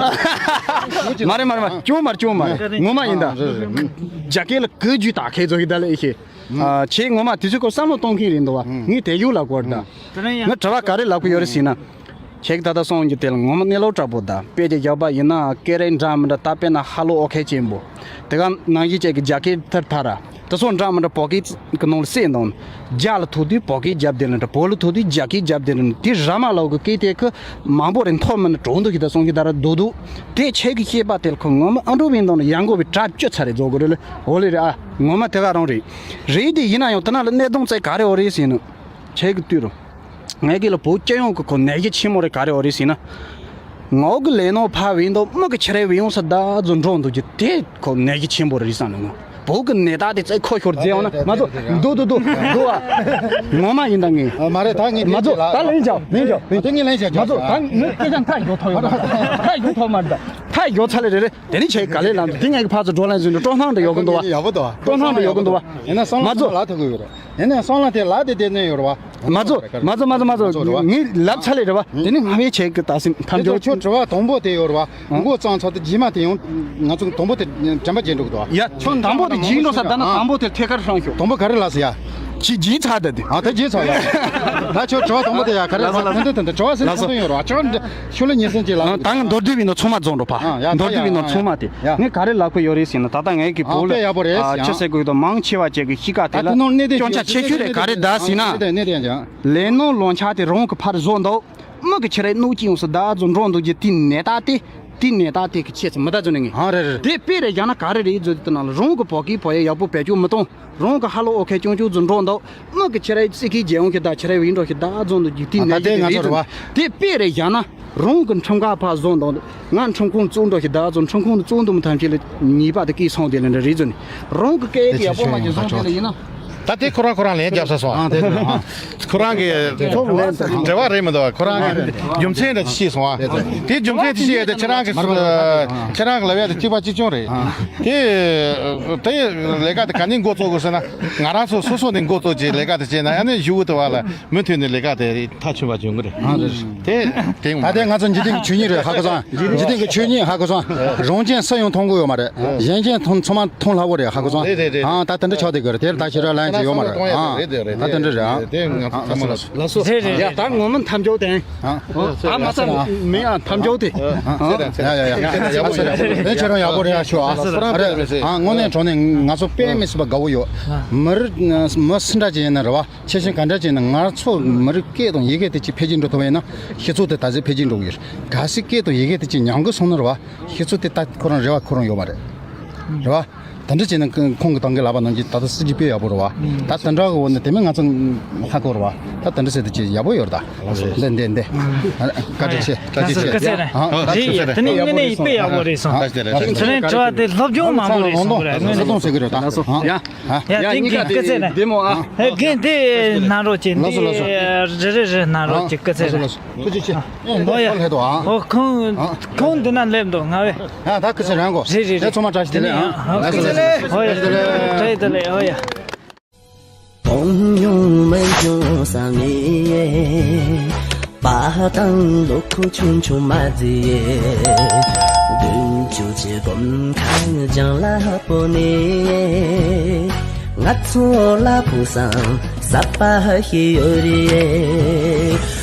མ་རེད་མ་རེད་མ་རེད། ཆུང་མ་རེད། ཆུང་མ་རེད། ངོ་མ་ཡིན་ད། རྒྱ་སྐད་ལ་གི་རྒྱུ་དག་ཁྱེད་ཚོ་གི་ད་ལ་ཨེ་ཤེས། ཨ། ཁྱེད་ངོ་མ་དེ་ཚོའི་སྐོར་བསམ་བློ་གཏོང་མཁན་རེད་འདུག་བ། ངས་དེ་ཡུག་ལ་གོ་རེད་ད། ང་དྲི་བ་ག་རེ་ལབ་གི་ཡོད་རེད་ཟེར་ན། ཁྱེད་ཀྱི་ད་ལྟ་སོང་གི་དེ་ལ་ངོ་མ་གནས་ལུགས་དྲག་པོ་ད་དཔེ་ཆ་རྒྱག་པ་ཡིན་ན་སྐད་རིགས་འདྲ་མི་འདྲ་ད་དཔེར་ན་ཧ་ལོ་ཨོ་ཁེ་ཅན་པོ། དེ་ག་ནང་བཞིན་ཅིག་གི་རྒྱ་སྐད་ཐར་ཐར་ར། དེ་སོང་འདྲ་མི་འདྲ་བོད་སྐད་ཀྱི་ནང་ལ་གསལ་འདུག་རྒྱ་ལ་ཐུག་དུས་བོད་སྐད་རྒྱབ་དེ་ལ་འདྲ། བོད་ལ་ཐུག་དུས་རྒྱ་སྐད་རྒྱབ་དེ་ལ་འདྲ། དེ་ར་མ་ལོག་གི་སྐད་དེ་ཁོ་མང་པོ་རེ་མཐོ་མིན་གྲོགས་འདུག་གི་ད་སོང་གི་ད་ར་སྡུག་སྡུག་དེ་ཁྱེད་ཀྱི་བཤད་པ་དེ་ལ་ཁོ་ངོ་མ་ཨ་འགྲོ་བའི་འདུག་ན་ཡང་དགོས་པའི་གྲབས་བཅུ་ཚར་རེ་རྫོགས་དགོས་རེད་ལ། འོ་ལེ་རེད་ཨ། ངོ་མ་དེ་ག་རང་རེད། རེད་དེ་ཡིན་ན་ཡང་དེ་ན་ལ་གནད་དོན་བཙལ་ག་རེ་འོ་རེད་ཟེར་ན། ཁྱེད་ཀྱི་དུས་རུ། ངའི་གི་ལ་བོད་སྤྱི་ཡོངས་ཀྱི་ཁོ་ནད་གཞི་ཆེན་མོ་རེ་ག་རེ་འོ་རེད་ཟེར་ན། ངོ་གི་ལས་ནོ་ཕ་བའི་འདོ་མི་གི་ཆེ་རེ་བའི་ཡོང་ས་ད་ཛོ་འགྲོ་འདུག་གི་དེ་ཁོ་ནད་གཞི་ཆེན་པོ་རེད་བསམ་ནས་ངོ་། བོད་གི་ནད་རྟགས་དེ་བཙལ་ཁོ་ཤོར་རྫས་འོང་ན་མ་ཚོ་འདུག་འདུག་འདུག་འདུག་ཨ། ངོ་མ་ཡིན་ད་ངས། ཨ། མ་རེད། ད་ངས་མ་ཚོ་ད་ལན་བྱ་ལན་བྱ་ལན། ད་ངས་ལན་བྱ་མ་ཚོ་ད་ངས་སྐད་ཆ་མཐའ་ཡོད་ཐོག་ཡོད་མ་རེད། མཐའ་ཡོད་ཐོག་མ་རེད། མཐའ་ཡོད་ཚ་ལེ་རེད་རེད། དེ་ནི་ཆེ་ག་ལེ་ལ་འདི་ངས་ཕར་ཚུར་འགྲོ་ལན་ཟིན་ཏུ་སྤྲོ་སྣང་འདྲ་ཡོད་གི་འདུག་བ། ཡག་པོ་འདུག་བ། སྤྲོ་སྣང་འདྲ་ཡོད་གི་འདུག་བ། ཡིན་ན་བསམ་མ་བློ་ཚོ་ལ་ཐུག་གི་ཡོད་རེད། ཡིན་ན་བསམ་བློ་དེ་ལ་དེ་དེ་ནས་ཡོད་རེད་བ། མ་ཚོ་མ་ཚོ་མ་ཚོ་མ་ཚོ་ངས་ལབ་ཚ་ལེ་རེད་བ། དེ་ནི་ང་བའི་ཆེ་གི་ད་སེམས་ཐམས་ཅད་ཁྱོད་དྲི་བ་དང་པོ་དེ་ཡོད་རེད་བ། མགོ་གཙང་ཚོ་དེ་རྗེས་མ་དེ་ཡང་ང་ཚོ་དང་པོ་དེ་དྲན་པ་བརྗེད་འགྲོ་གི་འདུག་བ། ཡ་ཁྱོད་དང་པོ་དེ་རྗེས་འགྲོ་ས་ད་ན་དང་པོ་དེ་ཐད་ཀར་ཧྲང་ཤོག་དང་པོ་ག་རེ་ལབ་ཟེར་ཡ། ཅི་རྗེས་ཚ་ད་དེ། ཨ་ད་རྗེས་ཚ་ཡ། ད་ཁྱོད་དྲི་བ་དང་པོ་དེ་ཡ་ག་རེ་ལབ་ཟེར་དེ་དེ་དྲི་བ་ཟེར་ན་ཐུང་ཐུང་ཡོད་རེད་བ། ཁྱོད་ཤུ་ལ་ཉི་སེམས་ཅིག་ལ། ད་ང་མདོར་བསྡུས་པའི་ནང་ཚང་མ་རྫོགས་འགྲོ་ཕ། ཨ་ཡ་མདོར་བསྡུས་པའི་ནང་ཚང་མ་དེ། ཨ་ངས་ག་རེ་ལབ་གི་ཡོད་རེད་ཟེར་ན་ད་ལྟ་ངས་ཀྱི་བོད་ལ་དཔེ་ཡག་པོ་རེད་ཨ་ཟེར་ཡ། ཅི་ཟེར་དགོས་དང་མང་ཆེ་བ་ཅིག་གི་གཤིས་ཀ་དེ་ལ་སྐྱོན་ཆ་ཆེ་ཤོས་རེད་ག་རེ་ད་ཟེར་ན། ལས་ནོར་ལོ་འཆར་དེ་རང་གི་ཕར་བཟོ་འདུག་མི་གི་ཁྱེད་རའི་གནོད་ཀྱི་ཡོང་སུ་ད་ཚོ་འགྲོ་འདུག་གི་དེའི་ནད་རྟགས་དེ། དེའི་ནད་རྟགས་དེ་གི་ཆེད་ཚེ་མི་ད་ཚོ་ནས་ངས། ཨ་རེད་རེད། དེ་དཔེ་རེ་བཞག་ན་ག་རེ་རེད་ཟེར་དུས་ན་ལ་རང་གི་བོད་སྐད་བོད་ཡིག་ཡག་པོ་བེད་སྤྱོད་མི་གཏོང་། རང་གི་ཧ་ལོ་ཨོ་ཁེ་ཅུང་ཅུང་ཚོ་འགྲོ་འདུག་མི་གི་ཁྱེད་རའི་སྲིད་ཀྱི་རྒྱལ་ཡོངས་ཀྱི་ད་ཁྱེད་རའི་འོས་འགྲོ་ཞིག་ད་ཚོ་འདུག་གི་དེའི་ནད་རྟགས་དེ་ང་ཚོ་རེད་བ། དེ་དཔེ་རེ་བཞག་ན། རང་གི་ཁྲིམས་ཁང་ཕར་བཟོ་འདུག་ང་ཁྲིམས་ཁང་བཙུགས་འགྲོ་ཞིག་ད་ཚོ་ཁྲིམས་ཁང་དུ་བཙུགས་འདུག་མི་ཐམས་ཅད་ལ་ཉེས་པ་དེ་སྐད་སོང་དེ་ལ་འདྲ་རེད་ཟེར་ནས་རང་གི་སྐད་ཀྱི་ཡག་པོ་མ་ཅིག་བཟོ་དེ་ལ་ཡིན་ན། ད་དེ་ཁོ་རང་ཁོ་རང་ལན་རྒྱབ་ས་སོང་ཨ། དེ་ཁོ་རང་གི་འབྲེལ་བ་རེད་མི་འདུག་ཁོ་རང་གི་རྒྱུ་མཚན་འདྲ་ཅིག་ཤེས་སོང་ཨ། དེ་རྒྱུ་མཚན་དེ་ཤེས་ཡོད་དེ་ཁྱེད་རང་གི་ཁྱེད་རང་གི་ལབ་ཡ་དེ་གཅིག་པ་གཅིག་རྐྱང་རེད། དེ་དེ་ལས་ཀ་དེ་ག་ནས་འགོ་བཙུགས་དགོས་ཟེར་ན་ང་རང་ཚོ་སོ་སོ་ནས་འགོ་བཙུགས་ཀྱི་ལས་ཀ་དེ་བྱས་ན་ཨ་ནི་གཞུག་གུ་དེ་བ་ལ་མུ་མཐུད་ནས་ལས་ཀ་དེ་མཐའ་ཆོད་པ་བྱུང་གི་རེད། དེ་དེ་ད་ལྟའི་ང་ཚོ་འཇིག་རྟེན་གྱི་ཆོས་ཉིད་རེད་ཧ་གོ་སོང་། འཇིག་རྟེན་གྱི་ཆོས་ཉིད་ཧ་གོ་སོང་། རང་ཅན་སུ་ཡང་མཐོང་གི་ཡོད་མ་རེད། གཞན་ཅན་མཐོང་ཚང་མ་མཐོང་སླ་བོ་རེད་ཧ་གོ་སོང་། རེད་རེད་རེད། ཨང་ད་དེ་འདྲ་ཆགས་བསྡད་གི་རེད། དེར་ད་ཕྱི་ར་ལན་ཅིག་ཡོད་མ་རེད། ཨང་ད་དེ་འདྲ་རེད། ཨང་དེ་ང་ཚོ་ཚང་མ་ལ་སོ། ལགས་སོ། རེད་རེད། ཡ་ད་ངོ་མ་འཐམ་ཅོག་དེ། ཨང་ད་མ་ས་མི་ཡང་འཐམ་ཅོག་དེ། ཨང་ཡ་ཡ་ཡ་ཡ་ཡ་ཡ་ཡ་ཡ་ཁྱེད་རང་ཡག་པོ་རེད་ཡ་ཤོག་ཨ་རེད། ཨང་དངོས་གནས་དྲང་གནས་ང་ཚོ་དཔེ་མི་སྲིད་པ་དགའ་བོ་ཡོད། མི་རིགས་མི་སུ་འདྲ་ཅིག་ཡིན་ན་རེད་བ། ཆེ་ཆུང་ག་འདྲ་ཅིག་ཡིན་ན་ང་ཚོ་མི་རིགས་སྐད་དང་ཡི་གེ་དེ་ཅིག་འཕེལ་རྒྱས་འགྲོ་ཐུབ་པ་ཡིན་ན་སྤྱི་ཚོགས་དེ་ད་གཟོད་འཕེལ་རྒྱས་འགྲོ་གི་ཡོད། གལ་སྲིད་སྐད་དང་ཡི་གེ་དེ་ཅིག་ཉམས་གི་སོང་ན་རེད་བ། སྤྱི་ཚོགས་དེ་ད་ཁོ་རང་རེ་བ་ཁོ་རང་ཡོད་མ་རེད། རེད་བ། དེ་འདྲ་བྱས་ན་ཁོང་གི་ཏང་གི་ལབ་པ་ནང་བཞིན་ད་ལྟ་སྲིད་ཇུས་དཔེ་ཡག་པོ་རེད་བ། ད་དེ་འདྲ་གི་འོག་ནས་དེ་མིན་ང་ཚོ་ཧ་གོ་རེད་བ། ད་དེ་འདྲ་བྱས་ཏེ་ཅིག་ཡག་པོ་ཡོད་རེད་ད། འདི་འདི་འདི། བཀའ་དྲིན་ཆེ། བཀའ་དྲིན་ཆེ། སྐུ་ཚེ་རིང་། ཨ་རེད་ཡ། དེ་ནི་དངོས་གནས་དཔེ་ཡག་པོ་རེད་སོང་། ཚེ་རིང་དྲི་བ་དེ་སློབ་སྦྱོང་མང་པོ་རེད་སོང་རེད། དངོས་གནས་ཟེར་གི་རེད་ད། ཡ་ཡ་དེ་གིན་སྐུ་ཚེ་རིང་། འདི་མོ་ཨ། ཧེ་གིན་དེ་ནང་རོགས་ཅིག་འདི་རེ་རེ་རེ་ནང་རོགས་ཅིག་སྐུ་ཚེ་རིང་། ཐུགས་རྗེ་ཆེ། ཨོ་ཡ། ཨོ་ཁོང་ཁོང་འདི་ན་སླེབས་འདུག་ང་བས། ཨ་ད་ཁུ་ཚེ་རང་གོ། རེད་རེད་རེད། ཚང་མ་བཀྲ་ཤིས་བདེ་ལེགས་ཨ། ཨོ་ཡ། བཀྲ་ཤིས་བདེ་ལེགས་ཨོ་ཡ། གོང་ཡོང་མི་འབྱུང་བསམ་ཡས། པ་དང་ལོ་ཁུ་ཆུང་ཆུང་མ་ཟི་ཡས། དགུན་ཆུ་ཆུ་གོམ་ཁང་ལྗང་ལ་པོ་ནས། ང་ཚོ་ལ་བུ་སང་ས་པ་ཧ་ཤི་ཡོད་རེད།